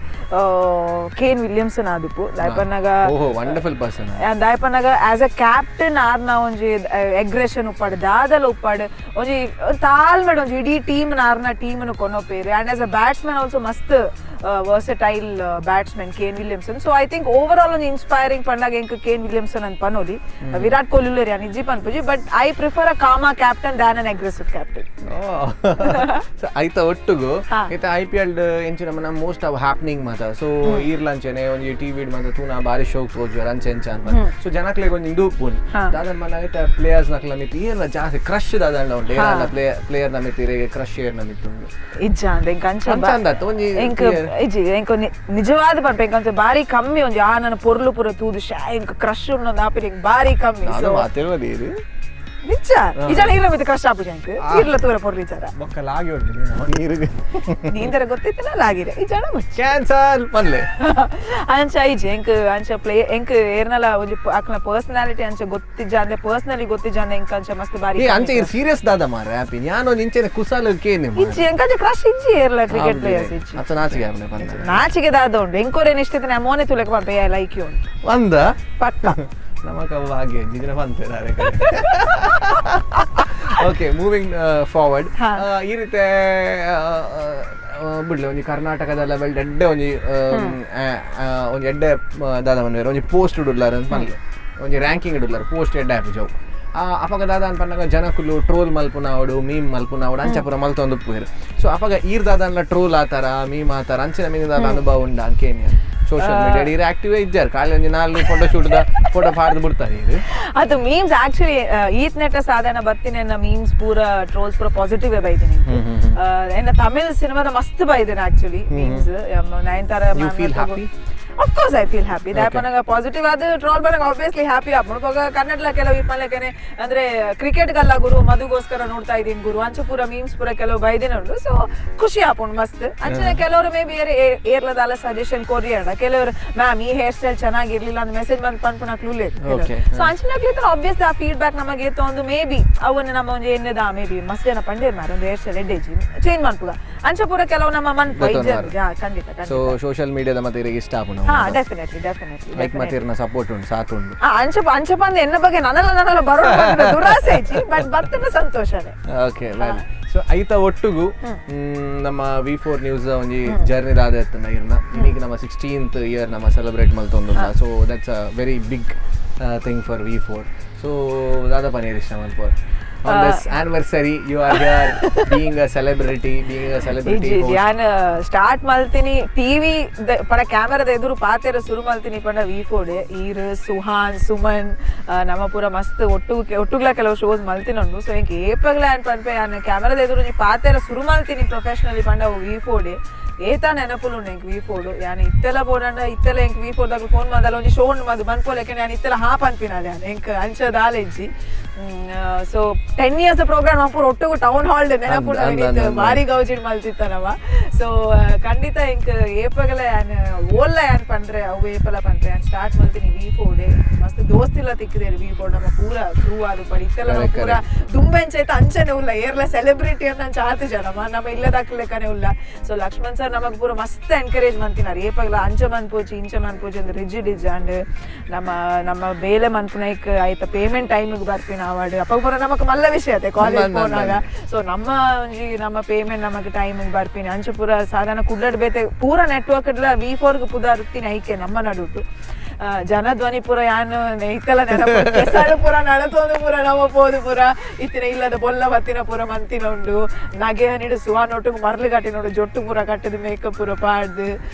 Kane Williamson ಆದಿಪ್ಪು. ದಾಯಪನ್ನಾಗ ಓಹೋ, ವಂಡರ್ಫುಲ್ ಪರ್ಸನ್. ದಾಯಪನ್ನಾಗ as a captain ಆರ್ನ ಒಂಜಿ ಎಗ್ರೆಷನ್ ಉಪ್ಪಾಡು, ದಾದಲ ಉಪ್ಪಾಡು, ಒಂಜಿ ತಾಳ್ಮೆಡ್ ಒಂಜಿ ಇಡೀ ಟೀಮ್ ಆರ್ನ team ಕೊನೊಪೇರು. And as a batsman also ಮಸ್ತ್ versatile batsman Kane Williamson. So I think overall ಒಂಜಿ ಇನ್ಸ್ಪೈರಿಂಗ್ ಪಂಡಾಗ ಎಂಕ್ ಕೇನ್ ವಿಲಿಯಮ್ಸನ್ ಅಂತ ಪನೋಲಿ. ವಿರಾಟ್ ಕೊಹ್ಲಿ ಉಲ್ಲೆರ್, ಯಾನ್ ಇಜ್ಜಿ ಪನ್ಪುಜಿ, but I prefer a calm captain than an aggressive captain. ಐತ ಒಟ್ಟುಗು ಇತ್ತೆ ಐಪಿಎಲ್ ಎಂಚಿನ ನಮ್ಮ most of happening ಮಾತ. ಸೊ ಈರ್ಲಂಚನೆ ಒಂಜಿ ಟಿವಿ ಮಾತ ತೂನ ಬಾರಿ ಶೋಕ್ ತೋಜುವೆರ್, ಅಂಚೆ ಎಂಚ ಅಂತ. ಸೊ ಜನಕ್ಲೆಗ್ ಒಂಜಿ ಇಂದು ಉಪ್ಪುಂಡು, ದಾದನ್ ಮನ್ನ ಐತ ಪ್ಲೇಯರ್ಸ್ ನಕ್ಲ ಮಿತ್ತ್ ಏರ್ನ ಜಾಸ್ತಿ ಕ್ರಶ್ ದಾದಂಡ ಉಂಟು? ಏರಾಂಡ ಪ್ಲೇಯರ್ ನ ಮಿತ್ತ್ ಇರೆಗೆ ಕ್ರಶ್ ಏರ್ನ ಮಿತ್ತ್ ಉಂಡು? ಇಜ್ಜ ಅಂದ್ ಎಂಕ್ ಅಂಚ ಅಂಚ ಅಂದತ್ತ ಒಂಜಿ ಎಂಕ್ player. ಇಜ್ಜಿ, ಎಂಕ್ ಒಂಜಿ ನಿಜವಾದ ಪನ್ಪ ಎಂಕ್ ಅಂಚ ಬಾರಿ ಕಮ್ಮಿ. ಒಂಜಿ ಆ ನನ್ನ ಪೊರ್ಲು ಪೂರ ತೂದು ಶಾ ಎಂಕ್ ಕ್ರಶ್ ಉಂಡು ಆಪಿನ ಎಂಕ್ ಬಾರಿ ಕಮ್ಮಿ. ನಾನು ಸೊ ಮಾತಿರ್ವದಿ ಇದು. ನಿಜ ನಿಜ, ಇರ್ಲ ಮಿತ್ತ್ ಕ್ರಶ್ ಆಪುಜಿ ಎಂಕ್. ಇರ್ಲ ತೂರ ಪೊರ್ಲು ವಿಚಾರ. ಬೊಕ್ಕ ಲಾಗಿ ಉಂಟು ನೀರಿಗೆ. ನೀಂದರ ಗೊತ್ತಿತ್ತಿನ ಲಾಗಿರೆ ಈ ಜನ ಬಚ್ಚ. ಕ್ಯಾನ್ಸಲ್ ಪನ್ಲೆ. ಅಂಚ ಇಜ್ಜಿ ಎಂಕ್. ಅಂಚ ಪ್ಲೇ ಎಂಕ್ ಏರ್ನಲ ಒಂಜಿ ಅಕ್ಲ ಪರ್ಸನಾಲಿಟಿ ಅಂಚ ಗೊತ್ತಿಜ್ಜ ಅಂದ್ರೆ, ಪರ್ಸನಲಿ ಗೊತ್ತಿಜ್ಜ ಅಂದ್ರೆ ಎಂಕ್ ಅಂಚ ಮಸ್ತ್ ಬಾರಿ ಏ, ಅಂಚ ಇರ್ ಸೀರಿಯಸ್ ದಾದ ಮಾರ್ರೆ ಹ್ಯಾಪಿ. ನಾನು ಒಂಜಿ ಇಂಚೆನೆ ಕುಸಾಲ್ ಕೇನೆ. ಇಜ್ಜಿ, ಎಂಕ್ ಅಂಚ ಕ್ರಶ್ ಇಜ್ಜಿ ಏರ್ಲ ಕ್ರಿಕೆಟ್ ಪ್ಲೇಯರ್ಸ್ ಇಜ್ಜಿ. ಅತ್ತ ನಾಚಿಗೆ ಆಪುನೆ ಪಂಡ. ನಾಚಿಗೆ ದಾದ ಉಂಡು? ಎಂಕೋರೇನ್ ಇಷ್ಟ ಇತ್ತು ಮೋನೆ ತುಲಕ ಪಂಪೆ, I like you. ಒಂದ ಪಕ್ಕ. ನಮಕ ಹಾಗೆ ಜಿಗಿನ ಬಂತಾರೆ. Okay, moving forward. ಈ ರೀತಿ ಬಿಡ್ಲಿ, ಒಂಜಿ ಕರ್ನಾಟಕದ ಲೆವೆಲ್ ಎಡ್ಡೆ ಒಂಜಿ ಒಂಜಿ ಎಡ್ಡೆ ದಾದ ಮನ್ವೇರ್ ಒಂಜಿ ಪೋಸ್ಟ್ ಇಡುಲ್ಲಾರ ಅಂತ ಪನ್ಲೆ, ಒಂಜಿ ರ್ಯಾಂಕಿಂಗ್ ಇಡುಲ್ಲಾರ, ಪೋಸ್ಟ್ ಎಡ್ಡೆ ಆಪುಜವು. ಅಪಗ ದಾದ ಅಂತ ಪನ್ನಗ ಜನಕುಲು ಟ್ರೋಲ್ ಮಲ್ಪುನಾವಡು, ಮೀಮ್ ಮಲ್ಪುನಾವಡು, ಅಂಚ ಪೂರ ಮಲ್ತೊಂದು ಉಪ್ಪುವೆರ್. ಸೊ ಅಪಗ ಈರ್ ದಾದನ್ಲ ಟ್ರೋಲ್ ಆತಾರ, ಮೀಮ್ ಆತಾರ, ಅಂಚಿನ ಮೀನ್ ದಾದ ಅನುಭವ ಉಂಡ ಅಂಕೇನಿಯ? ಸೋಷಿಯಲ್ ಮೀಡಿಯಾ ಈರ್ ಆಕ್ಟಿವ್ ಇಜ್ಜಾರ್, ಖಾಲಿ ಒಂಜಿ ನಾಲ್ಕು ಫೋಟೋ ಶೂಟ್ ದ ಫೋಟೋ ಪಾಡ್ದು ಬಿಡ್ತಾರೆ ಇದು. ಅದು ಮೀಮ್ಸ್ ಆಕ್ಚುಲಿ ಈತ್ ನೆಟ್ಟ ಸಾಧಾರಣ ಬರ್ತೀನಿ. ಎನ್ನ ಮೀಮ್ಸ್ ಪೂರ, ಟ್ರೋಲ್ಸ್ ಪೂರ ಪಾಸಿಟಿವ್ ಬೈದಿನಿ. ಎನ್ನ ತಮಿಳ್ ಸಿನಿಮಾದ ಮಸ್ತ್ ಬೈದೇನೆ actually memes Nayanthara. You feel happy? Of course I feel happy. ದಾಯಪನಗ positive ಅದು ಟ್ರೋಲ್ ಬಂದಾಗ ಆಬ್ವಿಯಸ್ಲಿ ಹ್ಯಾಪಿ ಆಪುಂಡು. ಇವಾಗ ಕನ್ನಡಲ ಕೆಲವು ಇಪ್ಪನ್ಲೆಕ್ಕನೆ ಅಂದ್ರೆ ಕ್ರಿಕೆಟ್ ಗಲ್ಲ ಗುರು, ಮಧುಗೋಸ್ಕರ ನೋಡ್ತಾ ಇದ್ದೀನಿ ಗುರು, ಅಂಚ ಪೂರ ಮೀಮ್ಸ್ ಪೂರ ಕೆಲವು ಬೈದಿನ ಉಂಡು. ಸೊ ಖುಷಿ ಆಪುಂಡು ಮಸ್ತ್. ಅಂಚನೆ ಕೆಲವರು ಮೇ ಬಿ ಏರ್ಲದಾಲ ಸಜೆಷನ್ ಕೊರಿಯಡ, ಕೆಲವರು ಮ್ಯಾಮ್ ಈ ಹೇರ್ ಸ್ಟೈಲ್ ಚೆನ್ನಾಗಿರ್ಲಿಲ್ಲ ಅಂತ ಮೆಸೇಜ್ ಬಂದು ಪನ್ಪುನ ಕ್ಲೂಲೆ. ಸೊ ಅಂಚಿನ ಆಬ್ವಿಯಸ್ಲಿ ಆ ಫೀಡ್ಬ್ಯಾಕ್ ನಮಗೆ ಒಂದು ಮೇ ಬಿ ಅವನ್ನ ನಮ್ಮ ಒಂಜಿ ಎಣ್ಣೆದ ಮೇ ಬಿ ಮಸ್ತ್ ಜನ ಪಂಡೇರ್ ಮಾರ ಒಂದು ಹೇರ್ ಸ್ಟೈಲ್ ಎಡ್ಡೇಜಿ ಚೇಂಜ್ ಮನ್ಪುಗ, ಅಂಚ ಪೂರ ಕೆಲವು ನಮ್ಮ ಮನ್ಪ. ಗೊತ್ತೊಂದು. ಖಂಡಿತ. ಸೊ ಖಂಡಿತ. ಸೋಷಿಯಲ್ ಮೀಡಿಯಾದ ಮತ್ತೆ ಇರಿಗೆ ಇಷ್ಟ ಆಪುಂಡು. ಹಾ, definitely definitely. Like ಮತ್ತೆ ಇರ್ನ ಸಪೋರ್ಟ್ ಉಂಟು, ಸಾಥ್ ಉಂಟು. ಅಂಚ ಅಂಚ ಪಂದ್ ಎನ್ನ ಬಗ್ಗೆ ನನಲ ನನಲ ಬರೋ ದುರಾಸೆ ಇಜ್ಜಿ, ಬಟ್ ಬರ್ತನ ಸಂತೋಷನೇ. Okay, well, so ಐತ ಒಟ್ಟುಗು ನಮ್ಮ ವಿ4 ನ್ಯೂಸ್ ಒಂಜಿ ಜರ್ನಿ ದಾದ ಇತ್ತಂಡ ಇರ್ನ ಈಗ ನಮ್ಮ 16th year ನಮ್ಮ celebrate ಮಲ್ತೊಂದುಲ್ಲ. So that's a very big thing for V4. So ದಾದ ಪನೀರ್ ಇಷ್ಟ ಮಲ್ಪೋರ್ on this anniversary? You are here being a celebrity, being a celebrity ಇಜ್ಜಿ. Host. ಯಾನ್ ಸ್ಟಾರ್ಟ್ ಮಲ್ತೀನಿ ಟಿವಿ ಪಡ ಕ್ಯಾಮರಾದ ಎದುರು ಪಾತೆರ ಸುರು ಮಲ್ತೀನಿ ಪಂಡ ವಿ4. ಈರ್, ಸುಹಾನ್, ಸುಮನ್, ನಮ್ಮ ಪೂರ ಮಸ್ತ್ ಒಟ್ಟು ಒಟ್ಟುಗ್ಲ ಕೆಲವು ಶೋಸ್ ಮಲ್ತಿನ ಉಂಡು. ಸೊ ಎಂಕ್ ಏಪಗ್ಲ ಯಾನ್ ಪನ್ಪೆ, ಯಾನ್ ಕ್ಯಾಮರಾದ ಎದುರು ಒಂಜಿ ಪಾತೆರ ಸುರು ಮಲ್ತೀನಿ ಪ್ರೊಫೆಷನಲಿ ಪಂಡ ಅವು ವಿ4. ಏತ ನೆನಪುಲು ಉಂಡು ಎಂಕ್ ವಿ4. ಯಾನ್ ಇತ್ತೆಲ ಬೋಡಂಡ ಇತ್ತೆಲ ಎಂಕ್ ವಿ4 ದಾಗ ಫೋನ್ ಮಂದಲ ಒಂಜಿ ಶೋ ಉಂಡು ಮದು ಮನ್ಪೋಲೆಕ್ಕೆ, ಯಾನ್ ಇತ್ತೆಲ ಹಾ ಪನ್ಪಿನಾಲೆ ಯಾನ್. ಎಂಕ್ ಅಂಚ ದಾಲ ಇಜ್ಜಿ. So 10 years program ಪೂರ ಒಟ್ಟುಗು ಟೌನ್ ಹಾಲ್ ನೆನಪುಂಡು. ಅಂದ್ ಅಂದ್ ಅಂದ್. ಭಾರಿ ಗೌಜಿಡ್ ಮಲ್ತಿತ್ತನವ. ಸೊ ಖಂಡಿತ ಎಂಕ್ ಏಪಗಲ ಯಾನ್ ಓಲ್ಲ ಯಾನ್ ಪಂಡ್ರೆ ಅವು ಏಪಲ ಪಂಡ್ರೆ ಯಾನ್ ಸ್ಟಾರ್ಟ್ ಮಲ್ತೀನಿ ವಿ4. ಮಸ್ತ್ ದೋಸ್ತಿಲ್ಲ ತಿಕ್ಕಿದೇರು ವಿ4 ನಮ್ಮ ಪೂರ ಕ್ರೂ ಅದು ಪಡಿ ಇತ್ತೆಲ್ಲ ನಾವು ಪೂರ ದುಂಬೆಂಚೈತ ಅಂಚನೆ ಉಲ್ಲ. ಏರ್ಲ ಸೆಲೆಬ್ರಿಟಿ ಅಂತ ಅಂಚ ಆತು ಜನ ನಮ್ಮ ಇಲ್ಲದಾಕ್ಲೆಕ್ಕನೆ ಉಲ್ಲ. ಸೊ ಲಕ್ಷ್ಮಣ್ ಸರ್ ನಮಗ್ ಪೂರ ಮಸ್ತ್ ಎನ್ಕರೇಜ್ ಮಂತಿನಾರ್. ಏಪಗಲ ಅಂಚ ಮನ್ಪೋಚಿ, ಇಂಚ ಮನ್ಪೋಚಿ ಅಂದ್ರೆ ರಿಜಿಡ್ ಇಜ್ಜ. ಅಂಡ್ ನಮ್ಮ ನಮ್ಮ ಬೇಲೆ ಮನ್ಪುನೈಕ್ ಆಯ್ತ ಪೇಮೆಂಟ್ ಟೈಮಿಗೆ ಬರ್ಪಿನ ಅವಾರ್ಡ್ ಅಪ್ಪ ಪೂರ ನಮಕ್ ಮಲ್ಲ ವಿಷಯ ಅತೆ ಕಾಲೇಜ್ ಪೋನಾಗ. ಸೊ ನಮ್ಮ ಒಂಜಿ ನಮ್ಮ ಪೇಮೆಂಟ್ ನಮಕ್ ಟೈಮಿಗೆ ಬರ್ಪಿನಿ ಅಂಚ ಪೂರ ಸಾಧಾರಣ ಕುಡ್ಲಡ್ ಬೇತೆ ಪೂರ ನೆಟ್ವರ್ಕ್ ವಿ4 ಪುದಾರ್ತಿನ ಐಕೆ ನಮ್ಮ ನಡುಟು. ಜನಧ್ವನಿ ಪೂರ ಯಾನ್ ಇತ್ತೆಲ್ಲ ನೆನಪು, ಕೆಸರು ಪೂರ ನಡತೊಂದು ಪೂರ ನಮ್ಮ ಪೋದು ಪೂರ ಇತ್ತಿನ ಇಲ್ಲದ ಬೊಲ್ಲ ಬತ್ತಿನ ಪೂರ ಮಂತಿನ ಉಂಡು. ನಗೆ ಹನಿಡು ಸುವಾನ್ ಒಟ್ಟುಗು ಮರ್ಲು ಕಟ್ಟಿ ನೋಡು, ಜೊಟ್ಟು ಪೂರ ಕಟ್ಟದು, ಮೇಕಪ್ ಪೂರ ಪಾಡ್ದು.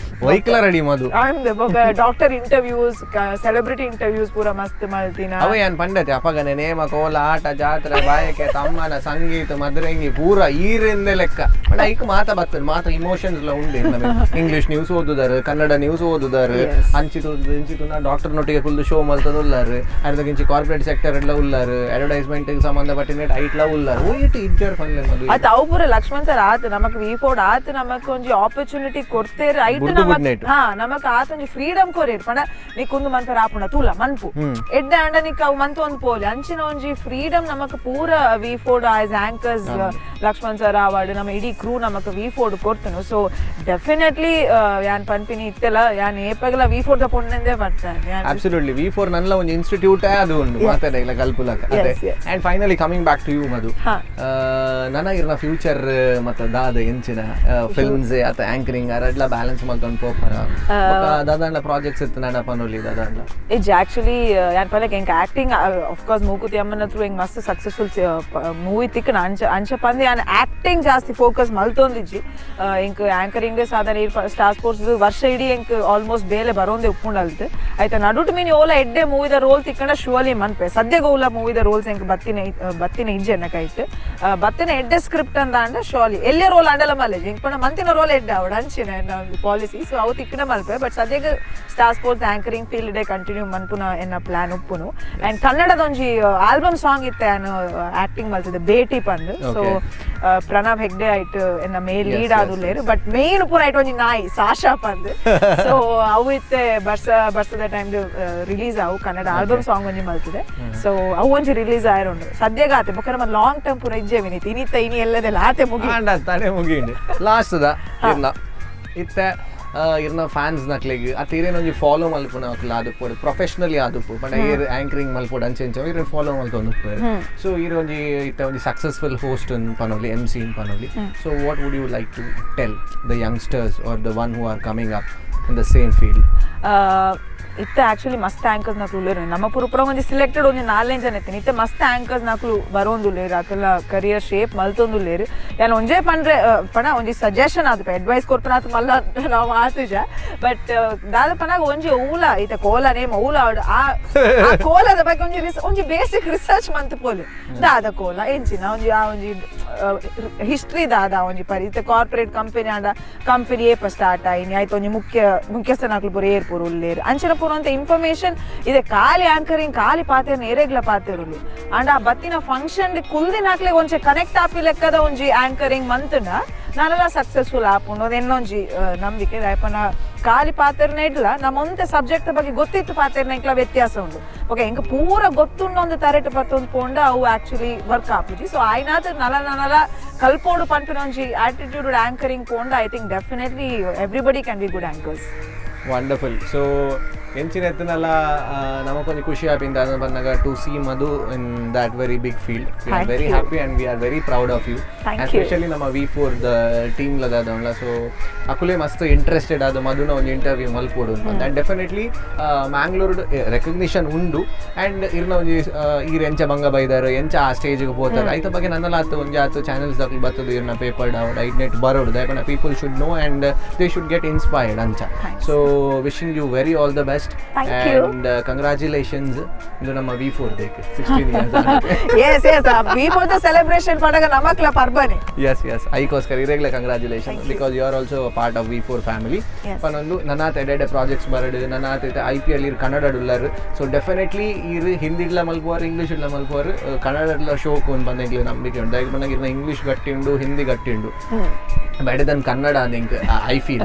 ವೈಕ್ಲ ರೆಡಿ ಮಧು. ಅಂದ್ ಬೊಕ doctor interviews, celebrity interviews ಪೂರ ಮಸ್ತ್ ಮಲ್ತಿನ. ಅವ ಯಾನ್ ಪಂಡತೆ ಅಪಗನೆ ನೇಮ ಕೋಲ ಆಟ ಜಾತ್ರೆ ಬಾಯಕೆ ತಮ್ಮನ ಸಂಗೀತ ಮದ್ರಂಗಿ ಪೂರ ಈರಿಂದೆ ಲೆಕ್ಕ. ಬಟ್ ಐಕ್ ಮಾತ ಬರ್ತದೆ, ಮಾತ ಇಮೋಷನ್ಸ್ ಎಲ್ಲ ಉಂಡು. ಇಂಗ್ಲಿಷ್ ನ್ಯೂಸ್ ಓದುದಾರು, ಕನ್ನಡ ನ್ಯೂಸ್ ಓದುದಾರು. ಅಂಚಿತು ಇಂಚಿತು Doctor ನೊಟ್ಟಿಗೆ ಕುಲ್ದು ಶೋ ಮಲ್ತದ ಉಲ್ಲಾರು, ಅರ್ಧಗಿಂಚಿ ಕಾರ್ಪೊರೇಟ್ ಸೆಕ್ಟರ್ ಎಲ್ಲ ಉಲ್ಲಾರು, ಅಡ್ವರ್ಟೈಸ್ಮೆಂಟ್ ಸಂಬಂಧಪಟ್ಟಿನ ಐಟ್ಲ ಉಲ್ಲಾರು, ಓಯ್ಟ್ ಇಜ್ಜಾರ್ ಪನ್ಲೆ ಮದು. ಆತ ಅವು ಪೂರ ಲಕ್ಷ್ಮಣ್ ಸರ್ ಆತ ನಮಕ್ ವಿ ಫೋರ್ ಆತ ನಮಕ್ ಒಂಜಿ ಆಪರ್ಚುನಿಟಿ ಕೊಡ್ತೇರು ಐಟ್. ಬುಡ್ದು ನಮಕ್ ಬುಡ್ನೇಟ್. ಹಾ, ನಮಕ್ ಆತ ಒಂಜಿ ಫ್ರೀಡಮ್ ಕೊರೇರ್ ಪಂಡ ನಿಕ್ ಒಂದು ಮನ್ಪರ ಆಪುಂಡ ತೂಲ ಮನ್ಪು, ಎಡ್ಡೆ ಆಂಡ ನಿಕ್ ಅವು ಮಂತ್ ಒಂದ್ ಪೋಲಿ ಅಂಚಿನ ಒಂಜಿ ಫ್ರೀಡಮ್ ನಮಕ್ ಪೂರ V four as anchors Lakshman sir award ನಮ್ಮ ಇಡೀ ಕ್ರೂ ನಮಕ್ ವಿ ಫೋರ್ ಕೊಡ್ತನು. ಸೊ ಡೆಫಿನೆಟ್ಲಿ ಯಾನ್ ಪನ್ಪಿನಿ ಇತ್ತೆಲ್ಲ ಯಾನ್ ಏಪಗಲ ವಿ ಫೋರ್ ದ ಪೊಣ್ಣಂದೇ ಬರ್ತಾನೆ ಯಾನ್. ಅಬ್ಸಲ್ಯೂಟ್ಲಿ, ವಿ ಫೋರ್ ನನ್ನ ಒಂದು ಇನ್ಸ್ಟಿಟ್ಯೂಟ್ ಅದು ಉಂಡು ಮಾತಾಡ ಕಲ್ಪುಲಕ ಅದೇ. And finally, coming back to you, Madhu, ನನ್ನ ಇರ್ನ ಫ್ಯೂಚರ್ ಮತ್ತೆ ದಾದ ಎಂಚಿನ ಫಿಲ್ಮ್ಸ್ ಅಥ ಆಂಕರಿಂಗ್ ಅರಡ್ಲ ಬ್ಯಾಲೆನ್ಸ್ ಮಲ್ತೊಂದು ಪೋಪರ? ದಾದಾಂಡ್ಲ ಪ್ರಾಜೆಕ್ಟ್ಸ್ ಇತ್ತು ನನ್ನ ಪನೊಲಿ ದಾದಾಂಡ್ಲ? ಇಜ್ ಆಕ್ಚುಲಿ ಯಾನ್ ಪಲಕ್ ಎಂಕ್ acting of course ಮೂಕುತಿ ಅಮ್ಮನ ಹತ್ರ ಎಂಕ್ ಮಸ್ತ್ ಸಕ್ಸಸ್ಫುಲ್ ಮೂವಿ ತಿಕ್ಕನ. ಅಂಚ ಅಂಚ ಪಂದ್ ಯಾನ್ ಆಕ್ಟಿಂಗ್ ಜಾಸ್ತಿ ಫೋಕಸ್ ಮಲ್ತೊಂದಿಜ್ಜಿ. ಎಂಕ್ ಆಂಕರಿಂಗ್ ಸಾಧಾರಣ ಸ್ಟಾರ್ ಸ್ಪೋರ್ಟ್ಸ್ ವರ್ಷ ಇಡೀ ಎಂಕ್ ಆಲ್ಮೋಸ್ಟ್ ಬೇಲೆ ಬರೋಂದೆ ಉಪ್ಪುಂಡಲ್ತ್. ಆಯ್ತಾ, ನಡುಟು ಮೀನಿ ಓಲ ಎಡ್ಡೆ ಮೂವಿದ ರೋಲ್ ತಿಕ್ಕಂಡ ಶುವಲಿ ಮನ್ಪೆ. ಸದ್ಯಗೆ ಓಲ ಮೂವಿದ ರೋಲ್ಸ್ ಎಂಕ್ ಬತ್ತಿನ ಬತ್ತಿನ ಇಜ್ಜೆ ಎನ್ನ ಕೈಟ್. ಬತ್ತಿನ ಎಡ್ಡೆ ಸ್ಕ್ರಿಪ್ಟ್ ಅಂತ ಅಂಡ ಶೋಲಿ ಎಲ್ಲೇ ರೋಲ್ ಅಂಡಲ ಮಲ್ಲೇಜ್ ಎಂಕ್ ಪಂಡ ಮಂತಿನ ರೋಲ್ ಎಡ್ಡೆ ಅವಡ ಅಂಚಿನ ಪಾಲಿಸಿ. ಸೊ ಅವು ತಿಕ್ಕನ ಮಲ್ಪೆ. ಬಟ್ ಸದ್ಯಗೆ star sports anchoring field day continue ಮನ್ಪುನ ಎನ್ನ ಪ್ಲಾನ್ ಉಪ್ಪುನು. ಅಂಡ್ ಕನ್ನಡದ ಒಂಜಿ ಆಲ್ಬಮ್ ಸಾಂಗ್ ಇತ್ತೆ ನಾನು ಆಕ್ಟಿಂಗ್ ಮಲ್ತಿದ್ದೆ, ಬೇಟಿ ಪಂದ್. ಸೊ ಪ್ರಣವ್ ಹೆಗ್ಡೆ ಆಯ್ತು ಎನ್ನ ಮೇಲ್ ಲೀಡ್ ಆದುಲ್ಲೇರು, ಬಟ್ ಮೇನ್ ಪೂರ ಆಯ್ತು ಒಂಜಿ ನಾಯಿ ಸಾಶಾ ಪಂದ್. ಸೊ ಅವು ಇತ್ತೆ ಬರ್ಸ ಬರ್ಸದ ಟೈಮ್ ರಿಲೀಸ್ ಅವು ಕನ್ನಡ ಆಲ್ಬಮ್ ಸಾಂಗ್ ಒಂಜಿ ಮಲ್ತಿದೆ. ಸೊ ಅವು ಒಂಜಿ ರಿಲೀಸ್ ಆಯಿರುಂಡು. ಸದ್ಯಗ ಆತೆ. ಬೊಕ್ಕ ನಮ್ಮ ಲಾಂಗ್ ಟರ್ಮ್ ಪೂರ ಇಜ್ಜೆ ವಿನಿತ್, ಇನಿತ್ತ ಇನಿ ಎಲ್ಲದೆಲ್ಲ ಆತೆ ಮುಗಿ. ಆಂಡ ತಡೆ ಮುಗಿಂಡು. ಲಾಸ್ಟ್ the ಇರ್ನ ಇತ್ತೆ ಇರ್ನ ಫ್ಯಾನ್ಸ್ ನಕ್ಲೆಗ್ ಅತ್ತ ಇರೇನ್ ಒಂಜಿ ಫಾಲೋ ಮಲ್ಪುನ ಅಕ್ಲ ಆದುಪ್ಪೊಡು, ಪ್ರೊಫೆಷನಲಿ ಆದುಪ್ಪು ಪಂಡ ಈರ್ ಆಂಕರಿಂಗ್ ಮಲ್ಪೊಡು ಅಂಚೆ ಇಂಚ ಇರೇನ್ ಫಾಲೋ ಮಲ್ತೊಂದು. ಸೊ ಈರ್ ಒಂಜಿ ಇತ್ತೆ ಒಂಜಿ ಸಕ್ಸಸ್ಫುಲ್ ಹೋಸ್ಟ್ ಪನೊಲಿ, ಎಮ್ ಸಿ ಪನೊಲಿ. So what would you like to tell the youngsters or the one who are coming up in the same field? ಇತ್ತೆ ಆಕ್ಚುಲಿ ಮಸ್ತ್ ಆಂಕರ್ಸ್ ನಕ್ಲು ಉಲ್ಲೇರು. ನಮ್ಮ ಪುರ ಒಂಜಿ ಸಿಲೆಕ್ಟೆಡ್ ಒಂಜಿ ನಾಲ್ನೇ ಜನ ಇತ್ತೀನಿ. ಇತ್ತೆ ಮಸ್ತ್ ಆಂಕರ್ಸ್ ನಕ್ಲು ಬರೋಂದುಲ್ಲೇರು, ಅಕಲ್ಲ ಕರಿಯರ್ ಶೇಪ್ ಮಲ್ತೊಂದುಲ್ಲೇರು. ಯಾನ್ ಒಂಜೇ ಪಂಡ್ರೆ ಪಣ ಒಂಜಿ ಸಜೆಷನ್ ಆದಪ, ಅಡ್ವೈಸ್ ಕೊರ್ಪುನಾತ್ ಮಲ್ಲ ನಾವು ಆತುಜ. ಬಟ್ ದಾದ ಪನಾಗ ಒಂಜಿ ಓಲ ಇತ್ತೆ ಕೋಲ ನೇಮ್ ಓಲ ಆಡ್ ಆ ಆ ಕೋಲದ ಬಗ್ಗೆ ಒಂಜಿ ಒಂಜಿ ಬೇಸಿಕ್ ರಿಸರ್ಚ್ ಮಂತ್ ಪೋಲೆ. ದಾದ ಕೋಲ, ಎಂಚಿನ ಒಂಜಿ ಆ ಒಂಜಿ ಹಿಸ್ಟ್ರಿ ದಾದ ಒಂಜಿ ಪರಿ. ಇತ್ತೆ ಕಾರ್ಪೊರೇಟ್ ಕಂಪನಿ ಆಂಡ ಕಂಪನಿ ಏಪ ಸ್ಟಾರ್ಟ್ ಆಯಿನಿ, ಆಯ್ತು ಒಂಜಿ ಮುಖ್ಯ ಮುಖ್ಯಸ್ಥನಾಕ್ಲು ಪೂರ ಏರ್ ಪೂರ ಉಲ್ಲೇರು, ಅಂಚಿನ ಪೂರ ಅಂತ ಇನ್ಫಾರ್ಮೇಶನ್ ಇದೆ. ಖಾಲಿ ಆಂಕರಿಂಗ್ ಖಾಲಿ ಪಾತೆರ್ ಏರೆಗ್ಲ ಪಾತೆರುಲಿ ಅಂಡ್ ಆ ಬತ್ತಿನ ಫಂಕ್ಷನ್ ಕುಲ್ದಿನಾಕ್ಲೆ ಒಂಚೆ ಕನೆಕ್ಟ್ ಆಪಿ ಲೆಕ್ಕದ ಒಂಜಿ ಆಂಕರಿಂಗ್ ಮಂತ್ನ ನಾನೆಲ್ಲ ಸಕ್ಸಸ್ಫುಲ್ ಆಪುಂಡು ಅದು ಎನ್ನೊಂಜಿ ನಂಬಿಕೆ. ದಾಯಪನ ಖಾಲಿ ಪಾತೆರ್ನ ಇಡ್ಲ ನಮ್ಮ ಸಬ್ಜೆಕ್ಟ್ ಬಗ್ಗೆ ಗೊತ್ತಿತ್ತು ಪಾತೆರ್ನ ಇಂಕ್ಲ ವ್ಯತ್ಯಾಸ ಉಂಡು. ಓಕೆ, ಇಂಕ ಪೂರ ಗೊತ್ತುಂಡು ಒಂದು ತರೆಟ್ ಪತ್ತೊಂದು ಪೋಂಡ ಅವು ಆಕ್ಚುಲಿ ವರ್ಕ್ ಆಪುಜಿ. ಸೊ ಆಯ್ನಾದ ನಲ ನಲ ಕಲ್ಪೋಡು ಪನ್ಪಿನ ಒಂಜಿ ಆಟಿಟ್ಯೂಡ್ ಆಂಕರಿಂಗ್ ಪೋಂಡ I think definitely everybody can be good anchors. Wonderful. So ಎಂಚಿನ ಎತ್ತನಲ್ಲ ನಮಕೊಂಜಿ ಖುಷಿ ಆಪಿಂದ ಅದನ್ನ ಬಂದಾಗ to see Madhu in that very big field. We are Thank very you. happy and we are very proud of you. Thank you. Especially ನಮ್ಮ V four the team ಲದಾದವಲ್ಲ, so ಅಕುಲೇ ಮಸ್ತ್ interested ಅದು ಮಧುನ ಒಂದು interview ಮಲ್ಪೊಡು ಅಂತ. And definitely Mangalore recognition ಉಂಡು. And ಇರ್ನ ಒಂಜಿ ಈರ್ ಎಂಚ ಬಂಗ ಬೈದಾರು, ಎಂಚ ಆ ಸ್ಟೇಜ್ಗೆ ಪೋತಾರೆ, ಐತ ಬಗ್ಗೆ ನನ್ನಲ ಆತು ಒಂಜಿ ಆತು ಚಾನೆಲ್ಸ್ ದಾಕಲು ಬರ್ತದೆ. ಇರ್ನ ಪೇಪರ್ ಡಾವಡ್ ಐಟ್ ನೆಟ್ ಬರೋಡು ದಾಯಪನ people should know and they should get inspired ಅಂಚ. So wishing you very all the best. Thank you. And congratulations. ಇದು ನಮ್ಮ ವಿ ಫೋರ್ ದೇಕ್ 16 years. S S, V four celebration ಪಡಗ ನಮಕ್ಲ ಪರ್ಬನೆ. ಎಸ್ ಎಸ್, ಐಕೋಸ್ಕರ ಇರೇಗ್ಲೆ congratulation, because you are also part of V4 family. ಪನೊಂದು ನನಾತ್ ಎಡೆಡೆ ಪ್ರಾಜೆಕ್ಟ್ಸ್ ಬರಡು ನನಾತ್ ಐಪಿಎಲ್ ಇರ್ ಕನ್ನಡ ಉಲ್ಲರ್. ಸೊ ಡೆಫಿನೆಟ್ಲಿ ಇರ್ ಹಿಂದಿಡ್ಲ ಮಲ್ಪುವಾರ್, ಇಂಗ್ಲೀಷ್ ಇಡ್ಲ ಮಲ್ಪುವಾರ್, ಕನ್ನಡ ಶೋಕ್ ಒಂದು ಬಂದ ನಂಬಿಕೆ ಉಂಟು. ದಾಯೆಗ್ ಪನ್ನಗ ಇರ್ನ ಇಂಗ್ಲೀಷ್ ಗಟ್ಟಿ ಉಂಡು, ಹಿಂದಿ ಗಟ್ಟಿ ಉಂಡು, better than Kannada think I feel.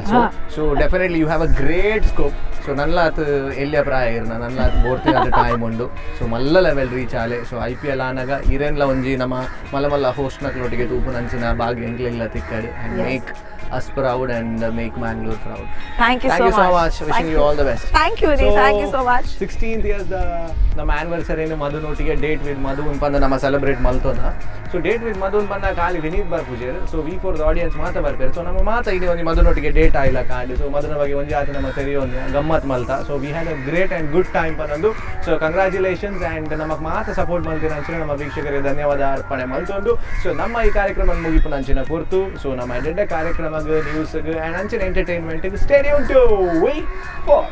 So definitely you have a great scope. So ನಲ್ಲಾತ್ ಎಲ್ಲಿಯ ಪ್ರಾಯ ಇರ್ನ ನಲ್ಲಾತ್ ಬೋರ್ತಿನ ಟೈಮ್ ಉಂಡು. ಸೊ ಮಲ್ಲ ಲೆವೆಲ್ ರೀಚ್ ಆಲೆ. ಸೊ ಐಪಿಎಲ್ ಆನಾಗ ಇರೇನ್ಲ ಒಂಜಿ ನಮ್ಮ ಮಲ್ಲ ಮಲ್ಲ host ನಕ್ಲೊಟ್ಟಿಗೆ ತೂಪುನಂಚಿನ Bhagya ಎಂಕ್ಲೆಗ್ಲ ತಿಕ್ಕಡ್ and make us proud and make Mangalore proud. Thank you. Thank you so much. Wishing you all the best. Thank you, thank you so much. 16th years ನಮ್ಮ ಆನಿವರ್ಸರಿನ ಮಧುನೊಟ್ಟಿಗೆ date with ಮಧು ಬಂದ ನಮ್ಮ celebrate ಮಲ್ತೋದ. So date with ಮಧು ಬಂದ ಖಾಲಿ Vineeth ಬರ್ಪುಜೇರು, so we four audience ಮಾತ ಬರ್ಪೇರು. ಸೊ ನಮ್ಮ ಮಾತ ಇಲ್ಲಿ ಒಂಜಿ ಮಧುನೊಟ್ಟಿಗೆ ಡೇಟ್ ಆಯ್ಲ ಕಾಂಡ್. ಸೊ ಮಧುನ ಬಗ್ಗೆ ಒಂಜಿ ಆತ ನಮ್ಮ ತೆರಿಯೋನ್ ಗಮ್ಮತ್ ಮಲ್ತ. So we had a great and good time ಪನೊಂದು. So congratulations and ನಮಗ್ ಮಾತ ಸಪೋರ್ಟ್ ಮಲ್ತಿನ ಅಂಚಿನ ನಮ್ಮ ವೀಕ್ಷಕರಿಗೆ ಧನ್ಯವಾದ ಅರ್ಪಣೆ ಮಲ್ತೊಂದು, ಸೊ ನಮ್ಮ ಈ ಕಾರ್ಯಕ್ರಮ ಮುಗಿಪುನ ಅಂಚಿನ ಪೊರ್ತು. ಸೊ ನಮ್ಮ ಎಡ್ಡೆ ಕಾರ್ಯಕ್ರಮ, ನ್ಯೂಸ್ ಆ್ಯಂಡ್ ಅಂಚಿನ entertainment, stay tuned to V4.